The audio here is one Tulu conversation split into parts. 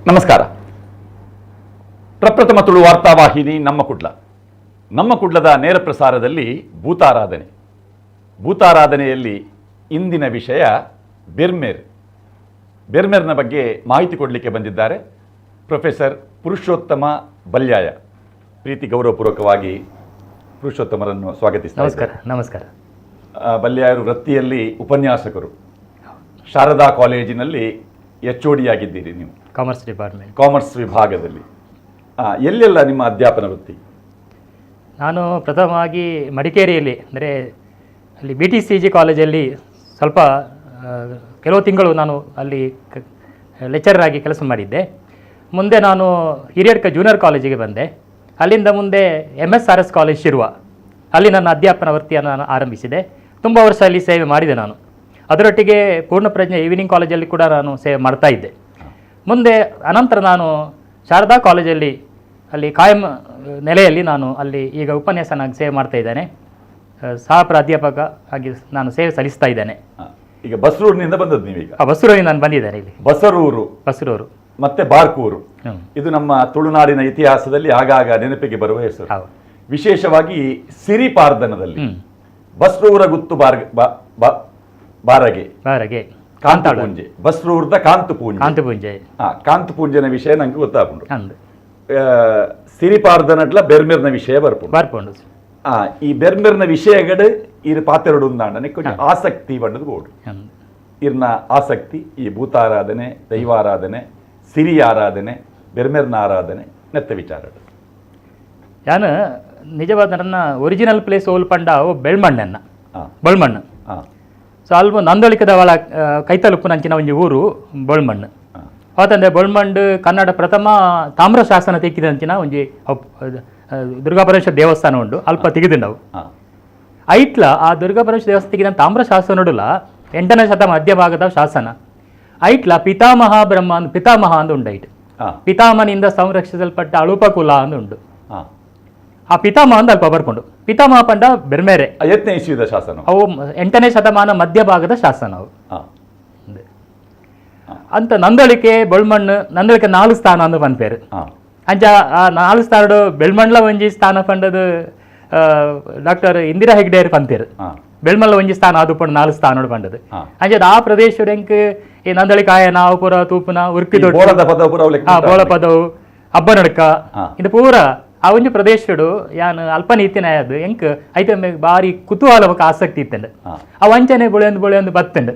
ನಮಸ್ಕಾರ. ಪ್ರಪ್ರಥಮ ತುಳು ವಾರ್ತಾವಾಹಿನಿ ನಮ್ಮ ಕುಡ್ಲ, ನಮ್ಮ ಕುಡ್ಲದ ನೇರ ಪ್ರಸಾರದಲ್ಲಿ ಭೂತಾರಾಧನೆ. ಭೂತಾರಾಧನೆಯಲ್ಲಿ ಇಂದಿನ ವಿಷಯ ಬೆರ್ಮೆರ್. ಬೆರ್ಮೆರ್ನ ಬಗ್ಗೆ ಮಾಹಿತಿ ಕೊಡಲಿಕ್ಕೆ ಬಂದಿದ್ದಾರೆ ಪ್ರೊಫೆಸರ್ ಪುರುಷೋತ್ತಮ ಬಲ್ಯಾಯ. ಪ್ರೀತಿ ಗೌರವಪೂರ್ವಕವಾಗಿ ಪುರುಷೋತ್ತಮರನ್ನು ಸ್ವಾಗತಿಸ್ತಾ ನಮಸ್ಕಾರ, ನಮಸ್ಕಾರ. ಬಲ್ಯಾಯರು ವೃತ್ತಿಯಲ್ಲಿ ಉಪನ್ಯಾಸಕರು. ಶಾರದಾ ಕಾಲೇಜಿನಲ್ಲಿ H O D ಆಗಿದ್ದೀರಿ ನೀವು. Commerce department. Commerce ವಿಭಾಗದಲ್ಲಿ. ಎಲ್ಲೆಲ್ಲ ನಿಮ್ಮ ಅಧ್ಯಾಪನ ವೃತ್ತಿ? ನಾನು ಪ್ರಥಮವಾಗಿ ಮಡಿಕೇರಿಯಲ್ಲಿ, ಅಂದರೆ ಅಲ್ಲಿ BTCG ಕಾಲೇಜಲ್ಲಿ ಸ್ವಲ್ಪ ಕೆಲವು ತಿಂಗಳು ನಾನು ಅಲ್ಲಿ ಲೆಕ್ಚರರ್ ಆಗಿ ಕೆಲಸ ಮಾಡಿದ್ದೆ. ಮುಂದೆ ನಾನು ಹಿರಿಯಡ್ಕ ಜೂನಿಯರ್ ಕಾಲೇಜಿಗೆ ಬಂದೆ. ಅಲ್ಲಿಂದ ಮುಂದೆ MSRS college, Shirva, ಅಲ್ಲಿ ನನ್ನ ಅಧ್ಯಾಪನ ವೃತ್ತಿಯನ್ನು ನಾನು ಆರಂಭಿಸಿದೆ. ತುಂಬ ವರ್ಷ ಅಲ್ಲಿ ಸೇವೆ ಮಾಡಿದೆ ನಾನು. ಅದರೊಟ್ಟಿಗೆ ಪೂರ್ಣಪ್ರಜ್ಞೆ ಈವ್ನಿಂಗ್ ಕಾಲೇಜಲ್ಲಿ ಕೂಡ ನಾನು ಸೇವೆ ಮಾಡ್ತಾ ಇದ್ದೆ. ಮುಂದೆ ಅನಂತರ ನಾನು ಶಾರದಾ ಕಾಲೇಜಲ್ಲಿ ಅಲ್ಲಿ ಕಾಯಂ ನೆಲೆಯಲ್ಲಿ ನಾನು ಅಲ್ಲಿ ಈಗ ಉಪನ್ಯಾಸನಾಗಿ ಸೇವೆ ಮಾಡ್ತಾ ಇದ್ದೇನೆ. ಸಹ ಪ್ರಾಧ್ಯಾಪಕ ಆಗಿ ನಾನು ಸೇವೆ ಸಲ್ಲಿಸ್ತಾ ಇದ್ದೇನೆ. ಈಗ ಬಸ್ರೂರಿನಿಂದ ಬಂದದ್ದು ನೀವೀಗ? ಆ, ಬಸ್ರೂರಿನ ನಾನು ಬಂದಿದ್ದೇನೆ ಇಲ್ಲಿ. ಬಸರೂರು. ಬಸ್ರೂರು. ಮತ್ತೆ ಬಾರ್ಕೂರು. ಇದು ನಮ್ಮ ತುಳುನಾಡಿನ ಇತಿಹಾಸದಲ್ಲಿ ಆಗಾಗ ನೆನಪಿಗೆ ಬರುವ ಹೆಸರು. ವಿಶೇಷವಾಗಿ ಸಿರಿಪಾರ್ದನದಲ್ಲಿ ಬಸ್ರೂರ ಗುತ್ತು ಬಾರಗೆ. ಬಾರಗೆ. ಕಾಂತಪೂಂಜೆ, ಬಸ್ರೂರ್ದ ಕಾಂತಪೂಂಜೆ. ಕಾಂತಪುಂಜೆ. ಕಾಂತಪೂಂಜೆನ ವಿಷಯ ನಂಗೆ ಗೊತ್ತಾಪುಂಡು. ಅಂದು. ಸಿರಿಪಾರ್ದನಡ್ಲ ಬೆರ್ಮೆರ್ನ ವಿಷಯ ಬರ್ಪುಂಡು. ಬರ್ಪುಂಡು. ಈ ಬೆರ್ಮೆರ್ನ ವಿಷಯಗಳು ಇರು ಪಾತೆರಡು ಉಂದಾಂಡ ಕೊಂಚ ಆಸಕ್ತಿ ಬಂಡದು ಬೋಡು. ಇರ್ನ ಆಸಕ್ತಿ ಈ ಭೂತಾರಾಧನೆ, ದೈವಾರಾಧನೆ, ಸಿರಿ ಆರಾಧನೆ, ಬೆರ್ಮೆರ್ನ ಆರಾಧನೆ ನೆತ್ತ ವಿಚಾರ. ಯಾನು ನಿಜವಾದ ನನ್ನ ಒರಿಜಿನಲ್ ಪ್ಲೇಸ್ ಓಲ್ ಪಂಡ ಅವು ಬೆಳ್ಮಣ್ಣನ್ನ. ಬೊಳ್ಮಣ್ಣು. ಸೊ ಅಲ್ಪ ನಂದಳಿಕದ ಒಳ ಕೈತಲುಪ್ಪುನಂಚಿನ ಒಂಜಿ ಊರು ಬೊಳ್ಮಣ್ಣು. ಅವತ್ತಂದ್ರೆ ಬೊಳ್ಮಂಡು ಕನ್ನಡ ಪ್ರಥಮ ತಾಮ್ರ ಶಾಸನ ತೆಕ್ಕಿದಂಚಿನ ಒಂಜಿ ದುರ್ಗಾಪರಮೇಶ್ವರ ದೇವಸ್ಥಾನ ಉಂಡು. ಅಲ್ಪ ತೆಗೆದುಂಡವು. ಐಟ್ಲ ಆ ದುರ್ಗಾಪರಮೇಶ್ವರ ದೇವಸ್ಥಾನ ತೆಗೆದ ತಾಮ್ರ ಶಾಸನಡುಲ 8ನೇ ಶತಮಾನ ಮಧ್ಯಭಾಗದ ಶಾಸನ. ಐಟ್ಲ ಪಿತಾಮಹ ಬ್ರಹ್ಮ ಅಂದ್, ಪಿತಾಮಹ ಅಂದ್ ಉಂಡು ಐಟ್. ಪಿತಾಮಹನಿಂದ ಸಂರಕ್ಷಿಸಲ್ಪಟ್ಟ ಅಳುಪ ಕುಲ ಅಂದ್ ಉಂಡು. ಆ ಪಿತಾಮಹ ಅಂದ್ ಅಲ್ಪ ಬರ್ಕೊಂಡು ಪಿತಾಮಹ ಪಂಡ ಬೆರ್ಮೇರೆ. ಯತ್ನ ಇಸ್ವಿದ ಶಾಸನ? ಅವು 8ನೇ ಶತಮಾನ ಮಧ್ಯಭಾಗದ ಶಾಸನ ಅವು. ಅಂತ ನಂದಳಿಕೆ, ಬೊಳ್ಮಣ್ಣು, ನಂದಳಿಕೆ ನಾಲು ಸ್ಥಾನ ಅಂದು ಪನ್ಪೇರು. ಅಂಚ ಆ ನಾಲು ಸ್ಥಾನಡು ಬೆಳ್ಮಣ್ಲ ಒಂಜಿ ಸ್ಥಾನ ಪಂಡದು ಡಾಕ್ಟರ್ ಇಂದಿರಾ ಹೆಗ್ಡೇರ್ ಪಂತೇರು. ಬೆಳ್ಮಲ್ಲ ಒಂಜಿ ಸ್ಥಾನ ಅದು ಪಂಡ ನಾಲು ಸ್ಥಾನಡು ಪಂಡದು. ಅಂಚ ಆ ಪ್ರದೇಶ ಎಂಕ್ ಈ ನಂದಳಿಕೆ ಆಯನ ಅವು ಪೂರ ತೂಪುನ ಉರ್ಕಿ ದೊಡ್ಡ ಬೋಳದ ಪದ ಪೂರ ಅವ್ಲೆಕ್. ಬೋಳ ಪದವು, ಅಬ್ಬನಡ್ಕ, ಇದು ಪೂರ ಆ ಒಂಜಿ ಪ್ರದೇಶಡು ಯಾನ್ ಅಲ್ಪ ನೀತಿನ ಅದು ಎಂಕ್ ಐತ ಬಾರಿ ಕುತೂಹಲ ಬೊಕ ಆಸಕ್ತಿ ಇತ್ತಂಡು. ಆ ವಂಚನೆ ಬುಳೆಯೊಂದು ಬುಳೆಯೊಂದು ಬತ್ತಂಡು.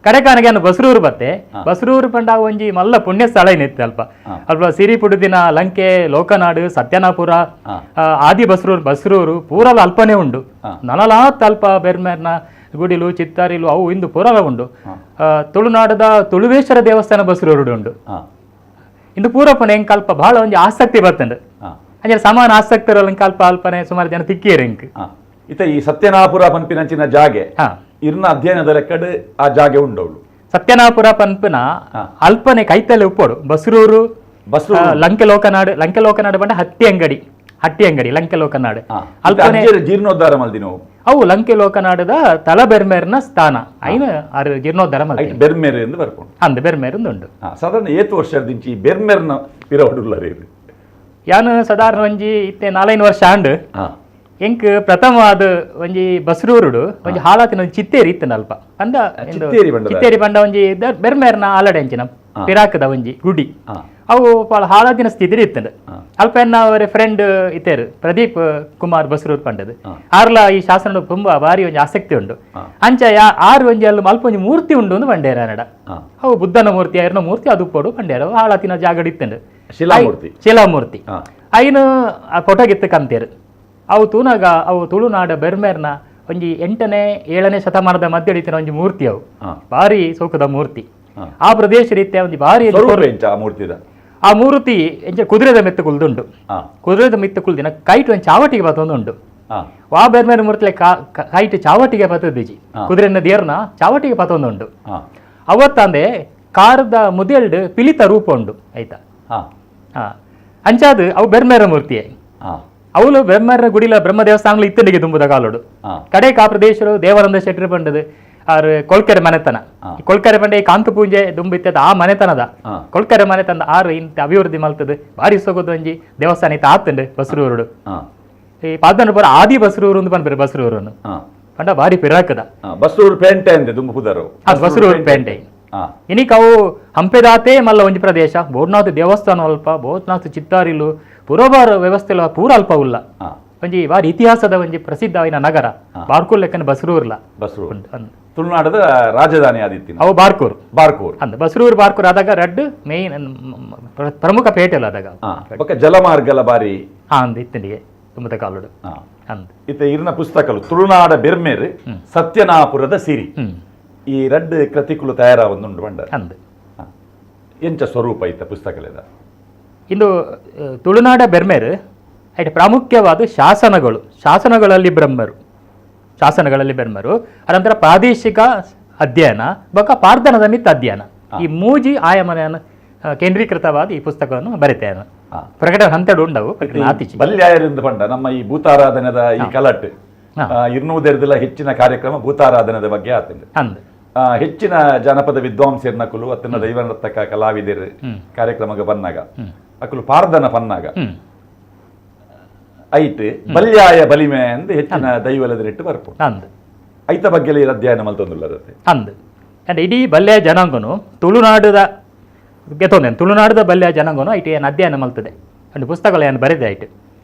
ಕಡೆಕಾನಗೆ ಯಾನ್ ಬಸ್ರೂರು ಬತ್ತೆ. ಬಸ್ರೂರು ಪಂಡ ಆ ಒಂಜಿ ಮಲ್ಲ ಪುಣ್ಯ ಸ್ಥಳ ಏನಿತ್ತು ಅಲ್ಪ. ಅಲ್ಪ ಸಿರಿ ಪುಡುದಿನ ಲಂಕೆ, ಲೋಕನಾಡು, ಸತ್ಯನಾಪುರ, ಆದಿ ಬಸ್ರೂರು, ಬಸ್ರೂರು ಪೂರಲ ಅಲ್ಪನೇ ಉಂಡು. ನನಲಾತ್ ಅಲ್ಪ ಬೆರ್ಮೇರ್ನ ಗುಡಿಲು, ಚಿತ್ತಾರಿಲು ಅವು ಇಂದು ಪೂರಲ ಉಂಡು. ತುಳುನಾಡದ ತುಳುವೇಶ್ವರ ದೇವಸ್ಥಾನ ಬಸ್ರೂರುಡು ಉಂಡು. ಇಂದು ಪೂರಪ್ಪನ ಎಂಕ್ ಅಲ್ಪ ಬಹಳ ಒಂಜಿ ಆಸಕ್ತಿ ಬತ್ತಂಡು. ಅಂಚನೆ ಸಮಾನ ಆಸಕ್ತರಲ್ಲ ಅಲ್ಪ ಅಲ್ಪನೆ ಸುಮಾರು ಜನ ತಿಕ್ಕಿಯರು ಎಂಕ್. ಇತ ಈ ಸತ್ಯನಾಪುರ ಪನ್ಪಿನಂಚಿನ ಜಾಗೆ ಇರ್ನ ಅಧ್ಯಯನದ ಲೆಕ್ಕಡ್ ಆ ಜಾಗೆ ಉಂಡವಳು? ಸತ್ಯನಾಪುರ ಪನ್ಪುನ ಅಲ್ಪನೆ ಕೈತಲೆ ಉಪ್ಪೋಡು ಬಸ್ರೂರು. ಬಸ್ರೂರು. ಲಂಕೆ ಲೋಕನಾಡು. ಲಂಕೆ ಲೋಕನಾಡು ಬಂಡ ಹತ್ತಿ ಅಂಗಡಿ, ಹಟ್ಟಿ ಅಂಗಡಿ ಲಂಕೆ ಲೋಕನಾಡು. ಅಲ್ಪನೆ. ಅಜ್ಜೆರ್ ಜೀರ್ಣೋದ್ಧಾರ ಮಲ್ದಿನವು. ಅವು ಲಂಕೆ ಲೋಕನಾಡದ ತಲಬೆರ್ಮೇರ್ನ ಸ್ಥಾನ ಐನ ಆರು ಜೀರ್ಣೋದ್ಧಾರ ಮಲ್ತಿ. ಐಟ್ ಬೆರ್ಮೆರ್ ಎಂದು ಬರ್ಪುಂಡು. ಅಂದ್, ಬೆರ್ಮೇರ್ ಉಂಡು. ಸಾಧಾರಣ ಏತ್ ವರ್ಷದಿಂಚಿ ಬೆರ್ಮೆರ್ನ ಪಿರವಡುಲ್ಲರ್ ಇರ್? ಯಾನು ಸಾಧಾರಣ ಒಂಜಿ ಇತ್ತೆ ನಾಲೈದು ವರ್ಷ ಆಂಡ್. ಎಂಕ್ ಪ್ರಥಮವಾದ ಒಂಜಿ ಬಸ್ರೂರುಡು ಒಂಜಿ ಹಾಳಾತಿನ ಒಂಜಿ ಚಿತ್ತೇರಿ ಇತ್ತಂಡ ಅಲ್ಪ ಅಂದ. ಚಿತ್ತೇರಿ ಬಂಡದ? ಚಿತ್ತೇರಿ ಬಂಡ ಒಂಜಿ ಬೆರ್ಮೇರ್ನ ಆಲಡೆ ಅಂಚಿನ ಪಿರಾಕದ ಒಂಜಿ ಗುಡಿ. ಅವು ಪಾಳ ಹಾಳಾದಿನ ಸ್ಥಿತಿ ಇತ್ತಂಡು. ಅಲ್ಪ ಎನ್ನ ಅವರ ಫ್ರೆಂಡ್ ಇತ್ತೇರು, ಪ್ರದೀಪ್ ಕುಮಾರ್ ಬಸ್ರೂರ್ ಪಂಡದು. ಆರ್ಲ ಈ ಶಾಸನ ತುಂಬಾ ಭಾರಿ ಒಂಜಿ ಆಸಕ್ತಿ ಉಂಡು. ಅಂಚ ಯಾ ಆರು ಒಂಜಿ ಅಲ್ಲಿ ಅಲ್ಪ ಒಂಜಿ ಮೂರ್ತಿ ಉಂಡು ಅಂದು ಬಂಡೇರ ನಡ. ಅವು ಬುದ್ಧನ ಮೂರ್ತಿ, ಐರ್ನ ಮೂರ್ತಿ ಅದು ಪೋಡು ಬಂಡೇರ. ಹಾಳಾತಿನ ಜಾಗಡ್ ಇತ್ತಂಡು. ಶಿಲಾಮೂರ್ತಿ. ಶಿಲಾಮೂರ್ತಿ. ಐನು ಆ ಫೋಟೋಗಿತ್ತು ಕಂತೇರು. ಅವು ತೂನಾಗ ಅವು ತುಳುನಾಡ ಬೆರ್ಮೇರ್ನ ಒಂಜಿ 8ನೇ 7ನೇ ಶತಮಾನದ ಮಧ್ಯ ಇತ್ತಿನ ಒಂಜಿ ಮೂರ್ತಿ ಅವು. ಭಾರಿ ಸೋಕುದ ಮೂರ್ತಿ. ಆ ಪ್ರದೇಶ ರೀತಿಯ ಒಂಜಿ ಭಾರಿ ಸ್ವರೂಪ ಎಂಚ ಆ ಮೂರ್ತಿದ? ಆ ಮೂರ್ತಿ ಎಂಚ ಕುದುರೆದ ಮೆತ್ತು ಕುಲ್ದುಂಡು. ಕುದುರೆದ ಮಿತ್ತು ಕುಲ್ದಿನ ಕೈಟ್ ಒಂಜಿ ಚಾವಟಿಗೆ ಬತ್ತೊಂದುಂಡು. ವಾ ಬೆರ್ಮೇರ್ ಮೂರ್ತಿಲೆ ಕೈಟ್ ಚಾವಟಿಗೆ ಬತ್ತದಿಜಿ. ಕುದುರೆನ ದೇರ್ನ ಚಾವಟಿಗೆ ಪತ್ತೊಂದುಂಡು. ಅವತ್ತಂದೆ ಕಾರದ ಮುದೆಲ್ಡ್ ಪಿಲಿತ ರೂಪ ಉಂಡು ಆಯ್ತಾ. ಅಂಚಾದ್ ಅವು ಬೆರ್ಮೇರ ಮೂರ್ತಿಯೇ. ಅವಳು ಬೆರ್ಮೇರ ಗುಡಿಲ ಬ್ರಹ್ಮ ದೇವಸ್ಥಾನಗಳು ಇತ್ತಂಡಿಗೆ ತುಂಬುದ ಕಾಲೋಡು. ಕಡೆ ಆ ಪ್ರದೇಶರು ದೇವಾನಂದ ಶೆಟ್ಟರು ಪಂಡದು ಆರು ಕೊಳ್ಕೆರೆ ಮನೆತನ. ಕೊಳ್ಕೆರೆ ಪಂಡ ಈ ಕಾಂತಪೂಂಜೆ ದುಂಬಿತ್ತದ ಆ ಮನೆತನದ ಕೊಳ್ಕೆರೆ ಮನೆತನದ ಆರು ಇಂತ ಅಭಿವೃದ್ಧಿ ಮಲ್ತದ ಬಾರಿ ಸೊಗದು ಒಂಜಿ ದೇವಸ್ಥಾನ ಇತ್ತ ಆತಂಡು ಬಸ್ರೂರುಡು. ಈ ಪಾದನ ಪೂರ ಆದಿ ಬಸ್ರೂರು ಅಂತ ಪನ್ಪೆರ್ ಬಸ್ರೂರುನು ಪಂಡ ಬಾರಿ ಪಿರಾಕದ ಬಸ್ರೂರು ಪೇಂಟೆ ಅಂದೆ ದುಂಬು ಪುದರು. ಬಸ್ರೂರು ಪೇಂಟೆ. ಇನಿಕ್ ಅವು ಹಂಪೆದಾತೇ ಮಲ್ಲ ಒಂಜಿ ಪ್ರದೇಶ. ಬೋಡ್ನಾಥ್ ದೇವಸ್ಥಾನ ಅಲ್ಪ, ಬೋಡ್ನಾಥ್ ಚಿತ್ತಾರಿಲು ಪುರಬಾರ ವ್ಯವಸ್ಥೆ ಪೂರ ಅಲ್ಪ ಉಲ್ಲ. ಒಂಜಿ ಬಾರಿ ಇತಿಹಾಸದ ಒಂಜಿ ಪ್ರಸಿದ್ಧವಾದ ನಗರ ಬಾರ್ಕೂರ್ ಲೆಕ್ಕನ ಬಸ್ರೂರ್ಲ. ಬಸ್ರೂರು ತುಳುನಾಡದ ರಾಜಧಾನಿ ಆದಿತ್ತಿನ ಅವು ಬಾರ್ಕೂರ್. ಬಾರ್ಕೂರ್ ಅಂದ ಬಸ್ರೂರು ಬಾರ್ಕೂರ್ ಆದಾಗ ರಡ್ಡ್ ಮೇನ್ ಪ್ರಮುಖ ಪೇಟೆ ಆದಾಗ. ಬೊಕ್ಕ ಜಲಮಾರ್ಗಲ ಬಾರಿ ಅಂದ್ ಇತ್ತನಿಗೆ ತುಂಬದ ಕಾಲುಡು ಅಂದ್. ಇತ್ತ ಇರ್ನ ಪುಸ್ತಕಲು ತುಳುನಾಡ ಬೆರ್ಮೇರು, ಸತ್ಯನಾಪುರದ ಸಿರಿ, ಈ ರಡ್ಡ್ ಕೃತಿಕುಲು ತಯಾರಾವೊಂದುಂಡು ಬಂಡ ಅಂದ್. ಎಂಚ ಸ್ವರೂಪ ಇತ್ತ ಪುಸ್ತಕಲೇದ? ಇಂದು ತುಳುನಾಡ ಬೆರ್ಮೇರು ಐಟ್ ಪ್ರಾಮುಖ್ಯವಾದ ಶಾಸನಗಳು, ಶಾಸನಗಳಲ್ಲಿ ಬ್ರಹ್ಮರು, ಶಾಸನಗಳಲ್ಲಿ ಬೆರ್ಮರು, ಅನಂತರ ಪ್ರಾದೇಶಿಕ ಅಧ್ಯಯನ ಬೊಕ್ಕ ಪಾರ್ದನದ ಮಿತ್ತ ಅಧ್ಯಯನ, ಈ ಮೂಜಿ ಆಯಾಮನೆಯನ್ನು ಕೇಂದ್ರೀಕೃತವಾದ ಈ ಪುಸ್ತಕವನ್ನು ಬರೆತೇನೆ. ಪ್ರಕಟಣೆ ಹಂತಡು ಉಂಡವು ಪ್ರಕಟಣೆ ಆತಿಚಿ. ಬಲ್ಯಾಯರಿಂದ ಪಂಡ ನಮ್ಮ ಈ ಭೂತಾರಾಧನೆದ ಈ ಕಲಟ್ ಇರ್ನೂದೆರ್ದೆಲ್ಲ ಹೆಚ್ಚಿನ ಕಾರ್ಯಕ್ರಮ ಭೂತಾರಾಧನೆದ ಬಗ್ಗೆ ಆತಂಡು. ಅಂದ್. ಹೆಚ್ಚಿನ ಜಾನಪದ ವಿದ್ವಾಂಸರ್ನಕುಲು ಅತ್ತನ ದೈವನರ್ತಕ ಕಲಾವಿದರು ಕಾರ್ಯಕ್ರಮಕ್ಕೆ ಬಂದಾಗ ಅಕುಲು ಪಾರ್ದನ ಪನ್ನಾಗ ಐಟ್ ಬಲ್ಯಾಯ ಬಲಿಮೆ ಅಂದ್ ಹೆಚ್ಚಿನ ದೈವಲದರಿಟ್ಟು ಬರ್ಪು. ಅಂದ್. ಐತ ಬಗ್ಗೆ ಅಧ್ಯಯನ ಮಲ್ತೊಂದುಲ್ಲ. ಅಂದ್. ಅಂಡ್ ಇಡೀ ಬಲ್ಯ ಜನಾಂಗನು ತುಳುನಾಡದ ಗೆತೊಂದೆ, ತುಳುನಾಡದ ಬಲ್ಯ ಜನಾಂಗನು ಐಟ್ ಏನು ಅಧ್ಯಯನ ಮಲ್ತದೆ ಅಂಡ್ ಪುಸ್ತಕಗಳು ಏನು ಬರೆದೆ. ಐಟ್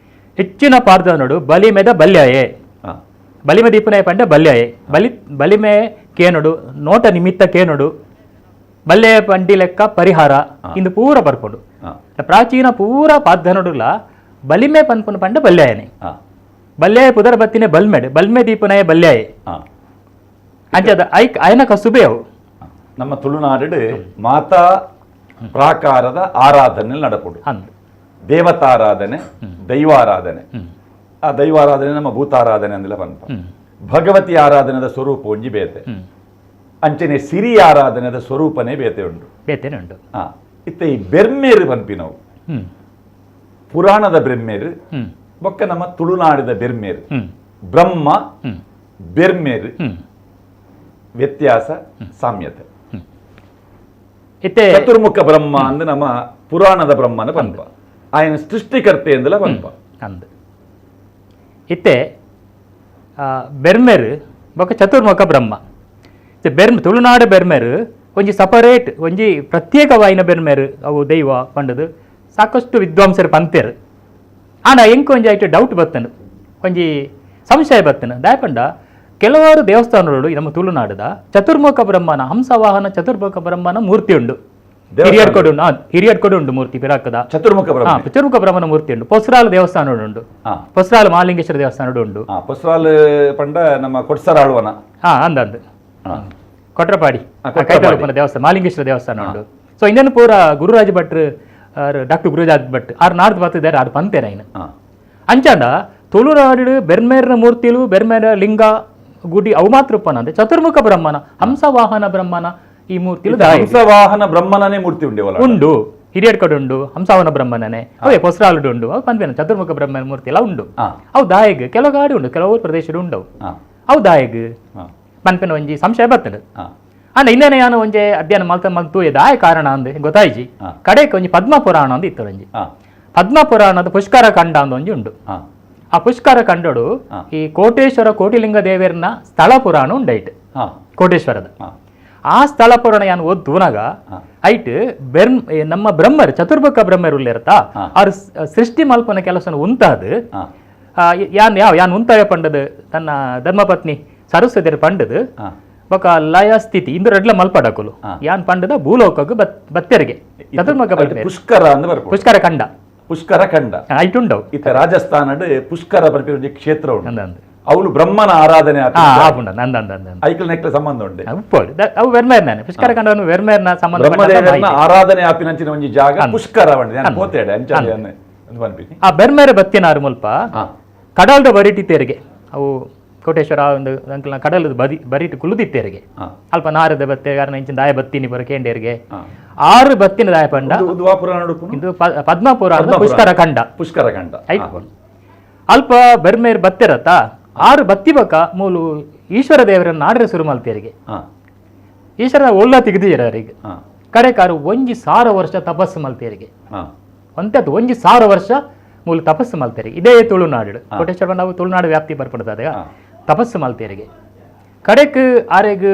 ಹೆಚ್ಚಿನ ಪಾರ್ದನೋಡು ಬಲಿಮೆದ ಬಲ್ಯಾಯೆ, ಬಲಿಮೆ ದೀಪನೆ ಪಂಡ ಬಲ್ಯಾಯೆ, ಬಲಿ ಬಲಿಮೆ ಕೇನೋಡು, ನೋಟ ನಿಮಿತ್ತ ಕೇನೋಡು, ಬಲ್ಯ ಪಂಡಿ ಲೆಕ್ಕ ಪರಿಹಾರ ಇಂದು ಪೂರ ಬರ್ಪುಂಡು. ಪ್ರಾಚೀನ ಪೂರ ಪಾರ್ದನೋಡುಲ ಬಲಿಮೆ ಪನ್ಪುನ ಪಂಡ ಬಲ್ಯಾಯನೆ. ಬಲ್ಯಾಯ ಪುದರ ಬತ್ತಿನೇ ಬಲ್ಮೆಡ್, ಬಲ್ಮೆ ದೀಪನಯ ಬಲ್ಯಾಯೆ. ಅಂಚದ ಐಕ್ ಅಯನ ಕಸುಬೆ ಅವು. ನಮ್ಮ ತುಳುನಾಡು ಮಾತಾ ಪ್ರಾಕಾರದ ಆರಾಧನೆ ನಡಪುಡು. ದೇವತಾರಾಧನೆ, ದೈವಾರಾಧನೆ. ಆ ದೈವಾರಾಧನೆ ನಮ್ಮ ಭೂತಾರಾಧನೆ ಅಂದಿಲ್ಲ ಪನ್ಪ. ಭಗವತಿ ಆರಾಧನೆದ ಸ್ವರೂಪ ಒಂಜಿ ಬೇತೆ, ಅಂಚನೆ ಸಿರಿ ಆರಾಧನೆದ ಸ್ವರೂಪನೇ ಬೇತೆ ಉಂಟು. ಬೇತೆನೆ ಉಂಟು. ಇತ್ತ ಈ ಬೆರ್ಮೇರು ಪನ್ಪಿನವು ಪುರಾಣದ ಬೆರ್ಮೇರು ಬೊಕ್ಕ ನಮ್ಮ ತುಳುನಾಡಿದ ಬೆರ್ಮೇರು, ಬ್ರಹ್ಮ ಬೆರ್ಮೇರು ವ್ಯತ್ಯಾಸ ಸಾಮ್ಯತೆ. ಇತ್ತೆ ಚತುರ್ಮುಖ ಬ್ರಹ್ಮ ಅಂದ್ ನಮ್ಮ ಪುರಾಣದ ಬ್ರಹ್ಮನ ಪನ್ಪ, ಆಯನ ಸೃಷ್ಟಿಕರ್ತೆ ಅಂದಲ ಪನ್ಪ. ಅಂದ್. ಇತ್ತೆ ಬೆರ್ಮೆರ್ ಬೊಕ್ಕ ಚತುರ್ಮುಖ ಬ್ರಹ್ಮ ಬೆರ್ಮ್ ತುಳುನಾಡು ಬೆರ್ಮೆರ್ ಒಂಜಿ ಸಪರೇಟ್ ಒಂಜಿ ಪ್ರತ್ಯೇಕವಾಯಿನ ಬೆರ್ಮೆರ್ ಅವು ದೈವ ಪಂಡದು ಸಾಕಷ್ಟು ವಿದ್ವಾಂಸರು ಪಂತೇರು. ಆಂಡ ಎಂಕ್ ಒಂಜಿ ಐಟ್ ಡೌಟ್ ಬತ್ತನು, ಒಂಜಿ ಸಂಶಯ ಬತ್ತನು. ದಾಯಪಂಡ ಕೆಲವಾರು ದೇವಸ್ಥಾನಗಳು ನಮ್ಮ ತುಳುನಾಡದ ಚತುರ್ಮುಖ ಬ್ರಹ್ಮನ ಹಂಸವಾಹನ ಚತುರ್ಮುಖ ಬ್ರಹ್ಮನ ಮೂರ್ತಿ ಉಂಡು. ಹಿರಿಯಡ್ಕೊಡು ಉಂಡು, ಹಿರಿಯಡ್ಕೊಡು ಉಂಡು ಮೂರ್ತಿ ಪಿರಾಕದ ಚತುರ್ಮುಖ ಬ್ರಹ್ಮ, ಚತುರ್ಮುಖ ಬ್ರಹ್ಮನ ಮೂರ್ತಿ ಉಂಡು. ಪೊಸ್ರಾಲ್ ದೇವಸ್ಥಾನ ಉಂಡು, ಪೊಸ್ರಾಲ್ ಮಹಾಲಿಂಗೇಶ್ವರ ದೇವಸ್ಥಾನ ಉಂಡು. ಪೊಸ್ರಾಲ್ ಪಂಡ ನಮ್ಮ ಕೊಡ್ಸರಾಳ್ವನ. ಅಂದ ಅಂದ್ ಕೊಟ್ರಪಾಡಿ ಕೈತಲಪ್ಪನ ದೇವಸ್ಥಾನ ಮಹಾಲಿಂಗೇಶ್ವರ ದೇವಸ್ಥಾನ ಉಂಡು. ಸೊ ಇನ್ನೇನು ಪೂರ ಗುರುರಾಜ ಭಟ್ರು, ಡಾಕ್ಟರ್ ಗುರುರಾಜ್ ಭಟ್ ಆರು ನಾಡ್ದು ಬರ್ತಿದ್ದಾರೆ, ಆರು ಪಂತೇರ ಇನ್ನು. ಅಂಚಾಂಡ ತುಳುನಾಡು ಬೆರ್ಮೇರ್ನ ಮೂರ್ತಿಲು ಬೆರ್ಮೇರ ಲಿಂಗ ಗುಡಿ ಅವು ಮಾತ್ರ ಉಪ್ಪನ ಚತುರ್ಮುಖ ಬ್ರಹ್ಮನ ಹಂಸವಾಹನ ಬ್ರಹ್ಮನ ಈ ಮೂರ್ತಿಲು ಹಂಸವಾಹನ ಬ್ರಹ್ಮನನೇ ಮೂರ್ತಿ ಉಂಡು ಉಂಡು. ಹಿರಿಯಡ್ಕಡೆ ಉಂಡು ಹಂಸವಾಹನ ಬ್ರಹ್ಮನನೇ, ಅವೇ ಪೊಸ್ರಾಲುಡು ಉಂಡು, ಅವು ಪನ್ಪೇನ ಚತುರ್ಮುಖ ಬ್ರಹ್ಮನ ಮೂರ್ತಿ ಎಲ್ಲ ಉಂಡು. ಅವು ದಾಯಗ್ ಕೆಲವು ಗಾಡಿ ಉಂಡು, ಕೆಲವು ಪ್ರದೇಶಡ್ ಉಂಡವು. ಅವು ದಾಯಗ್ ಪನ್ಪೇನ ಒಂಜಿ ಸಂಶಯ ಬರ್ತದೆ. ಅಂಡ ಇನ್ನೇನೆ ಯಾನು ಒಂಜಿ ಅಧ್ಯಯನ ಮಲ್ತ ಮಲ್ತು ದಾಯ ಕಾರಣ ಅಂದ್ ಗೊತ್ತಾಯ್ಜಿ. ಕಡೆಗೆ ಒಂಜಿ ಪದ್ಮ ಪುರಾಣ ಅಂದ್ ಇತ್ತು. ಒಂಜಿ ಪದ್ಮ ಪುರಾಣದ ಪುಷ್ಕರ ಖಂಡ ಅಂದ್ ಒಂಜಿ ಉಂಡು. ಆ ಪುಷ್ಕರ ಖಂಡಡು ಈ ಕೋಟೇಶ್ವರ ಕೋಟಿಲಿಂಗ ದೇವರನ ಸ್ಥಳ ಪುರಾಣ ಉಂಡೈಟ್ ಕೋಟೇಶ್ವರದ. ಆ ಸ್ಥಳ ಪುರಾಣ ಯಾನು ಓದ್ತೂನಾಗ ಐಟ್ ಬೆರ್ಮ್ ನಮ್ಮ ಬ್ರಹ್ಮರು ಚತುರ್ಮುಖ ಬ್ರಹ್ಮರು ಉಲ್ಲೇರ್ತಾ ಅವ್ರ ಸೃಷ್ಟಿ ಮಲ್ಪನ ಕೆಲಸನ ಉಂತಾದು ಯಾನ್ ಯಾವ ಯಾನ್ ಉಂತಾಯ ಪಂಡದು ತನ್ನ ಧರ್ಮಪತ್ನಿ ಸರಸ್ವತಿಯರ ಪಂಡದು ಬೊಕ ಲಯ ಸ್ಥಿತಿ ಇಂದು ರಡ್ಲ ಮಲ್ಪಡಕುಲು ಯಾನ್ ಪಂಡದ ಭೂಲೋಕಕ್ಕೆ ಬತ್ತೆರಿಗೆ ಚತುರ್ಮುಖ ಪುಷ್ಕರ ಪುಷ್ಕರ ಖಂಡ, ಪುಷ್ಕರ ಖಂಡ ಐಟ್ ಉಂಡವು. ಇತ್ತ ರಾಜಸ್ಥಾನಡ್ ಪುಷ್ಕರ ಪನ್ಪಿನ ಕ್ಷೇತ್ರ ಉಂಡು, ಅವಳು ಬ್ರಹ್ಮನ ಆರಾಧನೆ ಐಕಲ್ ನೆಕ್ಲ ಸಂಬಂಧ ಉಂಟು. ಅವು ವೆರ್ಮೇರ್ನ ಪುಷ್ಕರ ಖಂಡವನ್ನು ವೆರ್ಮೇರ್ನ ಸಂಬಂಧ ಬ್ರಹ್ಮದೇವರನ್ನ ಆರಾಧನೆ ಆಪಿನಂಚಿನ ಒಂಜಿ ಜಾಗ ಪುಷ್ಕರ ಉಂಡು. ಪೋತೇಡೆ ಅಂಚ ಆ ಬೆರ್ಮೇರ ಬತ್ತಿನಾರು ಮುಲ್ಪ ಕಡಲ್ದ ಬರಿಟಿ ತೇರಿಗೆ ಅವು ಕೋಟೇಶ್ವರ ಒಂದು ಅಂಕಲ್ನ ಕಡಲದ ಬದಿ ಬರಿಟ್ ಕುಲುದಿತ್ತೇರಿಗೆ ಅಲ್ಪ ನಾರದ ಬತ್ತೆ ಕಾರಣ ಇಂಚಿನ ದಾಯ ಬತ್ತೀನಿ ಬರ ಕೇಂಡೇರಿಗೆ ಆರು ಬತ್ತಿನ ದಾಯ ಪಂಡ ಇದು ಪದ್ಮಪುರಾಣದ ಪುಷ್ಕರ ಖಂಡ, ಪುಷ್ಕರ ಖಂಡ ಐಟ್ ಅಲ್ಪ ಬೆರ್ಮೇರ್ ಬತ್ತಿರತ್ತ ಆರು ಬತ್ತಿ ಬಕ ಮೂಲು Ishwara ದೇವರನ್ನು ನಾಡ್ರೆ ಶುರು ಮಲ್ತೇರಿಗೆ. ಈಶ್ವರ ಒಳ್ಳ ತೆಗೆದಿರ ಅವರಿಗೆ. ಕಡೆಕಾರು 1000 ವರ್ಷ ತಪಸ್ಸು ಮಲ್ತೇರಿಗೆ. ಅಂತ್ಯದ್ದು 1000 ವರ್ಷ ಮೂಲ ತಪಸ್ಸು ಮಲ್ತೇರಿ. ಇದೇ ತುಳುನಾಡು ಕೋಟೇಶ್ವರ ನಾವು ತುಳುನಾಡು ವ್ಯಾಪ್ತಿ ಬರ್ಪಡ್ತದೆ. ತಪಸ್ಸು ಮಲ್ತೇರಿಗೆ ಕಡೆಕ್ ಆರೆಗ್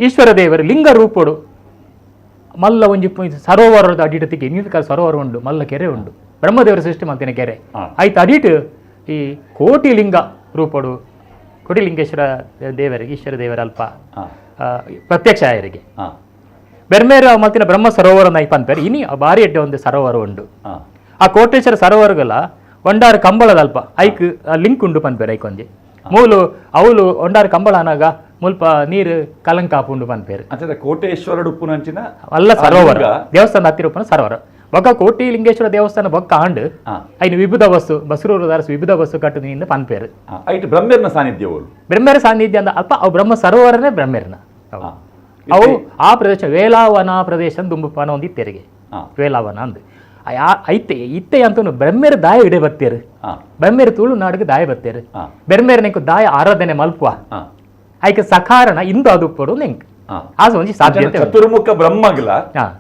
ಈಶ್ವರ ದೇವರು ಲಿಂಗ ರೂಪಡು ಮಲ್ಲ ಒಂಜಿ ಸರೋವರದ ಅಡಿಟು ತಿಕ್ಕಿ ನೀರ್ಕ ಸರೋವರ ಉಂಡು, ಮಲ್ಲ ಕೆರೆ ಉಂಡು, ಬ್ರಹ್ಮದೇವರ ಸೃಷ್ಟಿ ಮಲ್ತಿನ ಕೆರೆ ಆಯ್ತು. ಅಡಿಟು ಈ ಕೋಟಿ ಲಿಂಗ ರೂಪಡು ಕೋಟಿಲಿಂಗೇಶ್ವರ ದೇವರಿಗೆ ಈಶ್ವರ ದೇವರ ಅಲ್ಪ ಪ್ರತ್ಯಕ್ಷ ಆಯರಿಗೆ. ಬೆರ್ಮೇರು ಮಲ್ತಿನ ಬ್ರಹ್ಮ ಸರೋವರ ನೈ ಪನ್ಪೇರು. ಇನಿ ಬಾರಿ ಎಡ್ಡೆ ಒಂದು ಸರೋವರ ಉಂಡು. ಆ ಕೋಟೇಶ್ವರ ಸರೋವರಗಲ ಒಂಡಾರು ಕಂಬಳದ ಅಲ್ಪ ಐಕ್ ಲಿಂಕ್ ಉಂಡು ಪನ್ಪೇರು. ಐಕ್ ಒಂಜಿ ಮೂಲು ಅವಲು ಒಂಡಾರು ಕಂಬಳ ಅನಾಗ ಮುಲ್ಪ ನೀರು ಕಲಂಕ ಆಪುಂಡು ಪನ್ಪೇರು. ಅಂಚನೆ ಕೋಟೇಶ್ವರ ಉಪ್ಪುನಂಚಿನ ಅಲ್ಲ ಸರೋವರ ದೇವಸ್ಥಾನ ಹತ್ತಿರ ಉಪ್ಪುನ ಸರೋವರ ಬೊಕ್ಕ ಕೋಟಿ ಲಿಂಗೇಶ್ವರ ದೇವಸ್ಥಾನ ಬೊಕ್ಕ ಆಂಡ್ ಐನು ವಿಭುದ ಬಸ್ಸು ಬಸರೂರು ದಾರಸು ವಿಭುದ ಬಸ್ಸು ಕಟ್ಟು ಪನ್ಪೇರು. ಐಟ್ ಬ್ರಹ್ಮೇರ್ನ ಸಾನ್ನಿಧ್ಯ ಓಲು ಬ್ರಹ್ಮೇರ ಸಾನ್ನಿಧ್ಯ ಅಂದ ಅಲ್ಪ ಅವು ಬ್ರಹ್ಮ ಸರೋವರನೇ ಬ್ರಹ್ಮೇರ್ನ. ಅವು ಆ ಪ್ರದೇಶ ವೇಲಾವನ ಪ್ರದೇಶ ದುಂಬುಪಾನ ಒಂದು ಇತ್ತೆರಿಗೆ ವೇಲಾವನ ಅಂದ್ ಐತೆ ಇತ್ತೆ ಅಂತ ಬ್ರಹ್ಮೇರ ದಾಯ ಇಡೆ ಬರ್ತೇರು. ಬ್ರಹ್ಮೇರ ತುಳು ನಾಡಿಗೆ ದಾಯ ಬರ್ತೇರು. ಬೆರ್ಮೇರ ನೆಂಕು ದಾಯ ಆರಾಧನೆ ಮಲ್ಪುವ ಐಕೆ ಸಕಾರಣ ಇಂದು ಅದು ಪಡು ನೆಂಕ್ ಆ ಒಂಜಿ ಸಾಧ್ಯತೆ. ಚತುರ್ಮುಖ ಬ್ರಹ್ಮಗ್ಲ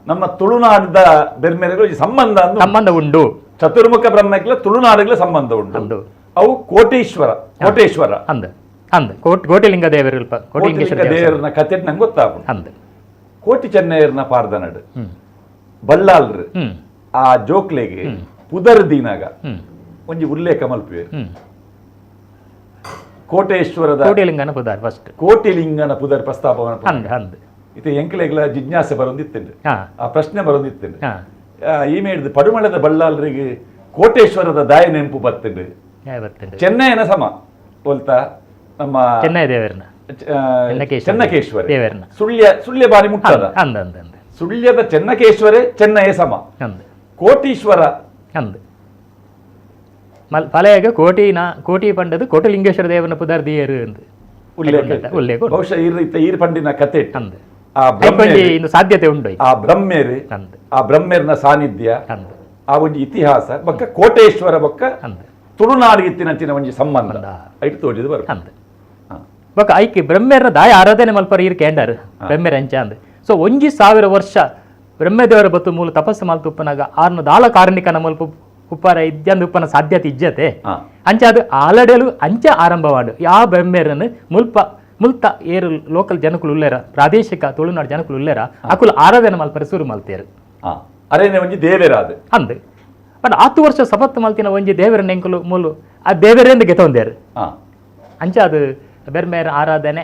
ನಮ್ಮ ತುಳುನಾಡದ ಬೆರ್ಮೇರೆಗಳ ಸಂಬಂಧ ಸಂಬಂಧ ಉಂಡು. ಚತುರ್ಮುಖ ಬ್ರಹ್ಮಗ್ಲ ತುಳುನಾಡುಗಳ ಸಂಬಂಧ ಉಂಟು. ಅವು ಕೋಟೇಶ್ವರ ಕೋಟೇಶ್ವರ ಅಂದ ಅಂದ ಕೋಟಿಲಿಂಗ ದೇವರು ಕೋಟಿಲಿಂಗ ದೇವರನ್ನ ಕತೆ ನಂಗೆ ಗೊತ್ತಾಗ ಅಂದ. ಕೋಟಿ ಚೆನ್ನಯ್ಯರ್ನ ಪಾರ್ದನಡು ಬಲ್ಲಾಲ್ರು ಆ ಜೋಕ್ಲೆಗೆ ಪುದರ್ ದಿನಾಗ ಒಂಜಿ ಉಲ್ಲೇಖ ಮಲ್ಪುವೆ. ಕೋಟೇಶ್ವರದ ಕೋಟಿಲಿಂಗನ ಪುದರ್ ಫಸ್ಟ್ ಕೋಟಿಲಿಂಗನ ಪುದರ್ ಪ್ರಸ್ತಾಪ ಇತ್ತೆ ಎಂಕ್ಲೆಗ್ಲ ಜಿಜ್ಞಾಸೆ ಬರೊಂದಿತ್ತುಂಡು, ಆ ಪ್ರಶ್ನೆ ಬರೊಂದಿತ್ತುಂಡು. ಈ ಮೇಡ್ದು ಪಡುಮಳದ ಬಲ್ಲಾಲ್ರಿಗೆ ಕೋಟೇಶ್ವರದ ದಾಯ ನೆಂಪು ಬತ್ತುಂಡು. ಚೆನ್ನೈನ ಸಮ ಒಲ್ತಾ ನಮ್ಮ ಚೆನ್ನೈ ದೇವರನ ಚೆನ್ನಕೇಶ್ವರ ದೇವರನ ಸುಳ್ಯ ಸುಳ್ಯ ಬಾರಿ ಮುಟ್ಟದ ಸುಳ್ಯದ ಚೆನ್ನಕೇಶ್ವರೇ ಚೆನ್ನಯ ಸಮ ಕೋಟೀಶ್ವರ ಅಂದ್ ಪಲೆಯಾಗ ಕೋಟಿನ ಕೋಟಿ ಪಂಡದು ಕೋಟಿಲಿಂಗೇಶ್ವರ ದೇವನ ಪುದರ್ ದಿಯರು ಅಂದ್ ಉಲ್ಲೇಖ. ಬಹುಶಃ ಈರ್ ಪಂಡಿನ ಕತೆ ಅಂದ್ ಆ ಬ್ರಹ್ಮೇರು ಸಾಧ್ಯತೆ ಉಂಟು. ಆ ಬ್ರಹ್ಮೇರು ಆ ಬ್ರಹ್ಮೇರ್ನ ಸಾನ್ನಿಧ್ಯ ಆ ಒಂಜಿ ಇತಿಹಾಸ ಬೊಕ್ಕ ಕೋಟೇಶ್ವರ ಬೊಕ್ಕ ತುಳುನಾಡು ಇತ್ತಿನಂಚಿನ ಒಂಜಿ ಸಂಬಂಧ ಐಟ್ ತೋಜಿದ್ ಬರ ಅಂದ್. ಬೊಕ್ಕ ಐಕ್ ಬ್ರಹ್ಮೇರ್ನ ದಾಯ ಆರಾಧನೆ ಮಲ್ಪರ ಈರ್ ಕೇಂಡಾರು ಬ್ರಹ್ಮೇರ್ ಅಂಚ ಅಂದ್. ಸೊ 1000 ವರ್ಷ ಬ್ರಹ್ಮದೇವರ ಬತ್ತು ಮೂಲ ತಪಸ್ಸು ಮಲ್ತು ಉಪ್ಪನಾಗ ಆರ್ನ ದಾಳ ಕಾರಣಿಕನ ಮಲ್ಪ ಉಪ್ಪಾರ ಇದ್ಯಂದು ಉಪ್ಪನ ಸಾಧ್ಯತೆ ಇಜ್ಜತೆ. ಅಂಚ ಅದು ಆಲಡೆಲು ಅಂಚ ಆರಂಭವಾಡು ಯಾವ ಬ್ರಹ್ಮೇರನ್ನು ಮುಲ್ಪ ಮುಲ್ತ ಏರು ಲೋಕಲ್ ಜನಕುಲು ಉಲ್ಲೇರ ಪ್ರಾದೇಶಿಕ ತುಳುನಾಡು ಜನಕುಲು ಉಲ್ಲೇರ ಅಕುಲು ಆರಾಧನೆ ಮಲ್ಪರ ಶುರು ಮಲ್ತೇರು. ಅರೇನೆ ಒಂಜಿ ದೇವೇರಾದ ಅಂದ್. ಬಟ್ 10 ವರ್ಷ ಸಪತ್ತು ಮಲ್ತಿನ ಒಂಜಿ ದೇವರ ನೆಂಕುಲು ಮೂಲು ಆ ದೇವರಿಂದ ಗೆತೊಂದೇರು. ಅಂಚ ಅದು ಬೆರ್ಮೇರ ಆರಾಧನೆ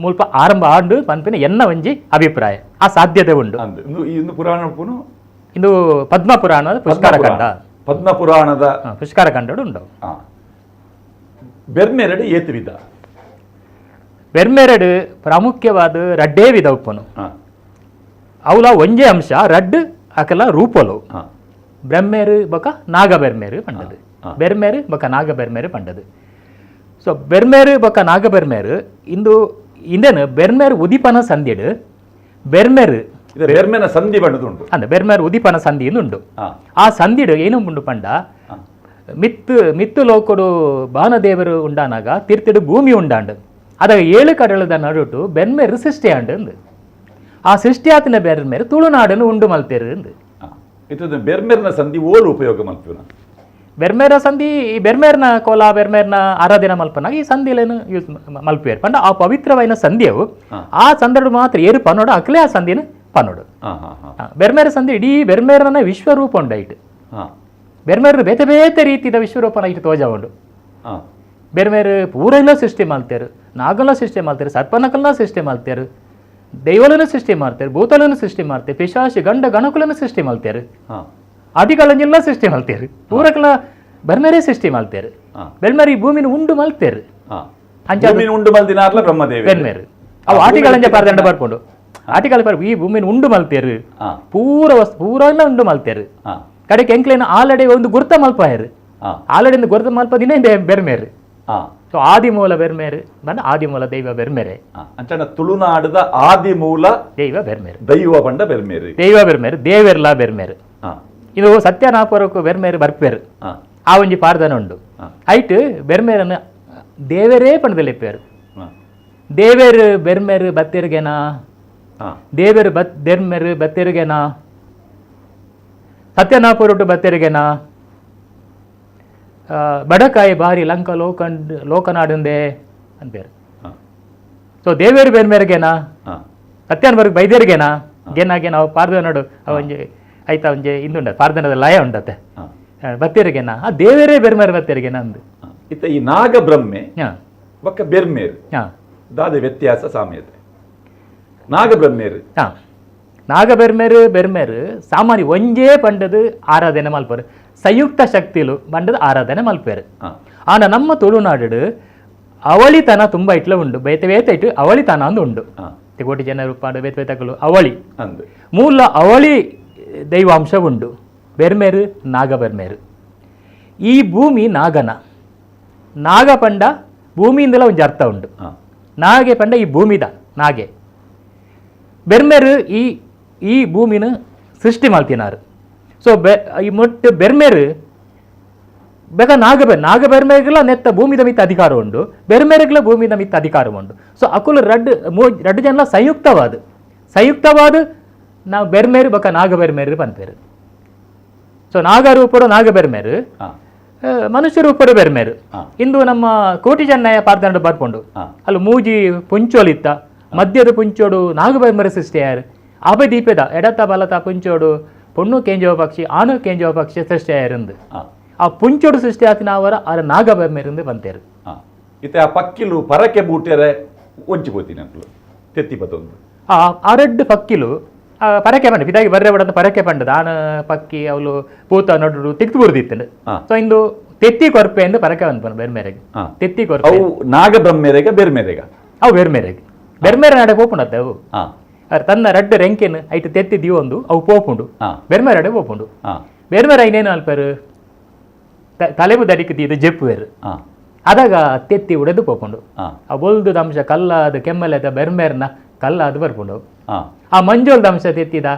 ಮುಲ್ಪ ಆರಂಭ ಆಂಡು ಪನ್ಪಿನ ಎನ್ನ ಒಂಜಿ ಅಭಿಪ್ರಾಯ. ಆ ಸಾಧ್ಯತೆ ಉಂಡು. ಪುರಾಣ ಇಂದು ಪದ್ಮ ಪುರಾಣದ ಪುಷ್ಕರ ಖಂಡ ಪದ್ಮ ಪುರಾಣದ ಪುಷ್ಕರ ಖಂಡಡು ಉಂಡು. ಬೆರ್ಮೆರಡು ಏತು ವಿಧ? ಬೆರ್ಮೆರಡು ಪ್ರಾಮುಖ್ಯವಾದ ರಡ್ಡೇ ವಿಧ ಉಪ್ಪನು. ಅವಲ ಒಂಜೇ ಅಂಶ ರಡ್ಡು ಅಕಲ ರೂಪಲು. ಬ್ರಹ್ಮೇರು ಬೊಕ ನಾಗ ಬೆರ್ಮೇರು ಪಂಡದು. ಬೆರ್ಮೇರು ಬೊಕ ನಾಗ ಬೆರ್ಮೇರು ಪಂಡದು. ಸೊ ಬೆರ್ಮೇರು ಬೊಕ ನಾಗ ಬೆರ್ಮೇರು ಇಂದು ಇಂದೇನು ಬೆರ್ಮೇರು ಉದಿಪನ ಸಂಧಿಡು ಬೆರ್ಮೇರು ಬೆರ್ಮೇನ ಸಂಧಿ ಬಣ್ಣದುಂಟು. ಅಂದ ಬೆರ್ಮೇರು ಉದಿಪನ ಸಂಧಿ ಉಂಡು. ಆ ಸಂಧಿಡು ಏನು ಉಂಡು ಪಂಡ ಮಿತ್ತು ಮಿತ್ತು ಲೋಕಡು ಬಾನದೇವರು ಉಂಡಾನಾಗ ತೀರ್ಥಿಡು ಭೂಮಿ ಉಂಡಾಂಡು ಅದಾಗ 7 ಕಡಲದ ನಡುಟು ಬೆರ್ಮೇರು ಸೃಷ್ಟಿ ಆಂಡು ಅಂದು. ಆ ಸೃಷ್ಟಿ ಆತಿನ ಬೆರ್ಮೇರು ತುಳುನಾಡನ್ನು ಉಂಡು ಮಲ್ತೇರು ಅಂದು. ಇದು ಬೆರ್ಮೇರ್ನ ಸಂಧಿ ಓಲು ಉಪಯೋಗ ಮಲ್ಪುನ ಬೆರ್ಮೇರ ಸಂಧಿ ಈ ಬೆರ್ಮೇರ್ನ ಕೋಲ ಬೆರ್ಮೇರ್ನ ಆರಾಧನೆ ಮಲ್ಪನಾಗ ಈ ಸಂಧಿಲೇನು ಯೂಸ್ ಮಲ್ಪುವೇರು ಪಂಡ ಆ ಪವಿತ್ರವಾಯಿನ ಸಂಧಿಯವು ಆ ಸಂದರ್ಭ ಮಾತ್ರ ಏರು ಪನ್ನೋಡು ಅಕ್ಲೆ ಆ ಸಂಧಿನ ಪನ್ನೋಡು. ಬೆರ್ಮೇರ ಸಂಧಿ ಇಡೀ ಬೆರ್ಮೇರನ ವಿಶ್ವರೂಪ ಉಂಡು ಐಟ್. ಬೆರ್ಮೇರು ಬೇತೆ ಬೇತೆ ರೀತಿಯ ವಿಶ್ವರೂಪನ ಐಟ್ ತೋಜ ಉಂಡು. ಬೆರ್ಮೇರು ಪೂರೆಲ್ಲ ಸೃಷ್ಟಿ ಮಾಡ್ತೇರು, ನಾಗಲ ಸೃಷ್ಟಿ ಮಾಡ್ತಾರೆ, ಸರ್ಪನಕಲ್ನ ಸೃಷ್ಟಿ ಮಾಡ್ತೇರು, ದೈವಲನ್ನು ಸೃಷ್ಟಿ ಮಾಡ್ತಾರೆ, ಭೂತಲನ್ನು ಸೃಷ್ಟಿ ಮಾಡ್ತಾರೆ, ಪಿಶಾಚಿ ಗಂಡ ಗಣಕುಲನ್ನು ಸೃಷ್ಟಿ ಮಾಡ್ತೇರು, ಅದಿಗಳನ್ನೆಲ್ಲ ಸೃಷ್ಟಿ ಮಾಡ್ತೇರು, ಪೂರಕಲ ಬೆರ್ಮೇರೇ ಸೃಷ್ಟಿ ಮಾಡ್ತೇರು. ಬೆರ್ಮೇರು ಈ ಭೂಮಿನ ಉಂಡು ಮಲ್ತೇರು. ಉಂಡು ಮಲ್ದಿನಾರ್ಲ ಬ್ರಹ್ಮದೇವ ಬೆರ್ಮೇರು ಅವು ಆಟಿಗಳಂಜೆ ಪಾರದಂಡ ಬರ್ಕೊಂಡು ಆಟಿಗಳ ಪರ್ ಈ ಭೂಮಿನ ಉಂಡು ಮಲ್ತೇರು, ಪೂರ ವಸ್ತು ಪೂರ ಎಲ್ಲ ಉಂಡು ಮಲ್ತೇರು. ಕಡೆಗೆ ಎಂಕ್ಲೇನ ಆಲ್ರೆಡಿ ಒಂದು ಗುರ್ತ ಮಲ್ಪಾಯರು. ಆಲ್ರೆಡಿ ಗುರ್ತ ಮಲ್ಪ ದಿನ ಬೆರ್ಮೇರು. ಸೊ ಆದಿಮೂಲ ಬೆರ್ಮೇರು ಬಂದ ಆದಿಮೂಲ ದೈವ ಬೆರ್ಮೇರೆ. ಅಂಚನ ತುಳುನಾಡದ ಆದಿಮೂಲ ದೈವ ಬೆರ್ಮೇರು, ದೈವ ಪಂಡ ಬೆರ್ಮೇರು, ದೈವ ಬೆರ್ಮೇರು, ದೇವೆರ್ಲ ಬೆರ್ಮೇರು. ಇದು ಸತ್ಯನಾಪುರಕ್ಕೂ ಬೆರ್ಮೇರು ಬರ್ಪೇರು. ಆ ಒಂಜಿ ಪಾರ್ದನ ಉಂಡು. ಐಟ್ ಬೆರ್ಮೇರನ್ನು ದೇವರೇ ಪಂಡದಲೆಪ್ಪೇರು. ದೇವೇರು ಬೆರ್ಮೆರು ಬತ್ತೆರ್ಗೆನಾ, ದೇವೇರು ಬೆರ್ಮೆರು ಬತ್ತೆರ್ಗೆನಾ, ಸತ್ಯನಾಪುರಟು ಬತ್ತೆರ್ಗೆನಾ, ಬಡಕಾಯಿ ಬಾರಿ ಲಂಕ ಲೋಕಂಡ್ ಲೋಕನಾಡುಂದೆ ಅನ್ಪೇರು. ಸೊ ದೇವೇರು ಬೆರ್ಮೆರ್ಗೆನಾ, ಸತ್ಯನ ಬರ್ಗ ಬೈದೇರ್ಗೆನಾ, ಗೆನಾಗೆ ನಾವು ಪಾರ್ದನಡು ಒಂಜಿ ಆಯ್ತಾ ಒಂಜಿ ಇಂದುಂಡ ಪಾರ್ದನದ ಲಯ ಉಂಡತ್ತೆ ಬತ್ತೇರಿಗೆನಾ, ಆ ದೇವೇರೇ ಬೆರ್ಮೇರು ಬತ್ತೇರಿಗೆನಾ ಅಂದು. ಇತ್ತ ಈ ನಾಗಬ್ರಹ್ಮೆ ಬೊಕ್ಕ ಬೆರ್ಮೇರು ದಾದ ವ್ಯತ್ಯಾಸ ಸಾಮ್ಯತೆ? ನಾಗಬ್ರಹ್ಮೇರು ನಾಗಬೆರ್ಮೇರು ಬೆರ್ಮೇರು ಸಾಮಾನ್ಯ ಒಂಜೇ ಪಂಡದು ಆರಾಧನೆ ಮಲ್ಪರು, ಸಂಯುಕ್ತ ಶಕ್ತಿಲು ಪಂಡದು ಆರಾಧನೆ ಮಲ್ಪೇರು. ಆನ ನಮ್ಮ ತುಳುನಾಡು ಅವಳಿತನ ತುಂಬ ಇಟ್ಲ ಉಂಡು, ಬೇತೆ ಬೇತೆ ಇಟ್ಟು ಅವಳಿತನ ಅಂದು ಉಂಡು. ಕೋಟಿ ಜನರು ಪಾಡು ಬೇತೆ ಬೇತಕಲು ಅವಳಿ ಮೂಲ ಅವಳಿ ದೈವಾಂಶ ಉಂಡು. ಬೆರ್ಮೇರು ನಾಗಬೆರ್ಮೇರು ಈ ಭೂಮಿ ನಾಗನ, ನಾಗ ಪಂಡ ಭೂಮಿಯಿಂದಲ ಒಂಜಿ ಅರ್ಥ ಉಂಡು. ನಾಗೆ ಪಂಡ ಈ ಭೂಮಿದ ನಾಗೆ, ಬೆರ್ಮೇರು ಈ ಈ ಭೂಮಿನ ಸೃಷ್ಟಿ ಮಾಡ್ತಿನಾರು. ಸೊ ಈ ಮೊಟ್ಟೆ ಬೆರ್ಮೇರು ಬೇಗ ನಾಗಬೆರ್ಮೇರ್ಗಳ ನೆತ್ತ ಭೂಮಿದ ಮಿತ್ತ ಅಧಿಕಾರ ಉಂಡು, ಬೆರ್ಮೇರ್ಗಳ ಭೂಮಿದ ಮಿತ್ತ ಅಧಿಕಾರ ಉಂಡು. ಸೊ ಅಕುಲು ರಡ್ಡು ರಡ್ಡು ಜನಲ ಸಂಯುಕ್ತವಾದ ಸಂಯುಕ್ತವಾದ ನಾವು ಬೆರ್ಮೇರು ಬೊಕ ನಾಗಬೆರ್ಮೇರು ಪನ್ಪೇರು. ಸೊ ನಾಗರೂಪಡು ನಾಗಬೆರ್ಮೇರು, ಮನುಷ್ಯ ರೂಪಡು ಬೆರ್ಮೇರು. ಇಂದು ನಮ್ಮ ಕೋಟಿ ಚೆನ್ನಯ ಪಾರ್ದನಡು ಬರ್ಪುಂಡು, ಅಲ್ಲಿ ಮೂಜಿ ಪುಂಚೋಲಿತ್ತ, ಮಧ್ಯದ ಪುಂಚೋಡು ನಾಗಬೆರ್ಮೇರು ಸೃಷ್ಟಿಯಾರು, ಆಬೆ ದೀಪದ ಎಡತ ಬಲತ ಪುಂಚೋಡು ಪೊಣ್ಣು ಕೇಂಜವ ಪಕ್ಷಿ ಆನು ಕೇಂಜವ ಪಕ್ಷಿ ಸೃಷ್ಟಿಯಾರಂದು. ಆ ಪುಂಚೋಡು ಸೃಷ್ಟಿ ಆತಿನ ಅವರ ಆರ ನಾಗಬೆರ್ಮೇರಿಂದ ಬಂತೇರು. ಇತ್ತೆ ಆ ಪಕ್ಕಿಲು ಪರಕೆ ಬೂಟೆರೆ ಒಂಚಿ ಪೋತಿನ ತೆತ್ತಿ ಪತ್ತೊಂದು ಆ ಆರಡ್ಡು ಪಕ್ಕಿಲು ಪರಕೆ ಪಂಡ ಪಿದಾಗಿ ಬರ್ರೆ ಬಡದ ಪರಕೆ ಪಂಡದ ಆನ ಪಕ್ಕಿ ಅವಳು ಪೂತ ನಡು ತಿಕ್ತು ಬುರ್ದಿತ್ತು. ಸೊ ಇಂದು ತೆತ್ತಿ ಕೊರ್ಪೆ ಎಂದು ಪರಕೆ ಬಂದ್ಪನ ಬೆರ್ಮೇರೆಗೆ ತೆತ್ತಿ ಕೊರ್ಪೆ. ಅವು ನಾಗಬ್ರಹ್ಮೇರೆಗ ಬೆರ್ಮೇರೆಗ? ಅವು ಬೆರ್ಮೇರೆಗೆ, ಬೆರ್ಮೇರೆ ನಡೆ ಪೋಪುಂಡತ್ತೆ ಅವು. ತನ್ನ ರಡ್ಡು ರೆಂಕೆನ್ ಐಟ್ ತೆತ್ತಿ ದಿವೊಂದು ಅವು ಪೋಪುಂಡು, ಬೆರ್ಮೇರೆ ಅಡೆ ಪೋಪುಂಡು. ಬೆರ್ಮೇರೆ ಐನೇನು ಅಲ್ಪರು ತಲೆಬು ದಡಿಕ್ ದೀದು ಜೆಪ್ಪುವೆರು. ಅದಾಗ ತೆತ್ತಿ ಉಡೆದು ಪೋಪುಂಡು. ಆ ಬೊಲ್ದುದ ಅಂಶ ಕಲ್ಲಾದ ಕೆಮ್ಮಲೆದ ಬೆರ್ಮೇರ್ನ ಕಲ್ಲಾದ ಬರ್ಪುಂಡು. ಆ ಮಂಜೋಲ್ದ ಅಂಶ ತೆತ್ತಿದ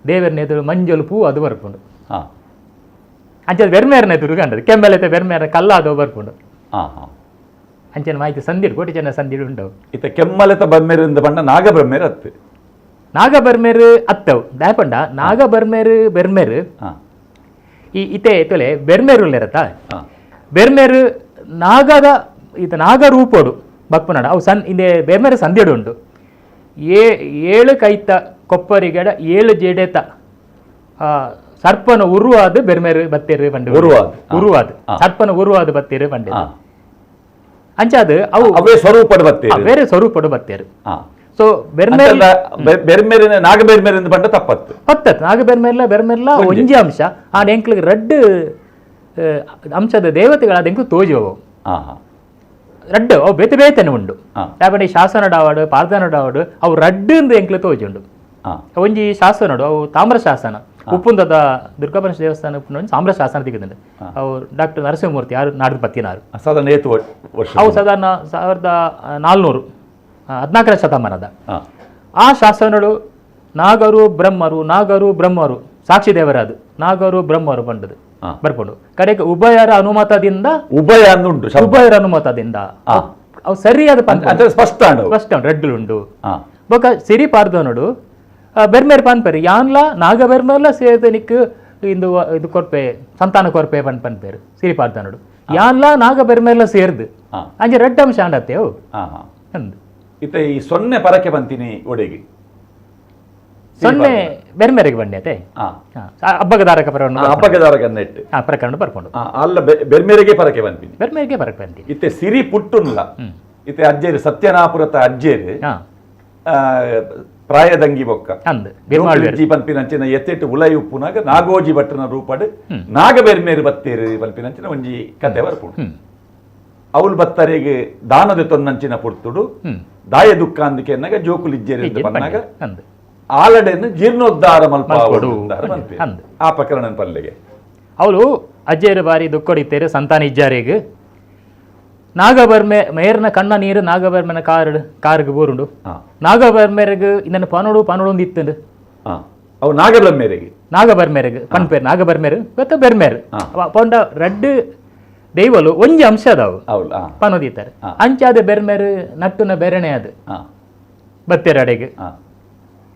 ದೇವರನ್ನ ಎದುರು ಮಂಜೋಲು ಪೂ ಅದು ಬರ್ಪುಂಡು. ಅಂಚೆ ಬೆರ್ಮೇರ್ನ ಎದುರು ಕಂಡದು ಕೆಮ್ಮಲೆತ ಬೆರ್ಮೇರ್ನ ಕಲ್ಲಾದ ಬರ್ಪುಂಡು. ಅಂಚನೆ ಮಾಹಿತಿ ಸಂದಿಡು ಕೋಟಿ ಜನ ಸಂದಿಡು ಉಂಟವು. ಇತ್ತ ಕೆಮ್ಮಲೆತ ಬೆರ್ಮೇರಿಂದ ಬಣ್ಣ ನಾಗಬ್ರಹ್ಮೇರು ಅತ್ತು. ನಾಗಬರ್ಮೇರು ಅತ್ತವು ದಾಯಪಂಡ ನಾಗಬರ್ಮೇರು ಬೆರ್ಮೇರು ಈ ಇತೆ ಇತ್ತಲೆ ಬೆರ್ಮೇರು ಉಲ್ಲೇರತ್ತ ಬೆರ್ಮೇರು ನಾಗದ ಈತ ನಾಗರೂಪೋಡು ಬಕ್ಪುನಾಡ ಅವು ಸನ್ ಇಂದೆ ಬೆರ್ಮೇರು ಸಂದಿಡು ಉಂಡು. ಏಳು ಕೈತ ಕೊಪ್ಪರಿಗಡ ಏಳು ಜೇಡೆತ ಸರ್ಪನ ಉರುವಾದ ಬೆರ್ಮೇರು ಬತ್ತೇರು ಪಂಡೆ, ಉರುವಾದ ಉರುವಾದ ಸರ್ಪನ ಉರುವಾದ ಬತ್ತೇರು ಪಂಡೆ. ಅಂಚಾದ ಅವು ಅವೇ ಸ್ವರೂಪಡು ಬತ್ತೇರು, ಬೇರೆ ಸ್ವರೂಪಡು ಬತ್ತೇರು. ಸೊ ಬೆರ್ಮೇರ್ ಬೆರ್ಮೇರಿನ ನಾಗ ಬೆರ್ಮೇರಿಂದ ಬಂಡ ತಪ್ಪತ್ತು ಪತ್ತತ್ ನಾಗ ಬೆರ್ಮೇರ್ಲ ಬೆರ್ಮೇರ್ಲ ಒಂಜಿ ಅಂಶ ಆ ಎಂಕ್ಲಿಗೆ ರಡ್ಡು ಅಂಶದ ದೇವತೆಗಳ ಎಂಕ್ಲು ತೋಜಿ ಅವು ರಡ್ಡು ಅವು ಬೇತೆ ಬೇತೆನೆ ಉಂಡು. ಯಾಕಂದ್ರೆ ಶಾಸನ ಡಾವಡು ಪಾರ್ದನ ಡಾವಡು ಅವು ರಡ್ಡು ಎಂಕ್ಲು ತೋಜಿ ಉಂಡು. ಒಂಜಿ ಶಾಸನಡು ಅವು ತಾಮ್ರ ಶಾಸನ ಉಪ್ಪುಂದದ ದುರ್ಗಾಪರಮೇಶ್ವರ ದೇವಸ್ಥಾನ ಉಪ್ಪುಂದ ಒಂಜಿ ತಾಮ್ರ ಶಾಸನ ತೆಗೆದುಂಡು. ಅವು ಡಾಕ್ಟರ್ ನರಸಿಂಹಮೂರ್ತಿ ಯಾರು ನಾಡ್ದು ಪತ್ತಿನಾರು. ಸಾಧಾರಣ ಏತು ವರ್ಷ? ಅವು ಸಾಧಾರಣ 1400 14ನೇ ಶತಮಾನದ. ಆ ಶಾಸನಗಳು ನಾಗರು ಬ್ರಹ್ಮರು ನಾಗರು ಬ್ರಹ್ಮರು ಸಾಕ್ಷಿ ದೇವರಾದು ನಾಗರು ಬ್ರಹ್ಮರು ಬಂಡದು ಬರ್ಪುಂಡು. ಕಡೆಗೆ ಉಭಯರ ಅನುಮತದಿಂದ ಉಭಯ ಉಂಟು, ಉಭಯರ ಅನುಮತದಿಂದ ಅವು ಸರಿಯಾದ ಸ್ಪಷ್ಟ ಸ್ಪಷ್ಟ ರಡ್ಡುಲು ಉಂಡು. ಬೊಕ ಸಿರಿ ಪಾರ್ದನೋಡು ಬೆರ್ಮೇರ್ ಪನ್ಪೇರು ಯಾನ್ಲ ನಾಗ ಬೆರ್ಮೇರ್ಲ ಸೇರ್ದ ನಿಕ್ ಇಂದು ಇದು ಕೊರ್ಪೆ ಸಂತಾನ ಕೊರ್ಪೆ ಪನ್ ಪನ್ಪೇರು ಸಿರಿ ಪಾರ್ದನೋಡು ಯಾನ್ಲ ನಾಗ ಬೆರ್ಮೇರ್ಲ ಸೇರ್ದು ಅಂಚೆ ರಡ್ಡು ಅಂಶ ಆಂಡತ್ತೆ ಅವು ಅಂದು. ಇತ್ತ ಈ ಸೊನ್ನೆ ಪರಕೆ ಬಂತೀನಿ ಒಡೆಗೆ ಸೊನ್ನೆ ಬೆರ್ಮೇರೆಗೆ ಬಂಡತೆ ಹಬ್ಬಗದಾರಕ ಪರವನ್ನು ಹಬ್ಬಗದಾರಕ ನೆಟ್ಟು ಪ್ರಕರಣ ಬರ್ಕೊಂಡು ಅಲ್ಲ ಬೆರ್ಮೇರೆಗೆ ಪರಕೆ ಬಂತೀನಿ, ಬೆರ್ಮೇರೆಗೆ ಪರಕೆ ಬಂತೀನಿ. ಇತ್ತೆ ಸಿರಿ ಪುಟ್ಟುನ್ಲ ಇತ್ತೆ ಅಜ್ಜೇರು ಸತ್ಯನಾಪುರತ ಅಜ್ಜೇರು ಪ್ರಾಯದಂಗಿ ಬೊಕ್ಕ ಪನ್ಪಿನಂಚಿನ ಎತ್ತೆಟ್ಟು ಉಲೈ ಉಪ್ಪುನಾಗ ನಾಗೋಜಿ ಭಟ್ಟನ ರೂಪಡು ನಾಗ ಬೆರ್ಮೇರು ಬತ್ತೇರು ಪನ್ಪಿನಂಚಿನ ಒಂಜಿ ಕತೆ ಬರ್ಪುಂಡು. ಅವಳು ಬತ್ತರಿಗೆ ದಾನದ ತೊನ್ನಂಚಿನ ಪುರ್ತುಡು ದಾಯ ದುಃಖ ಅಂದಕೆನ್ನಾಗ ಜೋಕುಲಿಜ್ಜೇರು ಪನ್ನಾಗ ಆಲಡೆಯನ್ನು ಜೀರ್ಣೋದ್ಧಾರ ಮಲ್ಪ ಆ ಪ್ರಕರಣ ಪಲ್ಲೆಗೆ ಅವಳು ಅಜ್ಜೇರು ಬಾರಿ ದುಃಖಡಿತ್ತೇರು ಸಂತಾನ ಇಜ್ಜಾರಿಗೆ ನಾಗಬರ್ಮೆ ಮೇರ್ನ ಕಣ್ಣ ನೀರು ನಾಗಬರ್ಮನ ಕಾರ್ ಕಾರ್ಗೆ ಬೋರುಂಡು. ನಾಗಬರ್ಮೇರಿಗೆ ಇನ್ನನ್ನು ಪನೋಡು ಪನೋಡು ಒಂದು ಇತ್ತಂಡು. ಅವು ನಾಗಬರ್ಮೇರಿಗೆ ನಾಗಬರ್ಮೇರಿಗೆ ಪನ್ಪೇರು ನಾಗಬರ್ಮೇರು ಗೊತ್ತ ಬೆರ್ಮೇರು ಪೊಂಡ ರಡ್ಡು ದೈವಲು ಒಂಜಿ ಅಂಶ ಅದಾವು ಪನೋದಿತ್ತಾರೆ. ಅಂಚಾದ ಬೆರ್ಮೆರ್ ನಟ್ಟುನ ಬೆರಣೆ ಅದು ಬತ್ತೇರ ಅಡೆಗೆ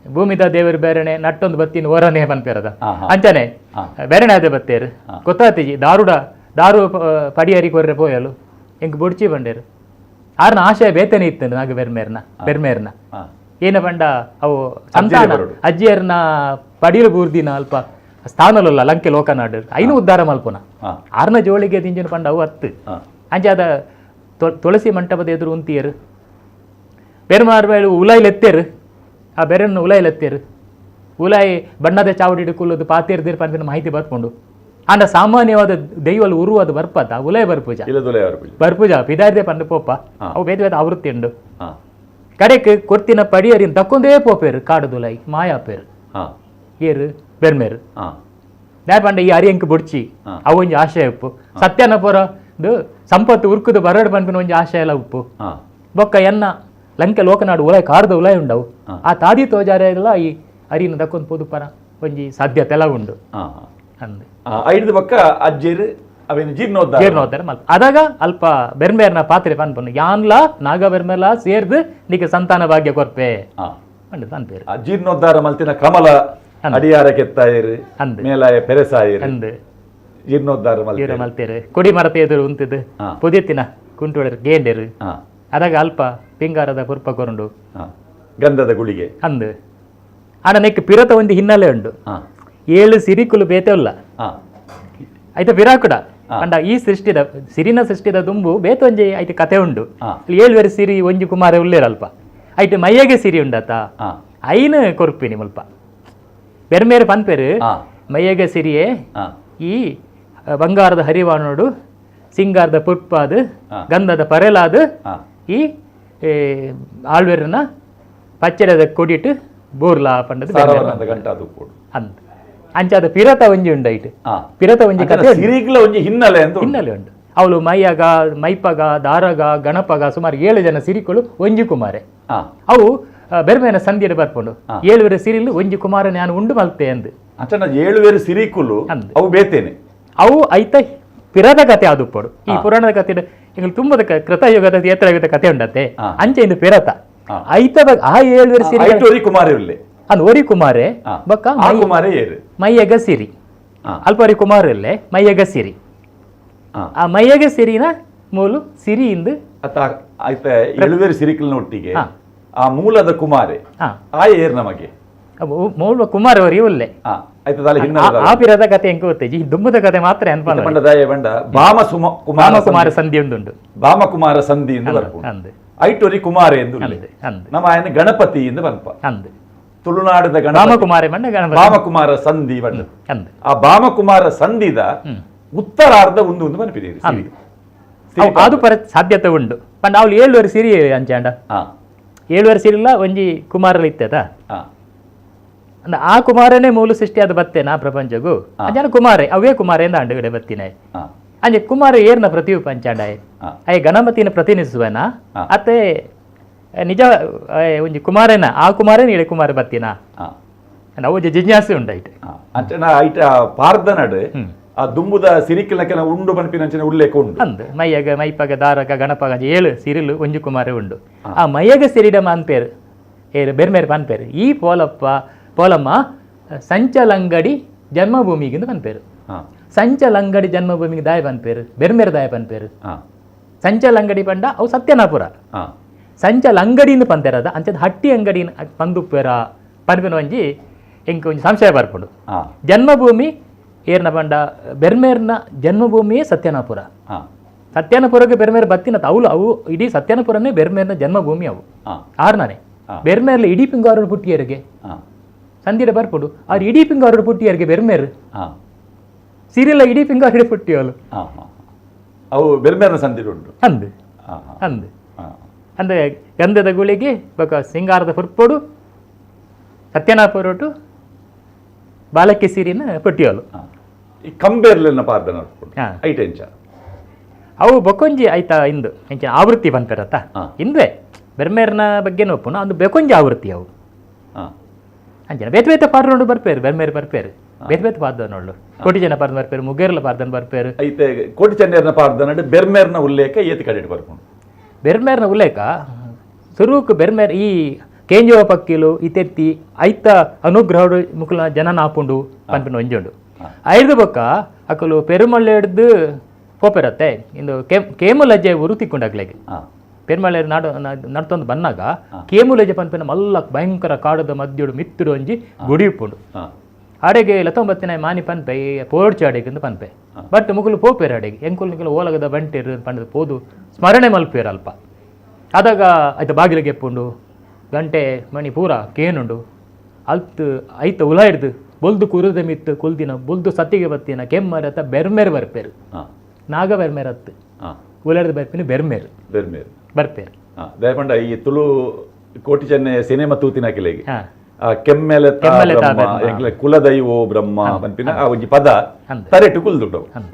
ಭೂಮಿದ ದೇವರು ಬೇರೆನೆ ನಟ್ಟೊಂದು ಬತ್ತಿನ ಓರನೆ ಪನ್ಪೇರದ ಅಂಚನೆ ಬೇರೆನೆ ಅದೇ ಬತ್ತೇರು ಗೊತ್ತಾತಿಜಿ ದಾರುಡ ದಾರು ಪಡಿಯರಿ ಕೊರ್ರೆ ಪೋಯಲು ಎಂಕ್ ಬುಡ್ಚಿ ಬಂಡೇರು ಆರ್ನ ಆಶಯ ಬೇತನೆ ಇತ್ತು ನಾಗ ಬೆರ್ಮೇರ್ನ ಬೆರ್ಮೇರ್ನ ಏನ ಪಂಡ ಅವು ಸಂತಾನ ಅಜ್ಜಿಯರ್ನ ಪಡಿಯಲು ಬೂರ್ದಿನ ಅಲ್ಪ ಸ್ಥಾನಲಲ್ಲ ಲಂಕೆ ಲೋಕನಾಡು ಐನು ಉದ್ಧಾರ ಮಲ್ಪುನ ಆರ್ನ ಜೋಳಿಗೆ ದಿಂಜಿನ ಪಂಡ ಅವು ಹತ್ತು ಅಂಚಾದ ತುಳಸಿ ಮಂಟಪದ ಎದುರು ಉಂತಿಯರು ಬೆರ್ಮಾರ್ ಬೇಳು ಉಲಾಯಿಲೆತ್ತೇರು ಆ ಬೆರನ್ನು ಉಲಾಯಿಲೆತ್ತೇರು ಉಲಾಯಿ ಬಣ್ಣದ ಚಾವಡಿ ಕುಲ್ಲದು ಪಾತೇರ್ದಿರ್ ಪನ್ಪಿನ ಮಾಹಿತಿ ಬರ್ಕೊಂಡು ಅಂಡ ಸಾಮಾನ್ಯವಾದ ದೈವಲ್ ಉರುವಾದ ಬರ್ಪದ ಉಲಾಯ್ ಬರ್ಪೂಜ ಬರ್ಪೂಜ ಪಿದಾರ್ದೆ ಪಂಡ ಪೋಪ ಅವು ಬೇರೆ ಬೇರೆ ಆವೃತ್ತಿ ಉಂಡು ಕಡೆಕ್ ಕೊರ್ತಿನ ಪಡಿಯರಿನ್ ತಕ್ಕೊಂದೇ ಪೋಪೇರು ಕಾಡುದುಲಾಯಿ ಮಾಯಾಪೇರು ಏರು ಬೆರ್ಮೇರು ದಾಯ ಪಂಡ ಈ ಅರಿಯಂಕ್ ಬುಡ್ಚಿ ಅವು ಒಂಜಿ ಆಶಯ ಉಪ್ಪು ಸತ್ಯನ ಪೊರ ಸಂಪತ್ತು ಉರ್ಕುದು ಬರಡು ಪನ್ಪಿನ ಒಂಜಿ ಆಶಯ ಎಲ್ಲ ಉಪ್ಪು ಬೊಕ್ಕ ಎನ್ನ ಲಂಕೆ ಲೋಕನಾಡು ಉಲಾಯ್ ಕಾಡ್ದ ಉಲಾಯ್ ಉಂಡವು ಆ ತಾದಿ ತೋಜಾರೆ ಎಲ್ಲ ಈ ಅರಿನ ದಕ್ಕೊಂದು ಪೋದುಪನ ಒಂಜಿ ಸಾಧ್ಯತೆ ಎಲ್ಲ ಉಂಡು ಅಂದ್ ಐದು ಪಕ್ಕ ಅಜ್ಜಿರು ಅವೇನು ಜೀರ್ಣೋದ್ಧಾರ ಜೀರ್ಣೋದ್ಧಾರ ಮಲ್ಪ ಅದಾಗ ಅಲ್ಪ ಬೆರ್ಮೇರ್ನ ಪಾತ್ರೆ ಪನ್ಪನು ಯಾನ್ಲಾ ನಾಗ ಬೆರ್ಮೇರ್ಲಾ ಸೇರ್ದು ನಿಕ ಸಂತಾನ ಭಾಗ್ಯ ಕೊರ್ಪೆ ಪಂಡ ಪನ್ಪೇರು ಜೀರ್ಣೋದ್ಧಾರ ಮಲ್ತಿನ ಕಮಲ ಅಡಿಯಾರ ಕೆತ್ತಾಯರು ಮೇಲಾಯ ಪೆರೆಸಾಯರು ಅಂದ್ ಜೀರ್ಣೋದ್ಧಾರ ಜೀರ್ಣ ಮಲ್ತೇರು ಕೊಡಿ ಮರತ ಎದುರು ಉಂತಿದ್ದು ಪುದಿತ್ತಿನ ಕುಂಟುವಡರು ಗೇಂಡೇರು ಅದಾಗ ಅಲ್ಪ ಪಿಂಗಾರದ ಪುರ್ಪ ಕೊರಂಡು ಗಂಧದ ಗುಳಿಗೆ ಅಂದು ಆಡ ನೆಕ್ ಪಿರತ ಒಂದು ಹಿನ್ನೆಲೆ ಉಂಡು ಏಳು ಸಿರಿಕುಲು ಬೇತೆ ಉಲ್ಲ ಆಯ್ತಾ ಪಿರಾಕುಡ ಅಂಡ ಈ ಸೃಷ್ಟಿದ ಸಿರಿನ ಸೃಷ್ಟಿದ ದುಂಬು ಬೇತೊಂಜಿ ಐತೆ ಕತೆ ಉಂಡು ಏಳು ಬೇರೆ ಸಿರಿ ಒಂಜಿ ಕುಮಾರ ಉಲ್ಲೇರಲ್ಪ ಐತೆ ಮೈಯಗೆ ಸಿರಿ ಉಂಡತ ಐನ ಕೊರ್ಪಿನಿ ಮುಲ್ಪ ಬೆರ್ಮೇರು ಪನ್ಪೇರು ಮೈಯಗೆ ಸಿರಿಯೇ ಈ ಬಂಗಾರದ ಹರಿವಾಣೋಡು ಸಿಂಗಾರದ ಪುರ್ಪಾದು ಗಂಧದ ಪರೆಲಾದು ಈ ಆಳ್ವೆರನ ಪಚ್ಚಡದ ಕೊಡಿಟ್ಟು ಬೋರ್ಲಾ ಪಂಡದ ಅಂದ್ ಅಂಚಾದ ಪಿರತ ಒಂಜಿ ಉಂಡು ಐಟ್ ಪಿರತ ಒಂಜಿ ಕತೆ ಸಿರಿಗ್ಲ ಒಂಜಿ ಹಿನ್ನೆಲೆ ಅಂತ ಹಿನ್ನೆಲೆ ಉಂಡು ಅವಳು ಮೈಯಾಗ ಮೈಪಗ ದಾರಗ ಗಣಪಗ ಸುಮಾರು 7 ಜನ ಸಿರಿಕುಳು ಒಂಜಿ ಕುಮಾರೆ ಅವು ಬೆರ್ಮೇನ ಸಂಧಿಯ ಬರ್ಪುಂಡು 7 ಬೇರೆ ಸಿರಿಲು ಒಂಜಿ ಕುಮಾರ ನಾನು ಉಂಡು ಮಲ್ತೆ ಅಂದ್ ಅಂಚನ 7 ಬೇರೆ ಸಿರಿಕುಲು ಅವು ಬೇತೇನೆ ಅವು ಐತ ಪಿರದ ಕತೆ ಆದುಪ್ಪಡು ಈ ಪುರಾಣದ ಕತೆ ಎಂಗಳು ತುಂಬದ ಕೃತಯುಗದ ಏತ್ರಯುಗದ ಕತೆ ಉಂಡತ್ತೆ ಅಂಚೆ ಇಂದು ಪಿರತ ಐತ ಆ 7 ಬೇರೆ ಸಿರಿ ಕುಮಾರ ಉಲ್ಲೆ ಅಂದ್ ಒರಿ ಕುಮಾರೆ ಬೊಕ್ಕ ಮೈಯಗ ಸಿರಿ ಅಲ್ಪ ಒರಿ ಕುಮಾರ ಇಲ್ಲೇ ಮೈಯಗ ಸಿರಿ ಆ ಮೈಯಗ ಸಿರಿನ ಮೂಲು ಸಿರಿ ಇಂದು ಏಳುವೇರು ಸಿರಿಕಲ್ನ ಒಟ್ಟಿಗೆ ಆ ಮೂಲದ ಕುಮಾರೆ ಆ ಏರ್ ನಮಗೆ ಮೂಲ ಕುಮಾರ ಅವರಿ ಉಲ್ಲೆ ಆ ಪಿರದ ಕತೆ ಎಂಕ ಗೊತ್ತೇಜಿ ದುಂಬದ ಕತೆ ಮಾತ್ರ ಬಂಡ ಬಾಮ ಕುಮಾರ ಸಂಧಿ ಉಂಟು ಬಾಮಕುಮಾರ ಸಂಧಿ ಎಂದು ಬರ್ಪುಂಡು ಐಟೊರಿ ಕುಮಾರೆ ಎಂದು ನಮ್ಮ ఆయన ಗಣಪತಿ ಎಂದು ಬನ್ಪ ತುಳುನಾಡದ ಬಾಮಕುಮಾರ ಬಾಮಕುಮಾರ ಸಂಧಿ ಬಣ್ಣ ಆ ಬಾಮಕುಮಾರ ಸಂಧಿದ ಉತ್ತರಾರ್ಧ ಒಂದು ಒಂದು ಮನಪಿದೆ ಅದು ಪರ ಸಾಧ್ಯತೆ ಉಂಡು ಪಂಡ ಅವಳು 7 ಸಿರಿ ಅಂಚಾಂಡ 7 ಸಿರಿಲ್ಲ ಒಂಜಿ ಕುಮಾರಲ್ ಇತ್ತದ ಆ ಕುಮಾರನೇ ಮೂಲ ಸೃಷ್ಟಿಯಾದ ಬತ್ತೇನಾ ಪ್ರಪಂಚಗೂ ಅಂಜಾನ ಕುಮಾರೆ ಅವೇ ಕುಮಾರೆ ಎಂದ ಅಂಡುಗಡೆ ಬತ್ತಿನ ಅಂಜೆ ಕುಮಾರ ಏರ್ನ ಪ್ರತಿಯು ಪಂಚಾಂಡಾಯ ಅಯ್ಯ ಗಣಪತಿನ ಪ್ರತಿನಿಧಿಸುವನ ಅತ್ತೆ ನಿಜ ಒಂಜಿ ಕುಮಾರನ ಆ ಕುಮಾರನ ಇಡೆ ಕುಮಾರ ಬತ್ತಿನ ನಾವು ಒಂಜಿ ಜಿಜ್ಞಾಸೆ ಉಂಡಾಯ್ತು ಅಂಚನ ಐಟ ಪಾರ್ದನಡು ಆ ದುಂಬುದ ಸಿರಿಕಿನ ಕೆಲ ಉಂಡು ಪನ್ಪಿನ ಅಂಚನೆ ಉಲ್ಲೇಖ ಉಂಡು ಅಂದ್ ಮೈಯಗ ಮೈಪಗ ದಾರಗ ಗಣಪಗ 7 ಸಿರಿಲು ಒಂಜಿ ಕುಮಾರ ಉಂಡು ಆ ಮೈಯಗ ಸಿರಿಡ ಮಾನ್ಪೇರು ಏರು ಬೆರ್ಮೇರು ಪನ್ಪೇರು ಈ ಪೋಲಪ್ಪ ಪೋಲಮ್ಮ ಸಂಚಲಂಗಡಿ ಜನ್ಮಭೂಮಿಗಿಂದ ಪನ್ಪೇರು ಸಂಚಲಂಗಡಿ ಜನ್ಮಭೂಮಿಗೆ ದಾಯ ಪನ್ಪೇರು ಬೆರ್ಮೇರು ದಾಯ ಪನ್ಪೇರು ಸಂಚಲಂಗಡಿ ಪಂಡ ಅವು ಸತ್ಯನಾಪುರ ಸಂಚಲ ಅಂಗಡಿಯಿಂದ ಪಂತೆರದ ಅಂಚದ ಹಟ್ಟಿ ಅಂಗಡಿ ಪಂದುಪ್ಪೇರ ಪನ್ಪಿನ ಒಂಜಿ ಎಂಕ್ ಒಂಜಿ ಸಂಶಯ ಬರ್ಪುಂಡು ಜನ್ಮಭೂಮಿ ಏರ್ನ ಪಂಡ ಬೆರ್ಮೇರ್ನ ಜನ್ಮಭೂಮಿಯೇ ಸತ್ಯನಾಪುರ ಸತ್ಯನಾಪುರಕ್ಕೆ ಬೆರ್ಮೇರ್ ಬತ್ತಿನ ಅವಳು ಅವು ಇಡೀ ಸತ್ಯನಾಪುರನೇ ಬೆರ್ಮೇರ್ನ ಜನ್ಮಭೂಮಿ ಅವು ಆರ್ನಾನೆ ಬೆರ್ಮೇರ್ಲ ಇಡೀ ಪಿಂಗಾರರು ಪುಟ್ಟಿಯರಿಗೆ ಸಂಧಿಡ ಬರ್ಪುಂಡು ಆರು ಇಡೀ ಪಿಂಗಾರರು ಪುಟ್ಟಿಯರಿಗೆ ಬೆರ್ಮೇರ್ ಸಿರಿಲ್ಲ ಇಡೀ ಪಿಂಗಾರ ಪುಟ್ಟಿಯವಳು ಅವು ಬೆರ್ಮೇರ್ನ ಸಂಧಿಡು ಉಂಟು ಅಂದು ಅಂದು ಅಂದರೆ ಗಂಧದ ಗುಳಿಗೆ ಬೊಕ ಸಿಂಗಾರದ ಪುರ್ಪೊಡು ಸತ್ಯನಾಪುರೊಟು ಬಾಲಕಿ ಸಿರಿನ ಪುಟ್ಟಿಯೋಲು ಈ ಕಂಬೇರ್ಲೆನ ಪಾರ್ದನ ಐಟೆಂಚ ಅವು ಬೊಕೊಂಜಿ ಆಯ್ತಾ ಇಂದು ಎಂಚಿನ ಆವೃತ್ತಿ ಪನ್ಪೆರತ್ತ ಇಂದುವೆ ಬೆರ್ಮೇರ್ನ ಬಗ್ಗೆ ಒಪ್ಪುನು ಅದು ಬೆಕೊಂಜಿ ಆವೃತ್ತಿ ಅವು ಅಂಚನೆ ಬೇತೆ ಬೇತೆ ಪಾರ್ರೋಡು ಬರ್ಪೇರು ಬೆರ್ಮೇರು ಬರ್ಪೇರು ಬೇತೆ ಬೇತೆ ಪಾರ್ದನೊಳ್ಳು ಕೋಟಿ ಜನ ಪಾರ್ದನ ಬರ್ಪೇರು, ಮುಗೇರ್ಲ ಪಾರ್ದನ ಬರ್ಪೇರು. ಐತೆ ಕೋಟಿ ಚೆನ್ನೆಯರ್ನ ಪಾರ್ದನಡ್ ಬೆರ್ಮೆರ್ನ ಉಲ್ಲೇಖ ಏತಿ ಕಡೆಟ್ ಬರ್ಪುಂಡು? ಬೆರ್ಮೇರ್ನ ಉಲ್ಲೇಖ ಸುರುಕು ಬೆರ್ಮೇರ್ ಈ ಕೇಂಜವ ಪಕ್ಕಿಲು ಇತೆತ್ತಿ ಐತ ಅನುಗ್ರಹಡು ಮುಕುಲ ಜನನ ಆಪುಂಡು ಪನ್ಪಿನ ಒಂಜಿ ಉಂಡು. ಐದು ಬೊಕ್ಕ ಅಕುಲು ಪೆರುಮಳ್ಳಿ ಹಿಡ್ದು ಪೋಪೆರತ್ತೆ ಇಂದು ಕೇಮುಲಜ್ಜೆ ಊರು ತಿಕ್ಕೊಂಡಾಗ್ಲೆಗ್. ಪೆರುಮಳ್ಳಿ ನಾಡು ನಡ್ತೊಂದು ಬನ್ನಾಗ ಕೇಮುಲಜ್ಜೆ ಪನ್ಪಿನ ಮಲ್ಲ ಭಯಂಕರ ಕಾಡದ ಮಧ್ಯಡು ಮಿತ್ತುಡು ಒಂಜಿ ಗುಡಿ ಉಪ್ಪುಂಡು. ಅಡೆಗೆ ಲತೊಂಬತ್ತಿನ ಮಾನಿ ಪನ್ಪೆ ಪೋಡ್ಚು ಅಡೆಗೆ ಅಂತ ಪನ್ಪೆ. ಬಟ್ ಮುಗುಲು ಪೋಪೇರು ಅಡೆಗೆ ಎಂಕುಲು ನಿಕುಲು ಓಲಗದ ಬಂಟೇರು ಪಂಡದು ಪೋದು ಸ್ಮರಣೆ ಮಲ್ಪೇರು ಅಲ್ಪ. ಆದಾಗ ಆಯ್ತು ಬಾಗಿಲಿಗೆ ಎಪ್ಪುಂಡು ಗಂಟೆ ಮಣಿ ಪೂರ ಕೇನುಂಡು ಅಲ್ತ್ ಐತ ಉಲ ಹಿಡ್ದು ಬೊಲ್ದು ಕುರುದ ಮಿತ್ತು ಕುಲ್ದಿನ ಬೊಲ್ದು ಸತ್ತಿಗೆ ಬತ್ತಿನ ಕೆಮ್ಮರತ ಬೆರ್ಮೆರ್ ಬರ್ಪೇರು. ನಾಗ ಬೆರ್ಮೆರ್ ಅತ್ತು ಉಲರ್ದು ಬರ್ಪಿನ ಬೆರ್ಮೇರು. ಬೆರ್ಮೇರು. ಬರ್ಪೇರು. ದಯಪಂಡ ಈ ತುಳು ಕೋಟಿ ಚೆನ್ನೆ ಸಿನಿಮಾ ತೂತಿನ ಕಿಲೆಗೆ ಆ ಕೆಮ್ಮೆಲೆ ಕೆಮ್ಮೆಲೆ ತಾ ಬ್ರಹ್ಮ, ಬ್ರಹ್ಮ. ಎಂಕ್ಲೆ ಕುಲದೈವೋ ಬ್ರಹ್ಮ ಪನ್ಪಿನ ಆ ಒಂಜಿ ಪದ ಅಂದ್. ತರೆಟು ಕುಲ್ದುಂಡು. ಅಂದ್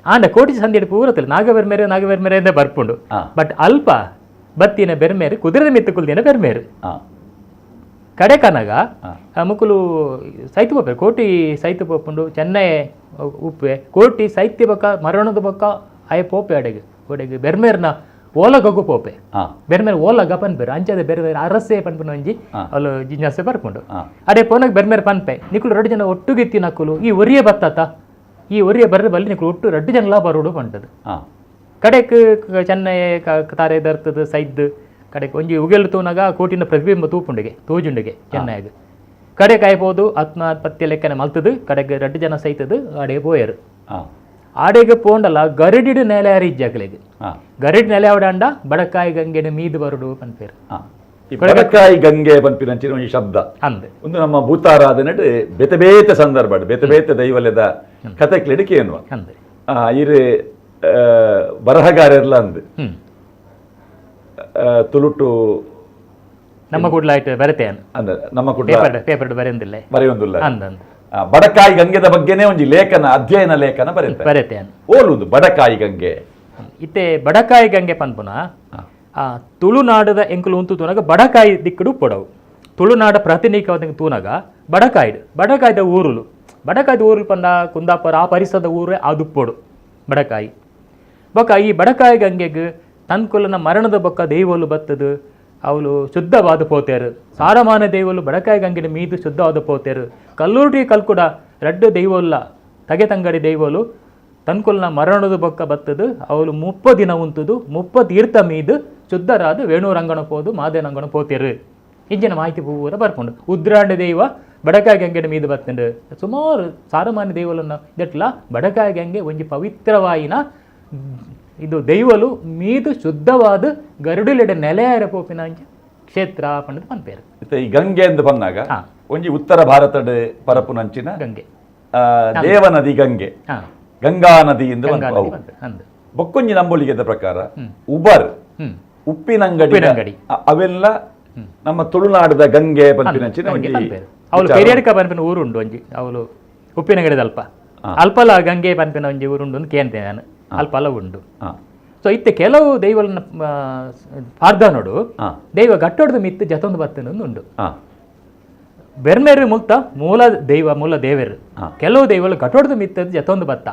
ಆಂಡ ಕೋಟಿ ಸಂದಿಡ್ ಪೂರತಲ್ಲ ನಾಗ ಬೆರ್ಮೇರು ನಾಗ ಬೆರ್ಮೇರೆ ಎಂದೇ ಬರ್ಪುಂಡು. ಬಟ್ ಅಲ್ಪ ಬತ್ತಿನ ಬೆರ್ಮೇರು ಕುದುರೆ ಮಿತ್ತು ಕುಲ್ದಿನ ಬೆರ್ಮೇರು. ಕಡೆ ಕನಗ ಮುಕುಲು ಸೈತು ಪೋಪೆರು ಕೋಟಿ ಸೈತು ಪೋಪುಂಡು ಚೆನ್ನೈ ಉಪ್ಪೆ ಕೋಟಿ ಸೈತ್ಯ ಬೊಕ್ಕ ಮರಣದ ಬೊಕ್ಕ ಆಯ ಪೋಪೆ ಅಡೆಗೆ ಒಡೆಗೆ ಬೆರ್ಮೇರ್ನ ಓಲಗಗು ಪೋಪೆ. ಬೆರ್ಮೇರ್ ಓಲಗ ಪನ್ಪೆರು ಅಂಚಾದ ಬೆರ್ಮೇರ್ ಅರಸೆ ಪನ್ಪಿನ ಒಂಜಿ ಅಲ್ಲ ಜಿಜ್ಞಾಸೆ ಬರ್ಪುಂಡು. ಅಡೆ ಪೋನಾಗ ಬೆರ್ಮೇರ್ ಪನ್ಪೆ ನಿಕುಲು ರಡ್ಡು ಜನ ಒಟ್ಟುಗೆತ್ತಿ ನಕುಲು ಈ ಒರಿಯ ಬತ್ತಾತ ಈ ಒರಿಯ ಬರ್ರೆ ಬಲ್ಲಿ ನಿಕುಲು ಒಟ್ಟು ರಡ್ಡು ಜನಲಾ ಬರೋಡು ಪಂಟದು. ಕಡೆಕ್ ಚೆನ್ನೈ ತಾರೆ ದರ್ತದ ಸೈದ್ ಕಡೆಕ್ ಒಂಜಿ ಉಗೆಲ್ ತೂನಾಗ ಕೋಟಿನ ಪ್ರತಿಬಿಂಬ ತೂಪುಂಡಿಗೆ ತೋಜುಂಡಿಗೆ ಚೆನ್ನೈಗ್ ಕಡೆ ಕಾಯ್ಬೋದು ಆತ್ಮಹತ್ಯೆ ಲೆಕ್ಕನೆ ಮಲ್ತದು ಕಡೆಗೆ ರಡ್ಡು ಜನ ಸೈತದು ಅಡೆ ಪೋಯರು. ಆಡೆಗೆ ಪೋಂಡಲ ಗರಡಿಡು ನೆಲೆ ಇಜ್ಜಾಕಲೆಗ್. ಗರಡಿ ನೆಲೆ ಅವಡಂಡ ಬಡಕಾಯಿ ಗಂಗೆನ ಮೀದು ಬರುಡು ಪನ್ಪೇರು. ಈ ಬಡಕಾಯಿ ಗಂಗೆ ಪನ್ಪಿನಂಚಿನ ಒಂಜಿ ಶಬ್ದ ಅಂದ್ ಒಂದು ನಮ್ಮ ಭೂತಾರಾಧನೆ ಬೇತೆ ಬೇತೆ ಸಂದರ್ಭ ಬೇತೆ ಬೇತೆ ದೈವಲೆದ ಕಥೆಕ್ಲೆಡ್ ಕೇನುವ. ಅಂದ್ ಇರು ಬರಹಗಾರೆರ್ಲ ಅಂದ್ ತುಳುಟು ನಮ್ಮ ಕೂಡ್ಲ ಆಯ್ತು ಬರತೇನು ಅಂದ ನಮ್ಮ ಕೂಡ ಪೇಪರ್ ಪೇಪರ್ ಬರೆಯೊಂದಿಲ್ಲ. ಬರೆಯೊಂದುಲ್ಲ. ಅಂದ್ ಅಂದ್ ಬಡಕಾಯಿ ಗಂಗೆದ ಬಗ್ಗೆನೇ ಒಂಜಿ ಲೇಖನ ಅಧ್ಯಯನ ಲೇಖನ ಬರೆತ ಬರೆತೇನು. ಓಲುಂದು ಬಡಕಾಯಿ ಗಂಗೆ. ಇತ್ತೆ ಬಡಕಾಯಿ ಗಂಗೆ ಪನ್ಪುನ ಆ ತುಳುನಾಡದ ಎಂಕುಲು ಉಂತು ತೂನಾಗ ಬಡಕಾಯಿ ದಿಕ್ಕಡು ಪೊಡವು ತುಳುನಾಡ ಪ್ರಾತಿನಿಕವಾದ ತೂನಾಗ ಬಡಕಾಯ್ಡು ಬಡಕಾಯ್ದ ಊರುಲು ಬಡಕಾಯ್ದ ಊರುಲು ಪಂಡ ಕುಂದಾಪುರ ಆ ಪರಿಸರದ ಊರೇ ಆದುಪ್ಪೊಡು ಬಡಕಾಯಿ. ಬೊಕ್ಕ ಈ ಬಡಕಾಯಿ ಗಂಗೆಗ್ ತನ್ಕುಲನ ಮರಣದ ಬೊಕ್ಕ ದೈವಲು ಬತ್ತದು ಅವಳು ಶುದ್ಧವಾದ ಪೋತೇರು ಸಾರಮಾನ ದೈವಲು ಬಡಕಾಯಿ ಗಂಗೆನ ಮೀದು ಶುದ್ಧವಾದ ಪೋತೇರು ಕಲ್ಲೂರ್ಟಿ ಕಲ್ಕುಡ ರಡ್ಡು ದೈವಲ್ಲ ತಗೆ ತಂಗಡಿ ದೈವಲು ತನ್ಕುಲ್ನ ಮರಣದ ಬೊಕ್ಕ ಬತ್ತದು ಅವಳು 30 ದಿನ ಉಂತುದು 30 ತೀರ್ಥ ಮೀದು ಶುದ್ಧರಾದ ವೇಣುರಂಗಣ ಪೋದು ಮಾದೇನಂಗಣ ಪೋತೇರು ಇಂಚಿನ ಮಾಹಿತಿ ಪೂರ ಬರ್ಪುಂಡು. ಉದ್ರಾಂಡ ದೈವ ಬಡಕಾಯಿ ಗಂಗೆನ ಮೀದು ಬತ್ತುಂಡು ಸುಮಾರು ಸಾರಮಾನ್ಯ ದೈವಲನ್ನ ದಟ್ಲ ಬಡಕಾಯಿ ಗಂಗೆ ಒಂಜಿ ಪವಿತ್ರವಾಯಿನ ಇದು ದೈವಲು ಮೀದು ಶುದ್ಧವಾದ ಗರುಡಿಲೆಡೆ ನೆಲೆಯಾರ ಪೋಪಿನ ಅಂಚ ಕ್ಷೇತ್ರ ಪಂಡದು ಪನ್ಪೇರು. ಇತ್ತೆ ಈ ಗಂಗೆ ಎಂದು ಬಂದಾಗ ಒಂಜಿ ಉತ್ತರ ಭಾರತದ ಪರಪುನಂಚಿನ ಗಂಗೆ ದೇವನದಿ ಗಂಗೆ ಗಂಗಾ ನದಿ ಎಂದು ಗಂಗಾ ಪನ್ಪವು. ನದಿ ಪನ್ಪೇರು. ಅಂದ್. ಬೊಕ್ಕೊಂಜಿ ನಂಬೊಲಿಗೆದ ಪ್ರಕಾರ ಉಬರ್ ಉಪ್ಪಿನಂಗಡಿ ಉಪ್ಪಿನಂಗಡಿ. ಅವೆಲ್ಲ ನಮ್ಮ ತುಳುನಾಡದ ಗಂಗೆ ಪನ್ಪಿನಂಚಿನ ಗಂಗೆ ಒಂಜಿ ಪನ್ಪೇರು. ಅವಳು ವಿಚಾರ. ಪೆರಿಯಡ್ಕ ಪನ್ಪಿನ ಊರುಂಡು ಒಂಜಿ ಅವಳು ಉಪ್ಪಿನಂಗಡಿದ ಅಲ್ಪ ಅಲ್ಪಲ ಗಂಗೆ ಪನ್ಪಿನ ಒಂಜಿ ಊರುಂಡು ಅಂತ ಕೇಂತೇನೆ ನಾನು ಅಲ್ಪಲ ಉಂಡು. ಸೊ ಇತ್ತೆ ಕೆಲವು ದೈವಲನ್ನ ಪಾರ್ದನೋಡು ದೈವ ಗಟ್ಟೊಡ್ದು ಮಿತ್ತು ಜತೊಂದು ಬತ್ತನ ಉಂಡು. ಬೆರ್ಮೇರು ಮುಲ್ತ ಮೂಲ ದೈವ ಮೂಲ ದೇವರು ಕೆಲವು ದೈವಲು ಗಟ್ಟೊಡ್ದು ಮಿತ್ತದ್ದು ಜತೊಂದು ಬತ್ತ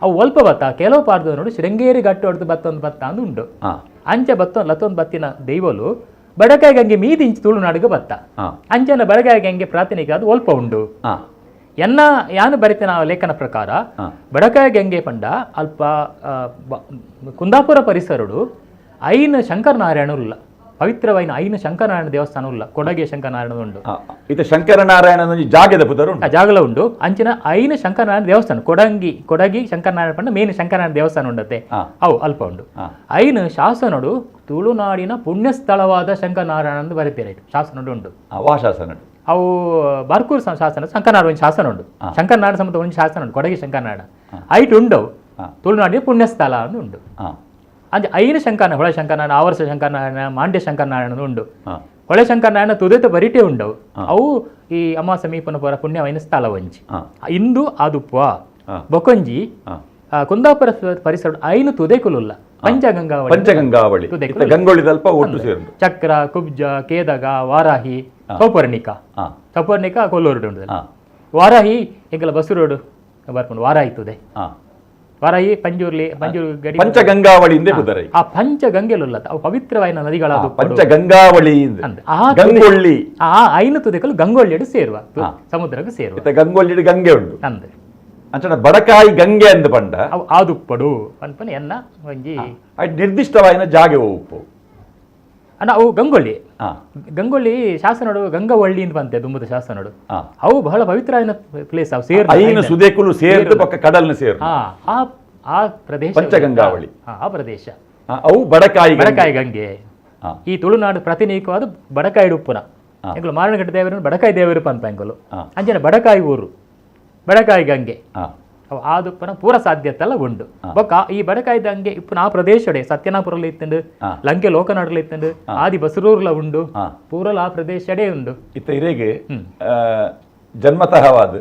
ಅವು ಅಲ್ಪ ಬತ್ತ ಕೆಲವು ಪಾರ್ದನೋಡು ಶೃಂಗೇರಿ ಗಟ್ಟೊಡ್ದು ಬತ್ತೊಂದು ಬತ್ತ ಅಂದು ಉಂಡು. ಅಂಚೆ ಬತ್ತ ಲತ್ತೊಂದು ಬತ್ತಿನ ದೈವಲು ಬಡಕಾಯಿ ಗಂಗೆ ಮೀದಿ ಇಂಚು ತುಳುನಾಡಿಗೆ ಬತ್ತ ಅಂಚನ ಬಡಕಾಯಿ ಗಂಗೆ ಪ್ರಾಥಮಿಕ ಅದು ಒಲ್ಪ ಉಂಡು. ಎನ್ನ ಯಾನು ಬರಿತೇನೆ ಆ ಲೇಖನ ಪ್ರಕಾರ ಬಡಕಾಯಿ ಗಂಗೆ ಪಂಡ ಅಲ್ಪ ಕುಂದಾಪುರ ಪರಿಸರಡು ಐನ ಶಂಕರನಾರಾಯಣ ಉಲ್ಲ ಪವಿತ್ರವೈನ ಐನ ಶಂಕರನಾರಾಯಣ ದೇವಸ್ಥಾನ ಉಲ್ಲ ಕೊಡಗೆ ಶಂಕರನಾರಾಯಣ ಉಂಡು. ಇದು ಶಂಕರನಾರಾಯಣ ಒಂಜಿ ಜಾಗದ ಪುದರ್ ಉಂಡು. ಆ ಜಾಗಲ ಉಂಡು ಅಂಚಿನ ಐನ ಶಂಕರನಾರಾಯಣ ದೇವಸ್ಥಾನ ಕೊಡಂಗಿ ಕೊಡಗಿ ಶಂಕರನಾರಾಯಣ ಪಂಡ ಮೇನ್ ಶಂಕರನಾರಾಯಣ ದೇವಸ್ಥಾನ ಉಂಡತೆ ಅವು ಅಲ್ಪ ಉಂಡು. ಐನ ಶಾಸನಡು ತುಳುನಾಡಿನ ಪುಣ್ಯಸ್ಥಳವಾದ ಶಂಕರನಾರಾಯಣ ಅಂತ ಬರೀತಾರೆ ಶಾಸನಡು ಉಂಡು. ವಾ ಶಾಸನ ಅವು ಬಾರ್ಕೂರ್ ಶಾಸನ ಶಂಕರನಾರಾಯಣ ಒಂದು ಶಾಸನ ಉಂಡು ಶಂಕರನಾರಾಯಣ ಸಂಬಂಧ ಒಂದು ಶಾಸನ ಉಂಡು ಕೊಡಗಿ ಶಂಕರನಾರಾಯಣ ಐಟ್ ಉಂಡವು ತುಳುನಾಡಿನ ಪುಣ್ಯಸ್ಥಳ ಅಂತ ಉಂಡು. ಅಂಚೆ ಐನ ಶಂಕರನ ಹೊಳೆ ಶಂಕರನಾರಾಯಣ ಆವರ್ಷ ಶಂಕರನಾರಾಯಣ ಮಾಂಡ್ಯ ಶಂಕರನಾರಾಯಣ ಉಂಡು. ಹೊಳೆ ಶಂಕರನಾರಾಯಣ ತುದೆತ ಬರಿಟೆ ಉಂಡವು ಅವು ಈ ಅಮ್ಮ ಸಮೀಪನ ಪರ ಪುಣ್ಯವಾಯಿನ ಸ್ಥಳ ಒಂಜಿ ಇಂದು ಆದುಪ್ಪ ಬೊಕೊಂಜಿ ಕುಂದಾಪುರ ಪರಿಸರ ಐನು ತುದೆಕುಲುಲ್ಲ ಪಂಚಗಂಗಾವಳಿ ಪಂಚಗಂಗಾವಳಿ ತುದೆಕುಲು ಗಂಗೊಳ್ಳಿದಲ್ಪ ಒಟ್ಟು ಸೇರುಂಡು. ಚಕ್ರ ಕುಬ್ಜ ಕೇದಗ ವಾರಾಹಿ ಸೌಪರ್ಣಿಕ ಸೌಪರ್ಣಿಕ ಕೊಲ್ಲೂರು ಉಂಡು. Varahi ಎಂಕಲ ಬಸ್ಸುರೋಡು ಬರ್ಪುಂಡು ವಾರಾಹಿ ತುದೆ. ವಾರಾಹಿ ಪಂಜೂರ್ಲಿ ಪಂಜೂರು ಗಡಿ ಪಂಚಗಂಗಾವಳಿ ಇಂದೇ ಪುದರೈ. ಆ ಪಂಚಗಂಗೆಲುಲ್ಲ ಅವು ಪವಿತ್ರವಾಯಿನ ನದಿಗಳಾದ ಪಂಚಗಂಗಾವಳಿ ಗಂಗೊಳ್ಳಿ ಆ ಐನು ತುದೆಕಲು ಗಂಗೊಳ್ಳಿಡು ಸೇರುವ ಸಮುದ್ರಕ್ಕೆ ಸೇರುವ ಗಂಗೊಳ್ಳಿಡು ಗಂಗೆ ಉಂಡು ಅಂದ್ ಅಂಚನ ಬಡಕಾಯಿ ಗಂಗೆ ಅಂದ್ ಪಂಡ ಅವು ಆದುಪ್ಪಡು ಪನ್ಪನೆ ಎನ್ನ ಒಂಜಿ ನಿರ್ದಿಷ್ಟವಾಯಿನ ಜಾಗೆ ಉಪ್ಪು ಅಣ್ಣ ಅವು ಗಂಗೊಳ್ಳಿ ಗಂಗೊಳ್ಳಿ ಶಾಸನಡು ಗಂಗವಳ್ಳಿ ಅಂತ ಬಂತೆ ದುಂಬದ ಶಾಸನಡು. ಅವು ಬಹಳ ಪವಿತ್ರವಾದ ಪ್ಲೇಸ್ ಅವು ಸೇರ್ ಐನು ಸುದೇಕುಲು ಸೇರ್ದು ಪಕ್ಕ ಕಡಲ್ನ ಸೇರು ಆ ಆ ಪ್ರದೇಶ ಪಂಚಗಂಗಾವಳಿ ಆ ಪ್ರದೇಶ ಅವು ಬಡಕಾಯಿ ಬಡಕಾಯಿ ಗಂಗೆ. ಈ ತುಳುನಾಡು ಪ್ರತಿನಿಧಿಕವಾದ ಬಡಕಾಯಿ ಉಪ್ಪುನ ಎಂಕುಲು ಮಾರಣಘಟ್ಟ ದೇವರು ಬಡಕಾಯಿ ದೇವರು ಪನ್ಪ ಎಂಕುಲು ಅಂಚನೆ ಬಡಕಾಯಿ ಊರು ಬಡಕಾಯಿ ಗಂಗೆ ಅವು ಆದುಪ್ಪನ ಪೂರ ಸಾಧ್ಯತೆಲ್ಲ ಉಂಡು. ಬೊಕ್ಕ ಈ ಬಡಕಾಯಿ ಗಂಗೆ ಇಪ್ಪುನ ಆ ಪ್ರದೇಶಡೆ ಸತ್ಯನಾಪುರಲ್ಲಿ ಇತ್ತಂಡು, ಲಂಕೆ ಲೋಕನಾಡಲ್ಲಿ ಇತ್ತಂಡು, ಆದಿ ಬಸರೂರ್ಲ ಉಂಡು, ಪೂರಲ ಆ ಪ್ರದೇಶಡೇ ಉಂಡು. ಇತ್ತ ಇರೆಗೆ ಜನ್ಮತಃವಾದ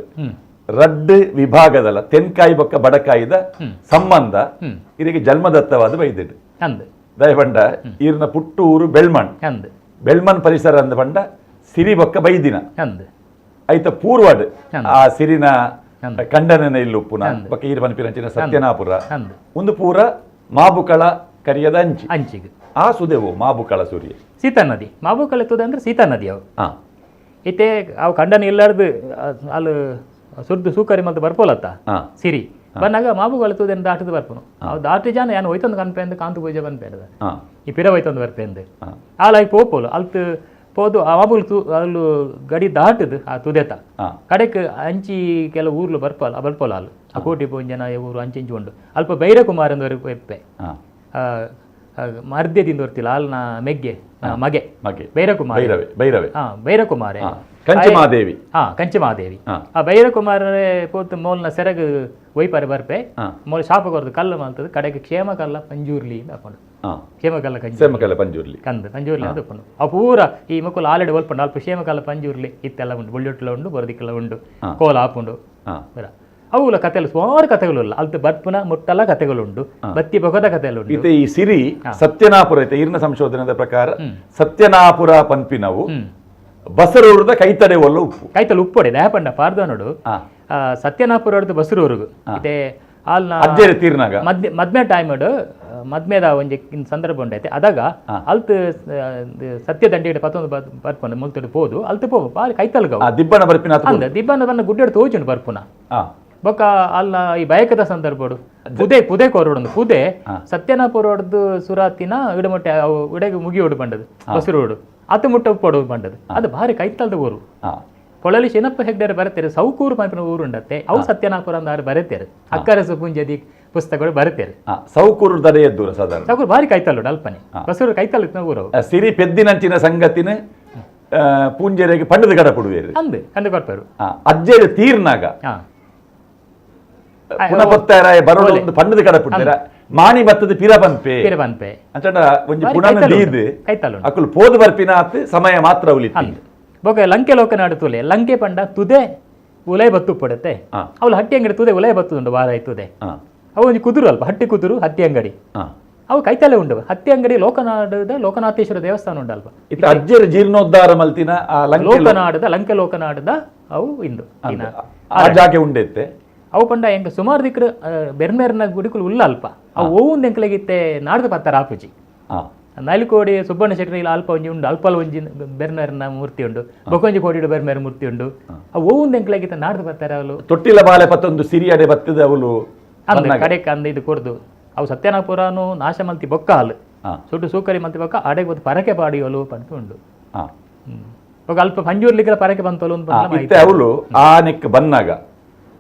ರಡ್ಡು ವಿಭಾಗದಲ್ಲ ತೆನ್ಕಾಯಿ ಬೊಕ್ಕ ಬಡಕಾಯಿದ ಸಂಬಂಧ ಇರೆಗೆ ಜನ್ಮದತ್ತವಾದ ಬೈದಿಡು ಅಂದ್ ದಯಪಂಡ ಈರ್ನ ಪುಟ್ಟೂರು ಬೆಳ್ಮಣ್ ಅಂದ್ ಬೆಳ್ಮಣ್ ಪರಿಸರ ಅಂದ ಪಂಡ ಸಿರಿ ಬೊಕ್ಕ ಬೈದಿನ ಅಂದ್ ಐತ ಪೂರ್ವಡ್ ಆ ಸಿರಿನ ಕಂಡನ ಇಲ್ಲುಪ್ಪುನ ಬೊಕ್ಕ ಈರ್ ಪನ್ಪಿನಂಚಿನ ಸತ್ಯನಾಪುರ ಒಂದು ಪೂರ ಮಾಬುಕಳ ಕರಿಯದ ಅಂಚಿ ಅಂಚಿಗೆ ಆ ಸುದೇವು ಮಾಬುಕಳ ಸೂರ್ಯ ಸೀತಾ ನದಿ ಮಾಬುಕಳ ತುದೆ ಅಂದ್ರೆ ಸೀತಾ ನದಿ ಅವು ಇತ್ತೆ ಅವು ಕಂಡನ ಇಲ್ಲಾರ್ದು ಅಲ್ಲಿ ಸುರ್ದು ಸೂಕರಿ ಮಲ್ತು ಬರ್ಪೋಲತ್ತ ಸಿರಿ ಬನ್ನಾಗ ಮಾಬುಕಳ ತುದೆನ್ ದಾಟದು ಬರ್ಪುನು ಅವು ದಾಟಿ ಜಾನ ಯಾನು ಹೋಯ್ತೊಂದು ಕನ್ಪೆ ಅಂದ್ ಕಾಂತು ಪೂಜೆ ಬನ್ಪೆ ಈ ಪಿರ ಹೋಯ್ತೊಂದು ಬರ್ಪೆ ಅಂದ್ ಆಲಾಗಿ ಪೋಪೋಲು ಅಲ್ತು ಪೋದು ಆ ಮಾಬುಲ್ ತು ಅಲ್ಲು ಗಡಿ ದಾಟದು ಆ ತುದೆತ ಕಡೆಕ್ ಅಂಚಿ ಕೆಲವು ಊರ್ಲು ಬರ್ಪೋಲ ಬರ್ಪೋಲ ಅಲ್ಲು ಆ ಕೋಟಿ ಪೂಂಜನ ಊರು ಅಂಚಿಂಚಿ ಉಂಡು ಅಲ್ಪ ಬೈರಕುಮಾರ್ ಅಂದವರೆಗೆ ಎಪ್ಪೆ ಮರ್ದ್ಯದಿಂದ ಬರ್ತಿಲ್ಲ ಅಲ್ನ ಮೆಗ್ಗೆ ಮಗೆ ಬೈರಕುಮಾರ್ ಭೈರವೆ ಹಾ ಬೈರಕುಮಾರೆ ಕಂಚಮಾದೇವಿ ಹಾ ಕಂಚಮಾದೇವಿ ಆ ಬೈರಕುಮಾರೇ ಪೋತು ಮೋಲ್ನ ಸೆರಗು ಒಯ್ಪಾರೆ ಬರ್ಪೆ ಮೋಲ್ ಶಾಪ ಕೊರದು ಕಲ್ಲು ಮಾಡ್ತದೆ ಕಡೆಗೆ ಕ್ಷೇಮ ಕಲ್ಲ ಪಂಜೂರ್ಲಿ ಅಂತ ಹಾಕೊಂಡು ಕ್ಷೇಮಕಲ್ಲ ಕ್ಷೇಮಕಲ್ಲ ಪಂಜೂರ್ಲಿ ಕಂದು ಪಂಜೂರ್ಲಿ ಅಂತ ಹಾಕೊಂಡು ಆ ಪೂರ ಈ ಮಕ್ಕಳು ಆಲ್ರೆಡಿ ಒಲ್ಪಂಡು ಅಲ್ಪ ಕ್ಷೇಮಕಲ್ಲ ಪಂಜೂರ್ಲಿ ಇತ್ತೆಲ್ಲ ಉಂಟು ಬುಳ್ಳಿಟ್ಟಲ ಉಂಡು ಬರೋದಿಕ್ಕೆಲ್ಲ ಉಂಡು ಕೋಲ ಹಾಪುಂಡು ಅವುಲ ಕಥೆಗಳು ಸುಮಾರು ಕಥೆಗಳು ಇಲ್ಲ ಅಲ್ತು ಬರ್ಪುನ ಮುಟ್ಟಲ್ಲ ಕಥೆಗಳುಂಟು ಬತ್ತಿ ಬೊಗದ ಕಥೆಗಳು ಉಂಟು. ಈ ಸಿರಿ ಸತ್ಯನಾಪುರ ಐತೆ ಈರ್ನ ಸಂಶೋಧನೆದ ಪ್ರಕಾರ ಸತ್ಯನಾಪುರ ಪನ್ಪಿನವು ಬಸರೂರದ ಕೈತಡೆ ಒಲ್ಲ ಉಪ್ಪು ಕೈತಲ್ ಉಪ್ಪೊಡೆ ದಯಪಂಡ ಪಾರ್ದನೋಡು ಸತ್ಯನಾಪುರ ಬಸರೂರುಗು ಇತ್ತೆ ಆಲ್ನ ಅಜ್ಜೆರೆ ತೀರ್ನಾಗ ಮದ್ಮೆ ಟೈಮ್ ಮದ್ಮೆದ ಒಂಜಿ ಸಂದರ್ಭ ಉಂಡೈತೆ ಅದಾಗ ಅಲ್ತ್ ಸತ್ಯ ದಂಡಿಗೆ ಪತ್ತೊಂದು ಬರ್ಪುನ ಮುಲ್ತಡು ಪೋದು ಅಲ್ತ್ ಪೋ ಬಾರಿ ಕೈತಲ್ಗವು ದಿಬ್ಬನ ಬರ್ಪಿನ ಅಂದ ದಿಬ್ಬನ ಬನ್ನ ಗುಡ್ಡೆಡು ತೋಜುಂಡು ಬರ್ಪುನ ಬೊಕ್ಕ ಅಲ್ಲ ಈ ಬಯಕದ ಸಂದರ್ಭಡು ಪುದೆ ಪುದೆ ಕೋರೋಡು ಪುದೆ ಸತ್ಯನಾಪುರೋಡ್ದು ಸುರಾತಿನ ಇಡಮೊಟ್ಟೆ ಅವು ಇಡೆಗೆ ಮುಗಿಯೋಡು ಬಂಡದು ಬಸರೋಡು ಅತು ಮುಟ್ಟ ಉಪ್ಪೋಡು ಬಂಡದು ಅದು ಭಾರಿ ಕೈತಲ್ದ ಊರು. ಪೊಳಲಿ ಶೇನಪ್ಪ ಹೆಗ್ಡೇರು ಬರತ್ತೇರು ಸೌಕೂರು ಪನ್ಪಿನ ಊರು ಉಂಡತ್ತೆ ಅವು ಸತ್ಯನಾಪುರ ಅಂದಾರು ಬರತ್ತೇರು ಅಕ್ಕರಸು ಪುಂಜದಿ ಪುಸ್ತಕಗಳು ಬರತ್ತೇರು. ಸೌಕೂರು ದಡೆಯ ದೂರ ಸಾಧಾರಣ ಸೌಕೂರು ಭಾರಿ ಕೈತಲ್ಲುಡು ಅಲ್ಪನೆ ಬಸರು ಕೈತಲ್ಲ ಊರು ಸಿರಿ ಪೆದ್ದಿನಂಚಿನ ಸಂಗತಿನ ಪೂಂಜೆರೆಗೆ ಪಂಡದ ಗಡ ಕೊಡುವೇರು ಅಂದು ಕಂದು ಕೊಡ್ಪೇರು ಅಜ್ಜೇರು ತೀರ್ನಾಗ ಪುನಪತ್ತಾರಾಯ ಬರೋದು ಒಂದು ಪಣ್ಣದ ಕಡ ಪುಡ್ತಾರ ಮಾಣಿ ಬತ್ತದ ಪಿರ ಪನ್ಪೆ ಪಿರ ಪನ್ಪೆ ಅಂಚಂಡ ಒಂಜಿ ಪುಣನ ದೀದ್ ಅಕುಲು ಪೋದು ಬರ್ಪಿನ ಆತ್ ಸಮಯ ಮಾತ್ರ ಉಳಿತು ಬೊಕ ಲಂಕೆ ಲೋಕನಾಡು ತುಲೆ ಲಂಕೆ ಪಂಡ ತುದೆ ಉಲೈ ಬತ್ತು ಪಡುತ್ತೆ ಅವಳು ಹಟ್ಟಿ ಅಂಗಡಿ ತುದೆ ಉಲೈ ಬತ್ತುಂಡು ವಾರ ತುದೆ ಅವು ಒಂಜಿ ಕುದುರು ಅಲ್ಪ ಹಟ್ಟಿ ಕುದುರು ಹತ್ತಿ ಅಂಗಡಿ ಅವು ಕೈತಲೆ ಉಂಡು ಹತ್ತಿ ಅಂಗಡಿ ಲೋಕನಾಡದ ಲೋಕನಾಥೇಶ್ವರ ದೇವಸ್ಥಾನ ಉಂಡು ಅಲ್ಪ ಇತ್ತ ಅಜ್ಜರ ಜೀರ್ಣೋದ್ಧಾರ ಮಲ್ತಿನ ಲೋಕನಾಡದ ಲಂಕೆ ಲೋಕನಾಡದ ಅವು ಇಂದು ಆ ಜಾಗೆ ಉಂಡೈತೆ ಅವು ಪಂಡ ಎಂಕ ಸುಮಾರು ದಿಕ್ರು ಬೆರ್ಮೇರ್ನ ಗುಡಿಕುಲು ಉಲ್ಲ ಅಲ್ಪ ಅವು ಓವುಂದು ಎಂಕಲೆಗಿತ್ತೆ ನಾಡ್ದು ಪತ್ತರ ಆಪುಜಿ ನಾಲ್ಕೋಡಿ ಸುಬ್ಬಣ್ಣ ಶೆಟ್ಟಿ ಇಲ್ಲ ಅಲ್ಪ ಒಂಜಿ ಉಂಡು ಅಲ್ಪಲ್ ಒಂಜಿ ಬೆರ್ಮೇರ್ನ ಮೂರ್ತಿ ಉಂಡು ಬೊಕೊಂಜಿ ಕೋಡಿಡು ಬೆರ್ಮೇರ್ ಮೂರ್ತಿ ಉಂಡು ಅವು ಓವುಂದು ಎಂಕಲೆಗಿತ್ತೆ ನಾಡ್ದು ಪತ್ತರ ಅವಳು ತೊಟ್ಟಿಲ ಬಾಲೆ ಪತ್ತೊಂದು ಸಿರಿಯಡೆ ಬತ್ತದ ಅವಳು ಅಂದ ಕಡೆಕ್ ಅಂದ ಇದು ಕೊರ್ದು ಅವು ಸತ್ಯನಾಪುರನು ನಾಶ ಮಲ್ತಿ ಬೊಕ್ಕ ಹಾಲು ಸುಟ್ಟು ಸೂಕರಿ ಮಲ್ತಿ ಬೊಕ್ಕ ಅಡೆಗೆ ಬತ್ತು ಪರಕೆ ಪಾಡಿಯೋಲು ಪಂತು ಉಂಡು ಬೊಕ್ಕ ಅಲ್ಪ ಪಂಜೂರ್ಲಿಕ್ಕೆ ಪರಕೆ ಬಂತಲು ಇತ್ತೆ ಅವಳು ಆ ನೆಕ್ ಬನ್ನಾಗ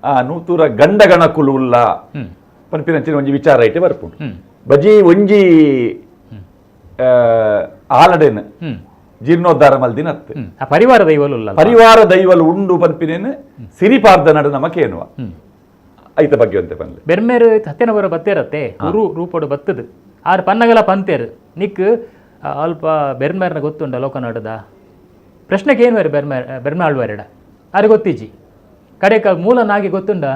ಆ ನೂತೂರ ಗಂಡಗಣಕುಲು ಉಲ್ಲ ಪನ್ಪಿನಂಚಿನ ಒಂಜಿ ವಿಚಾರ ಐಟೆ ಬರ್ಪುಂಡು ಬಜಿ ಒಂಜಿ ಆಲಡೆನ್ ಜೀರ್ಣೋದ್ಧಾರ ಮಲ್ದಿನ ಪರಿವಾರ ದೈವಲು ಪರಿವಾರ ದೈವಲು ಉಂಡು ಪನ್ಪಿನೇನು ಸಿರಿಪಾರ್ದ ನಡು ನಮಕೇನುವ ಐತ ಬಗ್ಗೆ ಅಂತೆ ಪನ್ಲೆ ಬೆರ್ಮೇರು ಸತ್ಯನವರ ಬತ್ತೇರತ್ತೆ ಉರು ರೂಪಡು ಬತ್ತದು ಆರು ಪನ್ನಗಲ ಪಂತೇರು ನಿಕ್ ಅಲ್ಪ ಬೆರ್ಮೇರ್ನ ಗೊತ್ತುಂಡ ಲೋಕನಾಡದ ಪ್ರಶ್ನೆಗೆ ಏನು ಬೆರ್ಮೇರ್ ಬೆರ್ಮಾಳ್ವಾರೆಡ ಆರು ಗೊತ್ತಿಜ್ಜಿ ಕಡೆಕ ಮೂಲ ನಾಗಿ ಗೊತ್ತುಂಡ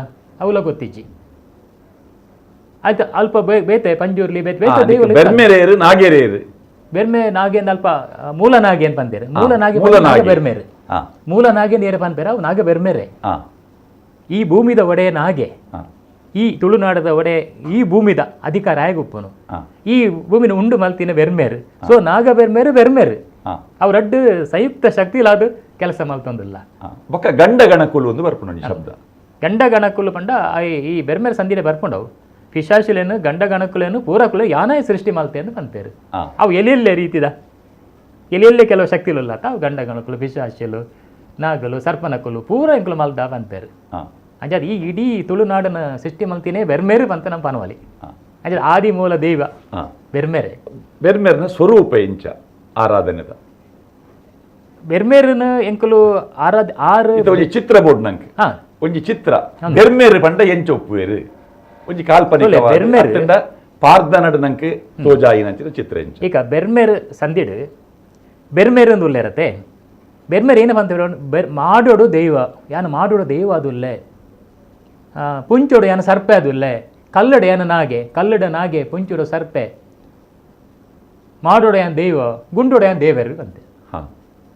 ಅವಲ ಗೊತ್ತಿಜ್ಜಿ ಆಯ್ತು ಅಲ್ಪ ಬೇತೆ ಪಂಜೂರ್ಲಿ ಬೇತೆ ಬೇತೆ ದೈವಲು ಬೆರ್ಮೇರೇರು ನಾಗೇರೇರು ಬೆರ್ಮೆ ನಾಗೇಂದ ಅಲ್ಪ ಮೂಲ ನಾಗಿ ಅಂತ ಪಂತೇರು ಮೂಲ ನಾಗಿ ನಾಗ ಬೆರ್ಮೇರು ಮೂಲ ನಾಗಿ ನೇರ ಪನ್ಪೇರ ಅವು ನಾಗ ಬೆರ್ಮೇರೆ. ಈ ಭೂಮಿದ ಒಡೆಯ ನಾಗೆ, ಈ ತುಳುನಾಡದ ಒಡೆ, ಈ ಭೂಮಿದ ಅಧಿಕಾರ ಆಯಗುಪ್ಪನು. ಈ ಭೂಮಿನ ಉಂಡು ಮಲ್ತಿನ ಬೆರ್ಮೇರು. ಸೊ ನಾಗ ಬೆರ್ಮೇರು ಬೆರ್ಮೇರು ಅವರಡ್ಡು ಸಂಯುಕ್ತ ಶಕ್ತಿಲಾದ ಕೆಲಸ ಮಲ್ತೊಂದಿಲ್ಲ. ಬೊಕ್ಕ ಗಂಡ ಗಣಕುಲು ಒಂದು ಬರ್ಪುಂಡು ಶಬ್ದ. ಗಂಡ ಗಣಕುಲು ಪಂಡ ಈ ಬೆರ್ಮೇರು ಸಂಧಿನೇ ಬರ್ಪುಂಡವು. ಪಿಶಾಚುಲೇನು ಗಂಡ ಗಣಕುಲೇನು ಪೂರಕುಲು ಯಾನೇ ಸೃಷ್ಟಿ ಮಲ್ತೆ ಅಂತ ಪನ್ಪೇರು. ಅವು ಎಲೆಲ್ಲೇ ರೀತಿದ ಎಲೆಲ್ಲೇ ಕೆಲವು ಶಕ್ತಿಲುಲ್ಲ ಅವು ಗಂಡ ಗಣಕುಲು, ಪಿಶಾಚುಲು, ನಾಗಲು, ಸರ್ಪನಕುಲು ಪೂರ ಎಂಕುಲು ಮಲ್ದ ಪನ್ಪೇರು. ಅಂಚಾದ ಈ ಇಡೀ ತುಳುನಾಡಿನ ಸೃಷ್ಟಿ ಮಲ್ತಿನೇ ಬೆರ್ಮೇರು ಅಂತ ನಮ್ಮ ಪನವಲಿ. ಅಂಚಾದ ಆದಿ ಮೂಲ ದೈವ ಬೆರ್ಮೇರೆ. ಬೆರ್ಮೇರ್ನ ಸ್ವರೂಪ ಇಂಚ ಆರಾಧನೆದ ಬೆರ್ಮೇರನ ಎಂಕುಲು ಆರಾಧ ಆರು ಒಂಜಿ ಚಿತ್ರ ಬೋರ್ಡ್ ನಂಗೆ ಒಂಜಿ ಚಿತ್ರ ಬೆರ್ಮೇರು ಪಂಡ ಎಂಚ ಒಪ್ಪುವೇರು ಒಂಜಿ ಕಾಲ್ಪನಿಕ ಬೆರ್ಮೇರು ಪಾರ್ದನಡು ನಂಗೆ ತೋಜಾಯಿನ ಚಿತ್ರ ಎಂಚ. ಈಗ ಬೆರ್ಮೇರು ಸಂದಿಡು ಬೆರ್ಮೇರು ಒಂದು ಉಲ್ಲೇರತ್ತೆ. ಬೆರ್ಮೇರು ಏನಪ್ಪ ಅಂತ ಹೇಳಿ ಮಾಡೋಡು ದೈವ, ಯಾನು ಮಾಡೋಡು ದೈವ ಅದುಲ್ಲೆ, ಪುಂಚೋಡು ಯಾನು ಸರ್ಪೆ ಅದುಲ್ಲೆ, ಕಲ್ಲಡು ಯಾನು ನಾಗೆ, ಕಲ್ಲಡ ನಾಗೆ, ಪುಂಚೋಡು ಸರ್ಪೆ, ಮಾಡೋಡು ಯಾನ್ ದೈವ, ಗುಂಡೋಡು ಯಾನ್ ದೇವರು ಅಂತೆ.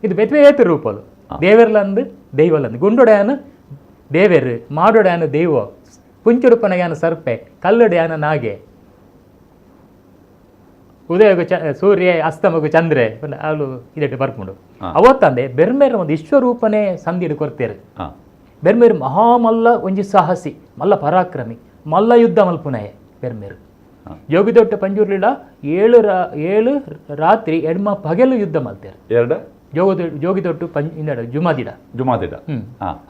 ಇದು ಬೇತೆ ರೂಪಲು ದೇವರ್ಲಂದು ದೈವಲಂದು. ಗುಂಡೊಡೆಯಾನು ದೇವೆರು, ಮಾಡೋಡೆಯಾನು ದೈವ, ಪುಂಚುಡುಪನಗ್ಯಾನು ಸರ್ಪೆ, ಕಲ್ಲಡೆಯಾನು ನಾಗೆ, ಉದಯಗು ಸೂರ್ಯ, ಅಸ್ತಮಗು ಚಂದ್ರೆ ಅವು ಇದಕ್ಕೆ ಬರ್ಪುಂಡು. ಅವತ್ತಂದೆ ಬೆರ್ಮೇರ ಒಂದು ವಿಶ್ವರೂಪನೇ ಸಂಧಿಡು ಕೊರ್ತೇರು. ಬೆರ್ಮೇರು ಮಹಾಮಲ್ಲ ಒಂಜಿ ಸಾಹಸಿ, ಮಲ್ಲ ಪರಾಕ್ರಮಿ, ಮಲ್ಲ ಯುದ್ಧ ಮಲ್ಪುನಯೆ ಬೆರ್ಮೇರು. ಜೋಗಿದೊಟ್ಟ ಪಂಜುರ್ಲಿಡ 7 ರಾತ್ರಿ ಎಡ್ಮ ಪಗೆಲು ಯುದ್ಧ ಮಲ್ತೇರು. ಎರಡು ಜೋಗಿದೊಟ್ಟು ಇಂದಡ ಜುಮಾದಿಡ ಜುಮಾದಿಡ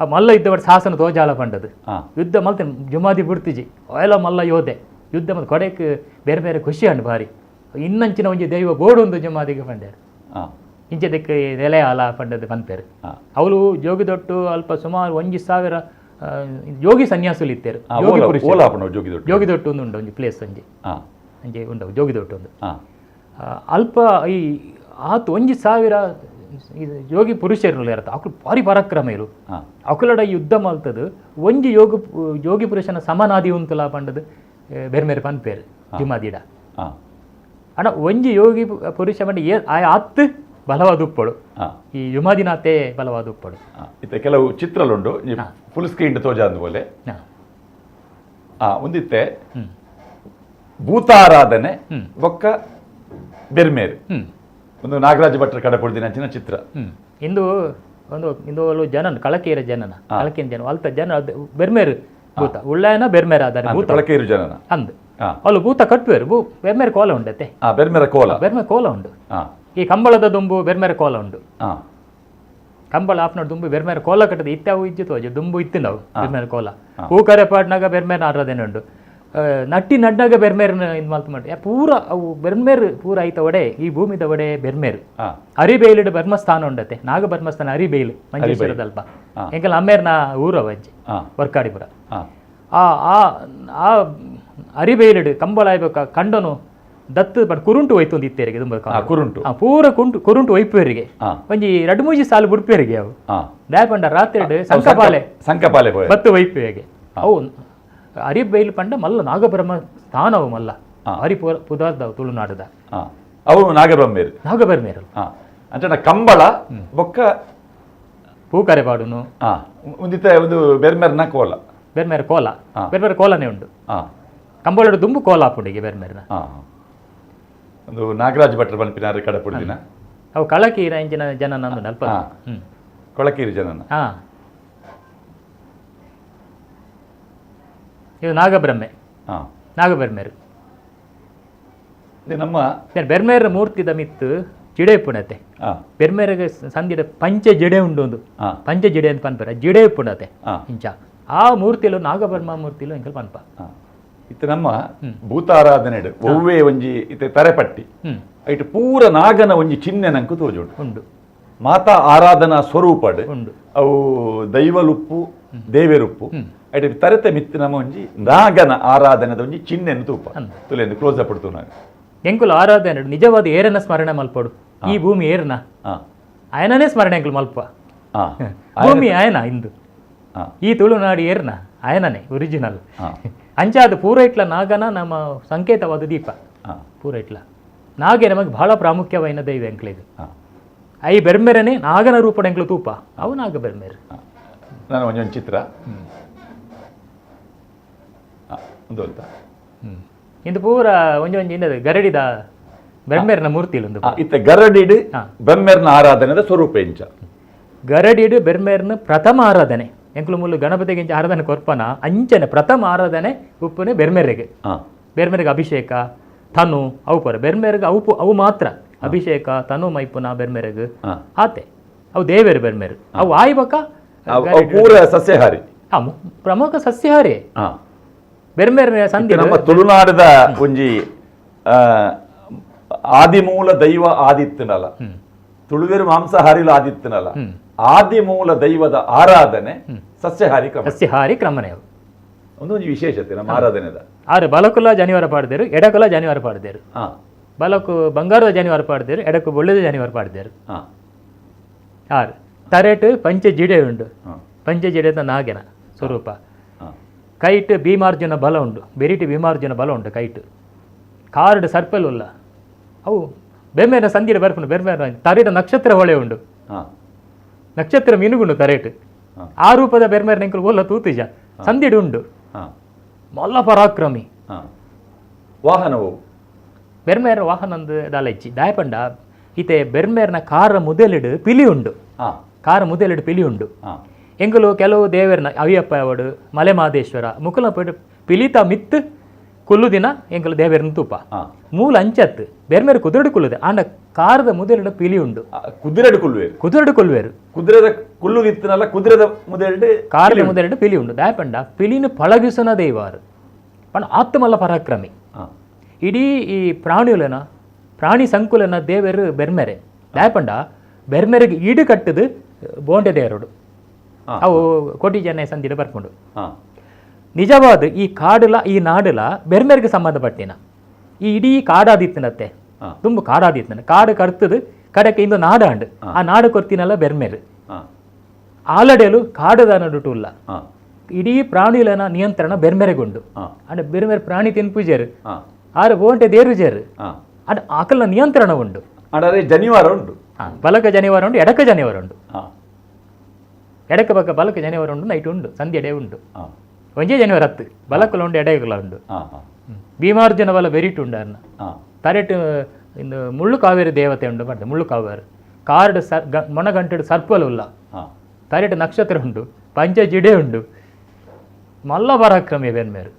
ಆ ಮಲ್ಲ ಯುದ್ಧ ಸಾಹಸನ ತೋಜಾಲ ಪಂಡದು ಯುದ್ಧ ಮಲ್ತೆ ಜುಮಾದಿ ಬಿಡ್ತಿಜಿ ಅವೆಲ್ಲ ಮಲ್ಲ ಯೋಧೆ ಯುದ್ಧ ಮತ್ತು ಕೊಡೆಕ್ ಬೇರೆ ಬೇರೆ ಖುಷಿ ಅಂಡು ಭಾರಿ ಇನ್ನಂಚಿನ ಒಂಜಿ ದೈವ ಬೋಡು ಒಂದು ಜುಮಾದಿಗೆ ಪಂಡೇರು. ಇಂಚದಕ್ಕೆ ನೆಲೆ ಆಲ ಪಂಡದು ಪನ್ಪೇರು. ಅವಳು ಜೋಗಿದೊಟ್ಟು ಅಲ್ಪ ಸುಮಾರು 1000 ಯೋಗಿ ಸನ್ಯಾಸುಲು ಇತ್ತೇರು. ಯೋಗಿ ಪುರುಷ ಜೋಗಿದೊಟ್ಟು ಒಂದು ಉಂಡು ಒಂಜಿ ಪ್ಲೇಸ್ ಒಂಜಿ ಒಂಜಿ ಉಂಡು ಜೋಗಿದೊಟ್ಟು ಒಂದು ಅಲ್ಪ ಈ ಆತು 1000 ಯೋಗಿ ಪುರುಷರು ಇರತ್ತ. ಅಕುಲು ಭಾರಿ ಪರಾಕ್ರಮ ಇರು. ಅಕುಲಡ ಯುದ್ಧ ಮಲ್ತದು ಒಂಜಿ ಯೋಗಿ ಪುರುಷನ ಸಮನಾದಿ ಉಂತುಲ ಪಂಡದು ಬೇರೆ ಬೇರೆ ಪನ್ಪೇರು ಜುಮಾದಿಡ. ಅಣ್ಣ ಒಂಜಿ ಯೋಗಿ ಪುರುಷ ಪಂಡ ಆತ್ ಬಲವಾದ ಉಪ್ಪಳು, ಈ ಯುಮಾದಿನಾತೆ ಬಲವಾದ ಉಪ್ಪಳು. ಇತ್ತೆ ಕೆಲವು ಚಿತ್ರಲುಂಡು ಫುಲ್ ಸ್ಕ್ರೀನ್ ತೋಜಾಂದು ಬೋಲೆ ಒಂದಿತ್ತೆ ಭೂತಾರಾಧನೆ ಬೊಕ್ಕ ಬೆರ್ಮೇರು ಒಂದು ನಾಗರಾಜ ಭಟ್ರ ಕಡೆ ಪೊಡ್ದಿನ ಅಂಚಿನ ಚಿತ್ರ. ಇಂದು ಒಂದು ಇಂದು ಜನನ ಕಳಕೇರ ಜನನ ಕಳಕೇರ ಜನ ಅಲ್ತ ಜನ ಬೆರ್ಮೇರು ಭೂತ ಉಳ್ಳಾಯನ ಬೆರ್ಮೇರ ಆದಾರೆ ಭೂತ ಕಳಕೇರು ಜನನ ಅಂದು ಅಲ್ಲ ಭೂತ ಕಟ್ಟುವೇರು ಭೂ ಬೆರ್ಮೇರ ಕೋಲ ಉಂಡತೆ. ಬೆರ್ಮೇರ ಕೋಲ, ಬೆರ್ಮೇರ ಕೋಲ ಉಂಡು. ಈ ಕಂಬಳದ ದುಂಬು ಬೆರ್ಮೇರ ಕೋಲ ಉಂಡು. ಕಂಬಳ ಆಪ್ನ ದುಂಬು ಬೆರ್ಮೇರ ಕೋಲ ಕಟ್ಟದ ಇತ್ತಾವು ಇಜ್ಜು ತೋಜು ದುಂಬು ಇತ್ತು ನಾವು ಬೆರ್ಮೇರ ಕೋಲ. ಹೂ ಕರೆ ಪಾಡ್ನಾಗ ಬೆರ್ಮೇರ ಆರಾಧನೆ ಉಂಡು. ನಟ್ಟಿ ನಡ್ನಾಗ ಬೆರ್ಮೇರ್ನ ಇದು ಮಲ್ತು ಮಾಡಿ ಪೂರ ಅವು ಬೆರ್ಮೇರು ಪೂರ ಐತ ಒಡೆ ಈ ಭೂಮಿದ ಒಡೆ ಬೆರ್ಮೇರು. ಅರಿಬೇಲಿಡು ಬ್ರಹ್ಮಸ್ಥಾನ ಉಂಡತೆ, ನಾಗ ಬ್ರಹ್ಮಸ್ಥಾನ ಅರಿಬೇಲು ಮಂಜೇಶ್ವರದಲ್ಪ ಎಂಕಲ್ ಅಮ್ಮೇರ್ನ ಊರು ಅವಜ್ಜಿ ವರ್ಕಾಡಿಪುರ. ಆ ಆ ಅರಿಬೇಲಿಡು ಕಂಬಳ ಆಯ್ಬೇಕ ಕಂಡನು ದತ್ತು ಬಟ್ ಕುರುಂಟು ಹೋಯ್ತು ಒಂದು ಇತ್ತೇರಿಗೆ ತುಂಬ ಕುರುಂಟು ಪೂರ ಕುರುಂಟು ಒಯ್ಪೇರಿಗೆ ಒಂಜಿ ಎರಡು ಮೂಜಿ ಸಾಲು ಬುಡ್ಪೇರಿಗೆ ಅವು ದಾಯಪಂಡ ರಾತ್ರಿ ಸಂಕಪಾಲೆ ಸಂಕಪಾಲೆ ಬತ್ತು ಒಯ್ಪೇಗೆ ಅವು ಅರಿಬೈಲು ಪಂಡ ಮಲ್ಲ ನಾಗಬ್ರಹ್ಮ ಸ್ಥಾನವು ಮಲ್ಲ ಹರಿ ಪುದಾರ್ದವು ತುಳುನಾಡದ ಅವು ನಾಗಬ್ರಹ್ಮೇರು ನಾಗಬ್ರಹ್ಮೇರು ಅಂಚನ ಕಂಬಳ ಬೊಕ್ಕ ಪೂಕರೆ ಪಾಡುನು ಒಂದಿತ್ತ ಒಂದು ಬೆರ್ಮೆರ್ನ ಕೋಲ, ಬೆರ್ಮೇರ ಕೋಲ, ಬೆರ್ಮೇರ ಕೋಲನೇ ಉಂಡು. ಕಂಬಳಡು ದುಂಬು ಕೋಲ ಆಪುಂಡಿಗೆ ಬೆರ್ಮೇರ್ನ. ಒಂದು ನಾಗರಾಜ ಭಟ್ರ ಪನ್ಪಿನಾರು ಕಡೆ ಪುಡಿದಿನ ಅವು ಕಳಕೀರ ಇಂಚಿನ ಜನ ನಂದು ಅಲ್ಪ ಕೊಳಕೀರಿ ಜನನ. ಇದು ನಾಗಬ್ರಹ್ಮೆ, ನಾಗಬೆರ್ಮೇರು. ನಮ್ಮ ಬೆರ್ಮೇರ ಮೂರ್ತಿದ ಮಿತ್ತು ಜಿಡೆ ಪುಣತೆ. ಬೆರ್ಮೇರಿಗೆ ಸಂದಿಡ ಪಂಚ ಜಿಡೆ ಉಂಡು ಒಂದು ಪಂಚ ಜಿಡೆ ಅಂತ ಪನ್ಪರ ಜಿಡೆ ಪುಣತೆ ಇಂಚ ಆ ಮೂರ್ತಿಲು ನಾಗಬ್ರಹ್ಮ ಮೂರ್ತಿಲು ಎಂಕಲ್ ಪನ್ಪ. ಇತ್ತೆ ನಮ್ಮ ಭೂತಾರಾಧನೆ ಒವ್ವೇ ಒಂಜಿ ಇತ್ತೆ ತರೆಪಟ್ಟಿ ಐಟ್ ಪೂರ ನಾಗನ ಒಂಜಿ ಚಿಹ್ನೆ ನಂಕು ತೋಜುಂಡು ಉಂಡು. ಮಾತಾ ಆರಾಧನಾ ಸ್ವರೂಪಡ್ ಉಂಡು. ಅವು ದೈವಲುಪ್ಪು ದೇವೆರುಪ್ಪು ಐಟ್ ತರೆತ ಮಿತ್ತು ನಮ್ಮ ಒಂಜಿ ನಾಗನ ಆರಾಧನೆದ ಒಂಜಿ ಚಿಹ್ನೆಯನ್ನು ತೂಪ ತುಲೆಂದು ಕ್ಲೋಸ್ ಅಪ್ ಪಡ್ತು ನಾಗ. ಎಂಕುಲು ಆರಾಧನೆ ನಿಜವಾದ ಏರನ ಸ್ಮರಣೆ ಮಲ್ಪಡು. ಈ ಭೂಮಿ ಏರನ ಆಯನನೇ ಸ್ಮರಣೆ ಎಂಕುಲು ಮಲ್ಪ. ಭೂಮಿ ಆಯನ ಇಂದು ಈ ತುಳುನಾಡು ಏರ್ನ ಆಯನನೇ ಒರಿಜಿನಲ್. ಅಂಚಾದ ಪೂರ ಇಟ್ಲ ನಾಗನ ನಮ್ಮ ಸಂಕೇತವಾದ ದೀಪ ಪೂರ ಇಟ್ಲ ನಾಗೆ ನಮಗೆ ಬಹಳ ಪ್ರಾಮುಖ್ಯವಾದ ದೈವ ಎಂಕ್ಲಿಗೆ. I ಬೆರ್ಮೆರನೆ ನಾಗನ ರೂಪದ ಎಂಕ್ಲು ತೂಪ ಅವು ನಾಗ ಬೆರ್ಮೆರು. ನಾನು ಒಂಜೊಂದು ಚಿತ್ರ ಉಂದು ಅಂತ. ಇಂದು ಪೂರ ಒಂಜಿ ಒಂಜಿ ಇಂದದ ಗರಡಿದ ಬೆರ್ಮೆರ್ನ ಮೂರ್ತಿ ಉಂದು. ಇತ್ತೆ ಗರಡಿಡ್ ಬೆಮ್ಮೆರ್ನ ಆರಾಧನೆದ ಸ್ವರೂಪ ಎಂಚ? ಗರಡಿಡ್ ಬೆರ್ಮೆರ್ನ ಪ್ರಥಮ ಆರಾಧನೆ ಎಂಕುಲು ಮೂಲು ಗಣಪತಿಗೆ ಇಂಚ ಆರಾಧನೆ ಕೊರ್ಪನ ಅಂಚನೆ ಪ್ರಥಮ ಆರಾಧನೆ ಉಪ್ಪುನೆ ಬೆರ್ಮೆರೆಗೆ. ಬೆರ್ಮೆರೆಗೆ ಅಭಿಷೇಕ ತನು ಅವು ಪೂರ ಬೆರ್ಮೆರೆಗೆ ಅವು ಅವು ಮಾತ್ರ ಅಭಿಷೇಕ ತನು ಮೈಪುನ ಬೆರ್ಮೆರೆಗ್ ಆತೆ ಅವು ದೇವೇರು ಬೆರ್ಮೆರು ಅವು ಆಯ್ಬಕ ಪೂರ ಸಸ್ಯಹಾರಿ. ಪ್ರಮುಖ ಸಸ್ಯಹಾರಿ ಬೆರ್ಮೆರ್ ಸಂಧಿ. ನಮ್ಮ ತುಳುನಾಡದ ಒಂಜಿ ಆದಿಮೂಲ ದೈವ ಆದಿತ್ತನಲ್ಲ, ತುಳುವೆರು ಮಾಂಸಾಹಾರಿಲು ಆದಿತ್ತನಲ್ಲ, ಆದಿಮೂಲ ದೈವದ ಆರಾಧನೆ ಸಸ್ಯಹಾರಿ ಕ್ರಮ. ಸಸ್ಯಹಾರಿ ಕ್ರಮನೇ ಅವು. ಒಂದೊಂದು ವಿಶೇಷತೆ ನಮ್ಮ ಆರಾಧನೆದ. ಆರು ಬಲಕುಲ ಜನಿವಾರ ಪಾಡ್ದೇರು, ಎಡಕುಲ ಜನಿವಾರ ಪಾಡ್ದೇರು. ಬಲಕು ಬಂಗಾರದ ಜನಿವಾರ ಪಾಡ್ದೇರು, ಎಡಕು ಬೊಳ್ಳೆದ ಜನಿವಾರ ಪಾಡ್ದೇರು. ಆರು ತರೆಟ್ ಪಂಚ ಜಿಡೆ ಉಂಡು, ಪಂಚ ಜಿಡೆದ ನಾಗೆನ ಸ್ವರೂಪ. ಕೈಟ್ ಭೀಮಾರ್ಜುನ ಬಲ ಉಂಡು, ಬೆರಿಟ್ ಭೀಮಾರ್ಜುನ ಬಲ ಉಂಡು. ಕೈಟ್ ಕಾರ್ಡ್ ಸರ್ಪಲ್ ಉಲ್ಲ ಅವು ಬೆರ್ಮೇನ ಸಂಧಿಡ ಬರ್ಪುಂಡು. ಬೆರ್ಮೇನ ತರೆಟ ನಕ್ಷತ್ರ ಹೊಳೆ ಉಂಡು, ನಕ್ಷತ್ರ ಮಿನುಗುಂಡು ತರೇಟ್. ಆ ರೂಪದ ಬೆರ್ಮೇರ್ ನೆಂಕುಲು ಒಲ್ಲ ತೂತಿಜ ಸಂಧಿಡು ಉಂಡು. ಮಲ್ಲ ಪರಾಕ್ರಮಿ. ವಾಹನವು ಬೆರ್ಮೇರ ವಾಹನಂದು ದಾಲ ಇಚ್ಚಿ ದಾಯಪಂಡ ಇತ್ತೆ ಬೆರ್ಮೇರ್ನ ಕಾರ ಮುದೆಲಿಡು ಪಿಲಿ ಉಂಡು, ಕಾರ ಮುದೆಲಿಡು ಪಿಲಿ ಉಂಡು. ಎಂಕುಲು ಕೆಲವು ದೇವರನ ಅಯ್ಯಪ್ಪ ಅವಡು ಮಲೆ ಮಹದೇಶ್ವರ ಮುಕುಲ ಪಿಲಿತ ಮಿತ್ತು ಕುಲ್ಲು ದಿನ ಎಂಕುಲು ದೇವರನ ತೂಪ ಮೂಲ ಅಂಚತ್ತು ಬೆರ್ಮೇರು ಕುದುರೆಡು ಕುಲ್ಲುದೆ. ಆಂಡ ಕಾರದ ಮುದೆಲಿಡು ಪಿಲಿ ಉಂಡು. ಕುದುರೆಡು ಕುಲ್ಲುವೇರು, ಕುದುರೆಡು ಕೊಲ್ಲುವೇರು. ಕುದುರೆದ ಕುಲ್ಲು ಇತ್ತನಲ್ಲ, ಕುದುರೆದ ಮುದೆರಡು ಕಾರದ ಮುದೆರಡು ಪಿಲಿ ಉಂಡು. ದಾಯಪಂಡ ಪಿಲಿನ ಪಳಗಿಸುನ ದೈವಾರು ಪಂಡ ಆತ್ಮಲ್ಲ ಪರಾಕ್ರಮಿ. ಇಡೀ ಈ ಪ್ರಾಣಿಯುಲನ ಪ್ರಾಣಿ ಸಂಕುಲನ ದೇವರು ಬೆರ್ಮೆರೆ. ದಾಯಪಂಡ ಬೆರ್ಮೆರೆಗೆ ಈಡು ಕಟ್ಟದು ಬೋಂಡೆ ದೇವರುಡು ಅವು ಕೋಟಿ ಜನ ಸಂಧಿಡ ಬರ್ಕೊಂಡು. ನಿಜವಾದ ಈ ಕಾಡುಲ ಈ ನಾಡುಲ ಬೆರ್ಮೆರಿಗೆ ಸಂಬಂಧಪಟ್ಟಿನ ಈ ಇಡೀ ಕಾಡಾದಿತ್ತನತ್ತೆ, ತುಂಬ ಕಾಡಾದಿತ್ತನ ಕಾಡು ಕರ್ತದು ಕಡಕ್ಕೆ ಇಂದು ನಾಡಾಂಡು. ಆ ನಾಡು ಕೊರ್ತಿನಲ್ಲ ಬೆರ್ಮೆರು. ಆಲಡೆಲು ಕಾಡುದ ನಡುಟು ಉಲ್ಲ ಇಡೀ ಪ್ರಾಣಿಲನ ನಿಯಂತ್ರಣ ಬೆರ್ಮೆರೆಗುಂಡು. ಅಂಡ ಬೆರ್ಮೆರೆ ಪ್ರಾಣಿ ತಿನ್ಪುಜೇರು, ಆರು ಬೋಂಟೆ ದೇರುಜೇರು, ಅಂಡ್ ಆಕಲ್ನ ನಿಯಂತ್ರಣ ಉಂಡು. ಅಂದರೆ ಜನಿವಾರ ಉಂಡು, ಬಲಕ ಜನಿವಾರ ಉಂಡು, ಎಡಕ ಜನಿವಾರ ಉಂಡು. ಎಡಕ ಬಕ್ಕ ಬಲಕ ಜನಿವಾರ ಉಂಡು, ನೈಟ್ ಉಂಡು, ಸಂಧ್ಯೆ ಉಂಡು. ಒಂಜೇ ಜನಿವಾರ ಹತ್ತು ಬಲಕುಲ ಉಂಡು, ಎಡಕುಲ ಉಂಡು. ಭೀಮಾರ್ಜುನ ಬಲ ಬೆರಿಟು ಉಂಡು ಅನ್ನ ತರೆಟ್ ಇಂದು ಮುಳ್ಳು ಕಾವೇರಿ ದೇವತೆ ಉಂಡು ಮಾಡ್ದೆ. ಮುಳ್ಳು ಕಾವೇರಿ ಕಾರ್ಡ್ ಸರ್ ಮೊಣಗಂಟೆಡು ಸರ್ಪಲು ಉಲ್ಲ, ತರೆಟ್ ನಕ್ಷತ್ರ ಉಂಡು, ಪಂಚ ಜಿಡೆ ಉಂಡು. ಮಲ್ಲ ಪರಾಕ್ರಮಿ ಬೆರ್ಮೇರು.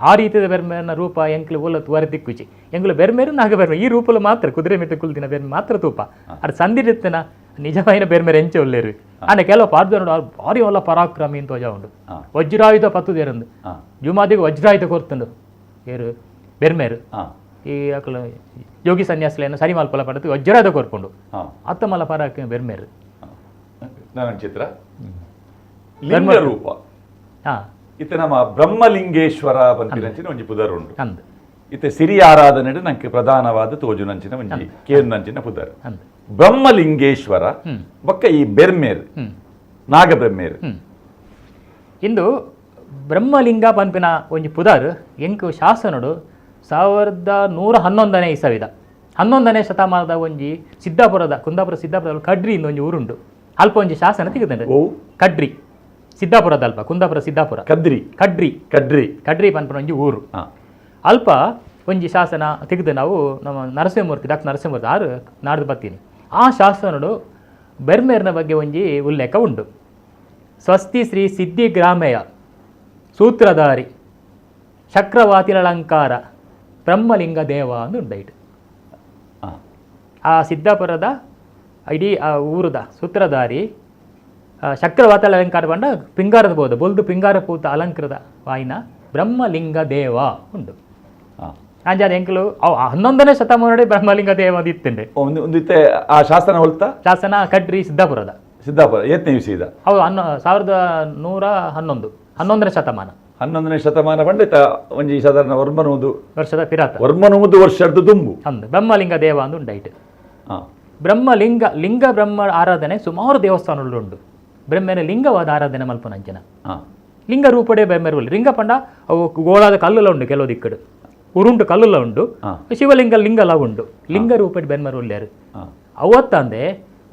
ಆ ರೀತಿಯ ಬೆರ್ಮೇನ ರೂಪ ಎಂಕ್ಲು ಓಲ ತುವಾರಿ ದಿಕ್ಕುಚಿ ಎಂಕ್ಲು ಬೆರ್ಮೇರು ನಾಗ ಬೆರ್ಮೆ ಈ ರೂಪಲು ಮಾತ್ರ ಕುದುರೆ ಮಿತ್ತ ಕುಲ್ದಿನ ಬೆರ್ಮೆ ಮಾತ್ರ ತೂಪ. ಅದು ಸಂದಿರಿತ್ತನ ನಿಜವಾಯಿನ ಬೆರ್ಮೇರು ಎಂಚೆ ಉಲ್ಲೇರು. ಆಂಡ ಕೆಲವು ಪಾರ್ದನೋಡು ಅವ್ರು ಭಾರಿ ಒಲ್ಲ ಪರಾಕ್ರಮಿ ಅಂತ ತೋಜ ಉಂಡು. ವಜ್ರಾಯುಧ ಪತ್ತುದೇರಂದು ಜುಮಾದಿಗೆ ವಜ್ರಾಯುಧ ಕೊರ್ತುಂಡು ಏರು ಬೆರ್ಮೇರು. ಈ ಅಕಲು ಯೋಗಿ ಸನ್ಯಾಸಲೇನ ಸರಿ ಮಲ್ಪಲ ಪಡತು ವಜ್ರಾಯುಧ ಕೊರ್ಪುಂಡು. ಅತ್ತಮಲ್ಲ ಪರಾಕ್ರಮಿ ಬೆರ್ಮೇರು. ನನ್ನ ಚಿತ್ರ ಲಿಂಗ ರೂಪ ಇತ್ತೆ ನಮ್ಮ ಬ್ರಹ್ಮಲಿಂಗೇಶ್ವರ ಪನ್ಪಿನಂಚಿನ ಒಂಜಿ ಪುದರ್ ಉಂಡು. ಇತ್ತೆ ಸಿರಿ ಆರಾಧನೆ ನಂಗೆ ಪ್ರಧಾನವಾದ ತೋಜುನಂಚಿನ ಒಂಜಿ ಕೇರ್ನಂಚಿನ ಪುದರ್ ಬ್ರಹ್ಮಲಿಂಗೇಶ್ವರ. ಬೊಕ್ಕ ಈ ಬೆರ್ಮೇರ್ ನಾಗಬ್ರಹ್ಮೇರ್. ಇಂದು ಬ್ರಹ್ಮಲಿಂಗ ಪನ್ಪಿನ ಒಂಜಿ ಪುದರ್ ಎಂಕು ಶಾಸನಡು 1111ನೇ ಇಸವಿದ 11ನೇ ಶತಮಾನದ ಒಂಜಿ ಸಿದ್ದಾಪುರದ ಕುಂದಾಪುರ ಸಿದ್ದಾಪುರದ ಕಡ್ರಿ ಇಂದ ಒಂಜಿ ಊರುಂಡು. ಅಲ್ಪ ಒಂಜಿ ಶಾಸನ ತೆಗೆದಂಡೆ. ಕಡ್ರಿ ಸಿದ್ದಾಪುರದ ಅಲ್ಪ ಕುಂದಾಪುರ ಸಿದ್ದಾಪುರ ಕದ್ರಿ ಕಡ್ರಿ ಕಡ್ರಿ ಕಡ್ರಿ ಪನ್ಪಿನ ಒಂಜಿ ಊರು. ಅಲ್ಪ ಒಂಜಿ ಶಾಸನ ತೆಗೆದು ನಾವು ನಮ್ಮ ನರಸಿಂಹಮೂರ್ತಿ ಡಾಕ್ಟರ್ ನರಸಿಂಹಮೂರ್ತಿ ಆರು ನಾಡ್ದು ಬರ್ತೀನಿ. ಆ ಶಾಸನಡು ಬೆರ್ಮೇರ್ನ ಬಗ್ಗೆ ಒಂಜಿ ಉಲ್ಲೇಖ ಉಂಡು. ಸ್ವಸ್ತಿ ಶ್ರೀ ಸಿದ್ಧಿಗ್ರಾಮೆಯ ಸೂತ್ರಧಾರಿ ಚಕ್ರವಾತಿಲಂಕಾರ ಬ್ರಹ್ಮಲಿಂಗ ದೇವ ಅಂದು ಉಂಡೈಟ್. ಆ ಸಿದ್ದಾಪುರದ ಇಡೀ ಆ ಊರದ ಸೂತ್ರಧಾರಿ ಚಕ್ರವಾತ ಅಲಂಕಾರ ಪಂಡ ಪಿಂಗಾರದ ಬೋದು ಬೊಲ್ದು ಪಿಂಗಾರ ಪೂತ ಅಲಂಕೃತ ವಾಯಿನ ಬ್ರಹ್ಮಲಿಂಗ ದೇವ ಉಂಡು. ಅಂಜಾದ ಎಂಕಲು ಅವು 11ನೇ ಶತಮಾನಡೆ ಬ್ರಹ್ಮಲಿಂಗ ದೇವ ಅದು ಇತ್ತುಂಡೆ. ಒಂದು ಇತ್ತೆ ಆ ಶಾಸನ ಹೊಲ್ತ ಶಾಸನ ಕಡ್ರಿ ಸಿದ್ದಾಪುರದ ಸಿದ್ದಾಪುರ ಏತ್ನೇ ವಿಷಯದ ಅವು 1111 11ನೇ ಶತಮಾನ 11ನೇ ಶತಮಾನ ಪಂಡಿತ ಒಂಜಿ ಸಾಧಾರಣ ವರ್ಮನೂದು ವರ್ಷದ ಪಿರಾತ ವರ್ಮನೂದು ವರ್ಷದ್ದು ದುಂಬು ಅಂದು ಬ್ರಹ್ಮಲಿಂಗ ದೇವ ಅಂದು ಉಂಡೈಟ್. ಬ್ರಹ್ಮಲಿಂಗ ಲಿಂಗ ಬ್ರಹ್ಮ ಆರಾಧನೆ ಸುಮಾರು ದೇವಸ್ಥಾನಗಳು ಉಂಡು. ಬ್ರಹ್ಮನ ಲಿಂಗವಾದ ಆರಾಧನೆ ಮಲ್ಪನಂಚಿನ ಲಿಂಗ ರೂಪಡೆ ಬೆಮ್ಮೆರುವಲ್ಲಿ ಲಿಂಗ ಪಂಡ ಅವು ಗೋಳಾದ ಕಲ್ಲುಲ ಉಂಡು, ಕೆಲವು ದಿಕ್ಕಡು ಉರುಂಟು ಕಲ್ಲುಲ ಉಂಡು, ಶಿವಲಿಂಗ ಲಿಂಗಲ ಉಂಡು, ಲಿಂಗ ರೂಪಡೆ ಬೆನ್ಮರುಲ್ಲೇರು. ಅವತ್ತಂದೆ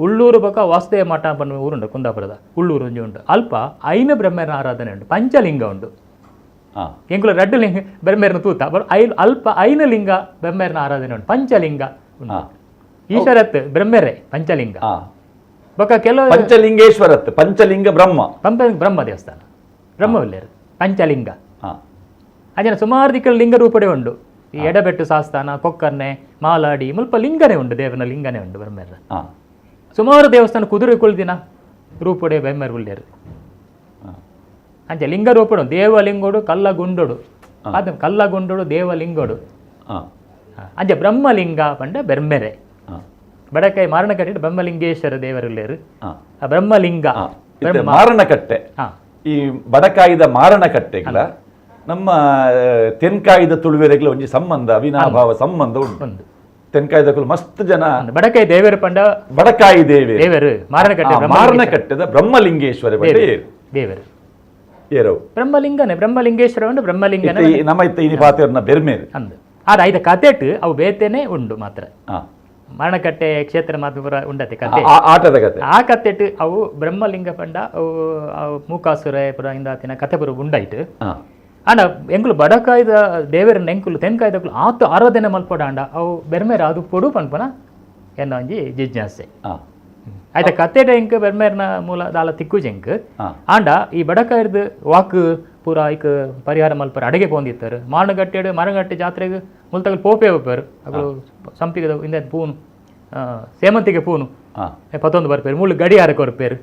ಉಳ್ಳೂರು ಬೊಕ ವಾಸುದೇವ ಮಠ ಪನ್ಪ ಊರುಂಡು ಕುಂದಾಪುರದ ಉಳ್ಳೂರು ಒಂಜಿ ಉಂಡು. ಅಲ್ಪ ಐನ ಬ್ರಹ್ಮನ ಆರಾಧನೆ ಉಂಡು, ಪಂಚಲಿಂಗ ಉಂಡು. ಎಂಕುಲು ರಡ್ಡು ಲಿಂಗ ಬೆರ್ಮೆರ್ನ ತೂತ ಅಲ್ಪ ಐನ ಲಿಂಗ ಬೆಮ್ಮೆರ್ನ ಆರಾಧನೆ ಉಂಟು, ಪಂಚಲಿಂಗ ಉಂಟು. ಈಶ್ವರತ್ ಬ್ರಹ್ಮೆರೆ ಪಂಚಲಿಂಗ. ಬೊಕ್ಕ ಕೆಲವು ಪಂಚಲಿಂಗೇಶ್ವರತ್, ಪಂಚಲಿಂಗ ಬ್ರಹ್ಮ, ಬ್ರಹ್ಮ ದೇವಸ್ಥಾನ, ಬ್ರಹ್ಮವಿಲ್ಲೇರು ಪಂಚಲಿಂಗ. ಅಂಚನೆ ಸುಮಾರು ದಿಕ್ಕಲ್ಲಿ ಲಿಂಗ ರೂಪಡೆ ಉಂಡು. ಈ ಎಡಬೆಟ್ಟು ಸಾಸ್ತಾನ, ಕೊಕ್ಕರ್ನೆ, ಮಾಲಾಡಿ ಮುಲ್ಪ ಲಿಂಗನೇ ಉಂಡು, ದೇವನ ಲಿಂಗನೇ ಉಂಡು ಬ್ರಹ್ಮೆರ್ನ. ಸುಮಾರು ದೇವಸ್ಥಾನ ಕುದುರೆ ಕುಳ್ದಿನ ರೂಪಡೆ ಬೆಮ್ಮೆರ್ ಉಲ್ಲೇರು. ಅಂಚೆ ಲಿಂಗ ರೂಪಡು ದೇವಲಿಂಗೋಡು ಕಲ್ಲಗುಂಡೋಡು, ಅದು ಕಲ್ಲಗುಂಡೋಡು ದೇವಲಿಂಗೋಡು. ಅಂಚೆ ಬ್ರಹ್ಮಲಿಂಗ ಪಂಡ ಬೆರ್ಮೆರೆ. ಬಡಕೈ ಮಾರಣಕಟ್ಟೆ ಬ್ರಹ್ಮಲಿಂಗೇಶ್ವರ ದೇವರುಲ್ಲೇರು. ಆ ಬ್ರಹ್ಮಲಿಂಗ ಮಾರಣಕಟ್ಟೆ, ಈ ಬಡಕಾಯಿದ ಮಾರಣಕಟ್ಟೆಗಳ ನಮ್ಮ ತೆನ್ಕಾಯಿದ ತುಳುವೆರೆಗಳ ಒಂಜಿ ಸಂಬಂಧ, ಅವಿನಾಭಾವ ಸಂಬಂಧ ಉಂಟು. ತೆನ್ಕಾಯಿದ ಮಸ್ತ್ ಜನ ಬಡಕಾಯಿ ದೇವರು ಪಂಡ ಬಡಕಾಯಿ ದೇವರು ದೇವರು ಮಾರಣಕಟ್ಟೆ, ಮಾರಣಕಟ್ಟೆದ ಬ್ರಹ್ಮಲಿಂಗೇಶ್ವರ ದೇವರು ಏರವು ಬ್ರಹ್ಮಲಿಂಗನೇ, ಬ್ರಹ್ಮಲಿಂಗೇಶ್ವರ ಉಂಡು, ಬ್ರಹ್ಮಲಿಂಗನೇ ನಮ್ಮ ಇತ್ತ ಇನಿ ಪಾತೆರ್ನ ಬೆರ್ಮೇರು ಅಂದು. ಆದ ಐದ ಕತೆಟ್ ಅವು ಬೇತೆನೆ ಉಂಡು ಮಾತ್ರ. ಮಾರಣಕಟ್ಟೆ ಕ್ಷೇತ್ರ ಮಾತ್ರ ಪೂರ ಉಂಡತೆ ಕತೆ, ಆಟದ ಕತೆ. ಆ ಕತೆಟ್ ಅವು ಬ್ರಹ್ಮಲಿಂಗ ಪಂಡ ಅವು ಮೂಕಾಸುರ ಪುರ ಇಂದಾತಿನ ಕತೆ ಪೂರ ಉಂಡಾಯ್ತು. ಆಂಡ ಎಂಕುಲು ಬಡಕಾಯ್ದ ದೇವರನ್ನ ಎಂಕುಲು ತೆನ್ಕಾಯ್ದಕುಲು ಆತು ಆರಾಧನೆ ಮಲ್ಪೊಡಾಂಡ ಅವು ಬೆರ್ಮೇರ ಅದು ಪೊಡು ಪನ್ಪನ ಎನ್ನ ಒಂಜಿ ಜಿಜ್ಞಾಸೆ. ಆಯ್ತ ಕತೆಟ ಎಂಕ್ ಬೆರ್ಮೇರ್ನ ಮೂಲ ದಾಲ ತಿಕ್ಕುಜಿ ಎಂಕ್. ಆಂಡ ಈ ಬಡಕಾಯ್ದು ವಾಕ್ ಪೂರ ಐಕ್ ಪರಿಹಾರ ಮಲ್ಪರ ಅಡಿಗೆ ಪೋಂದಿತ್ತಾರೆ. ಮಾರಣಗಟ್ಟೆಡು ಮರಗಟ್ಟೆ ಜಾತ್ರೆಗೆ ಮುಲ್ತಗಲು ಪೋಪೆ ಹೋಗ್ಪಾರು. ಅಗಳು ಸಂಪಿಗೆ ಇಂದ ಪೂನು ಸೇಮಂತಿಗೆ ಪೂನು ಪತ್ತೊಂದು ಬರ್ಪೇರು, ಮುಳ್ಳು ಗಡಿಯಾರ ಕೊರ್ಪೇರು.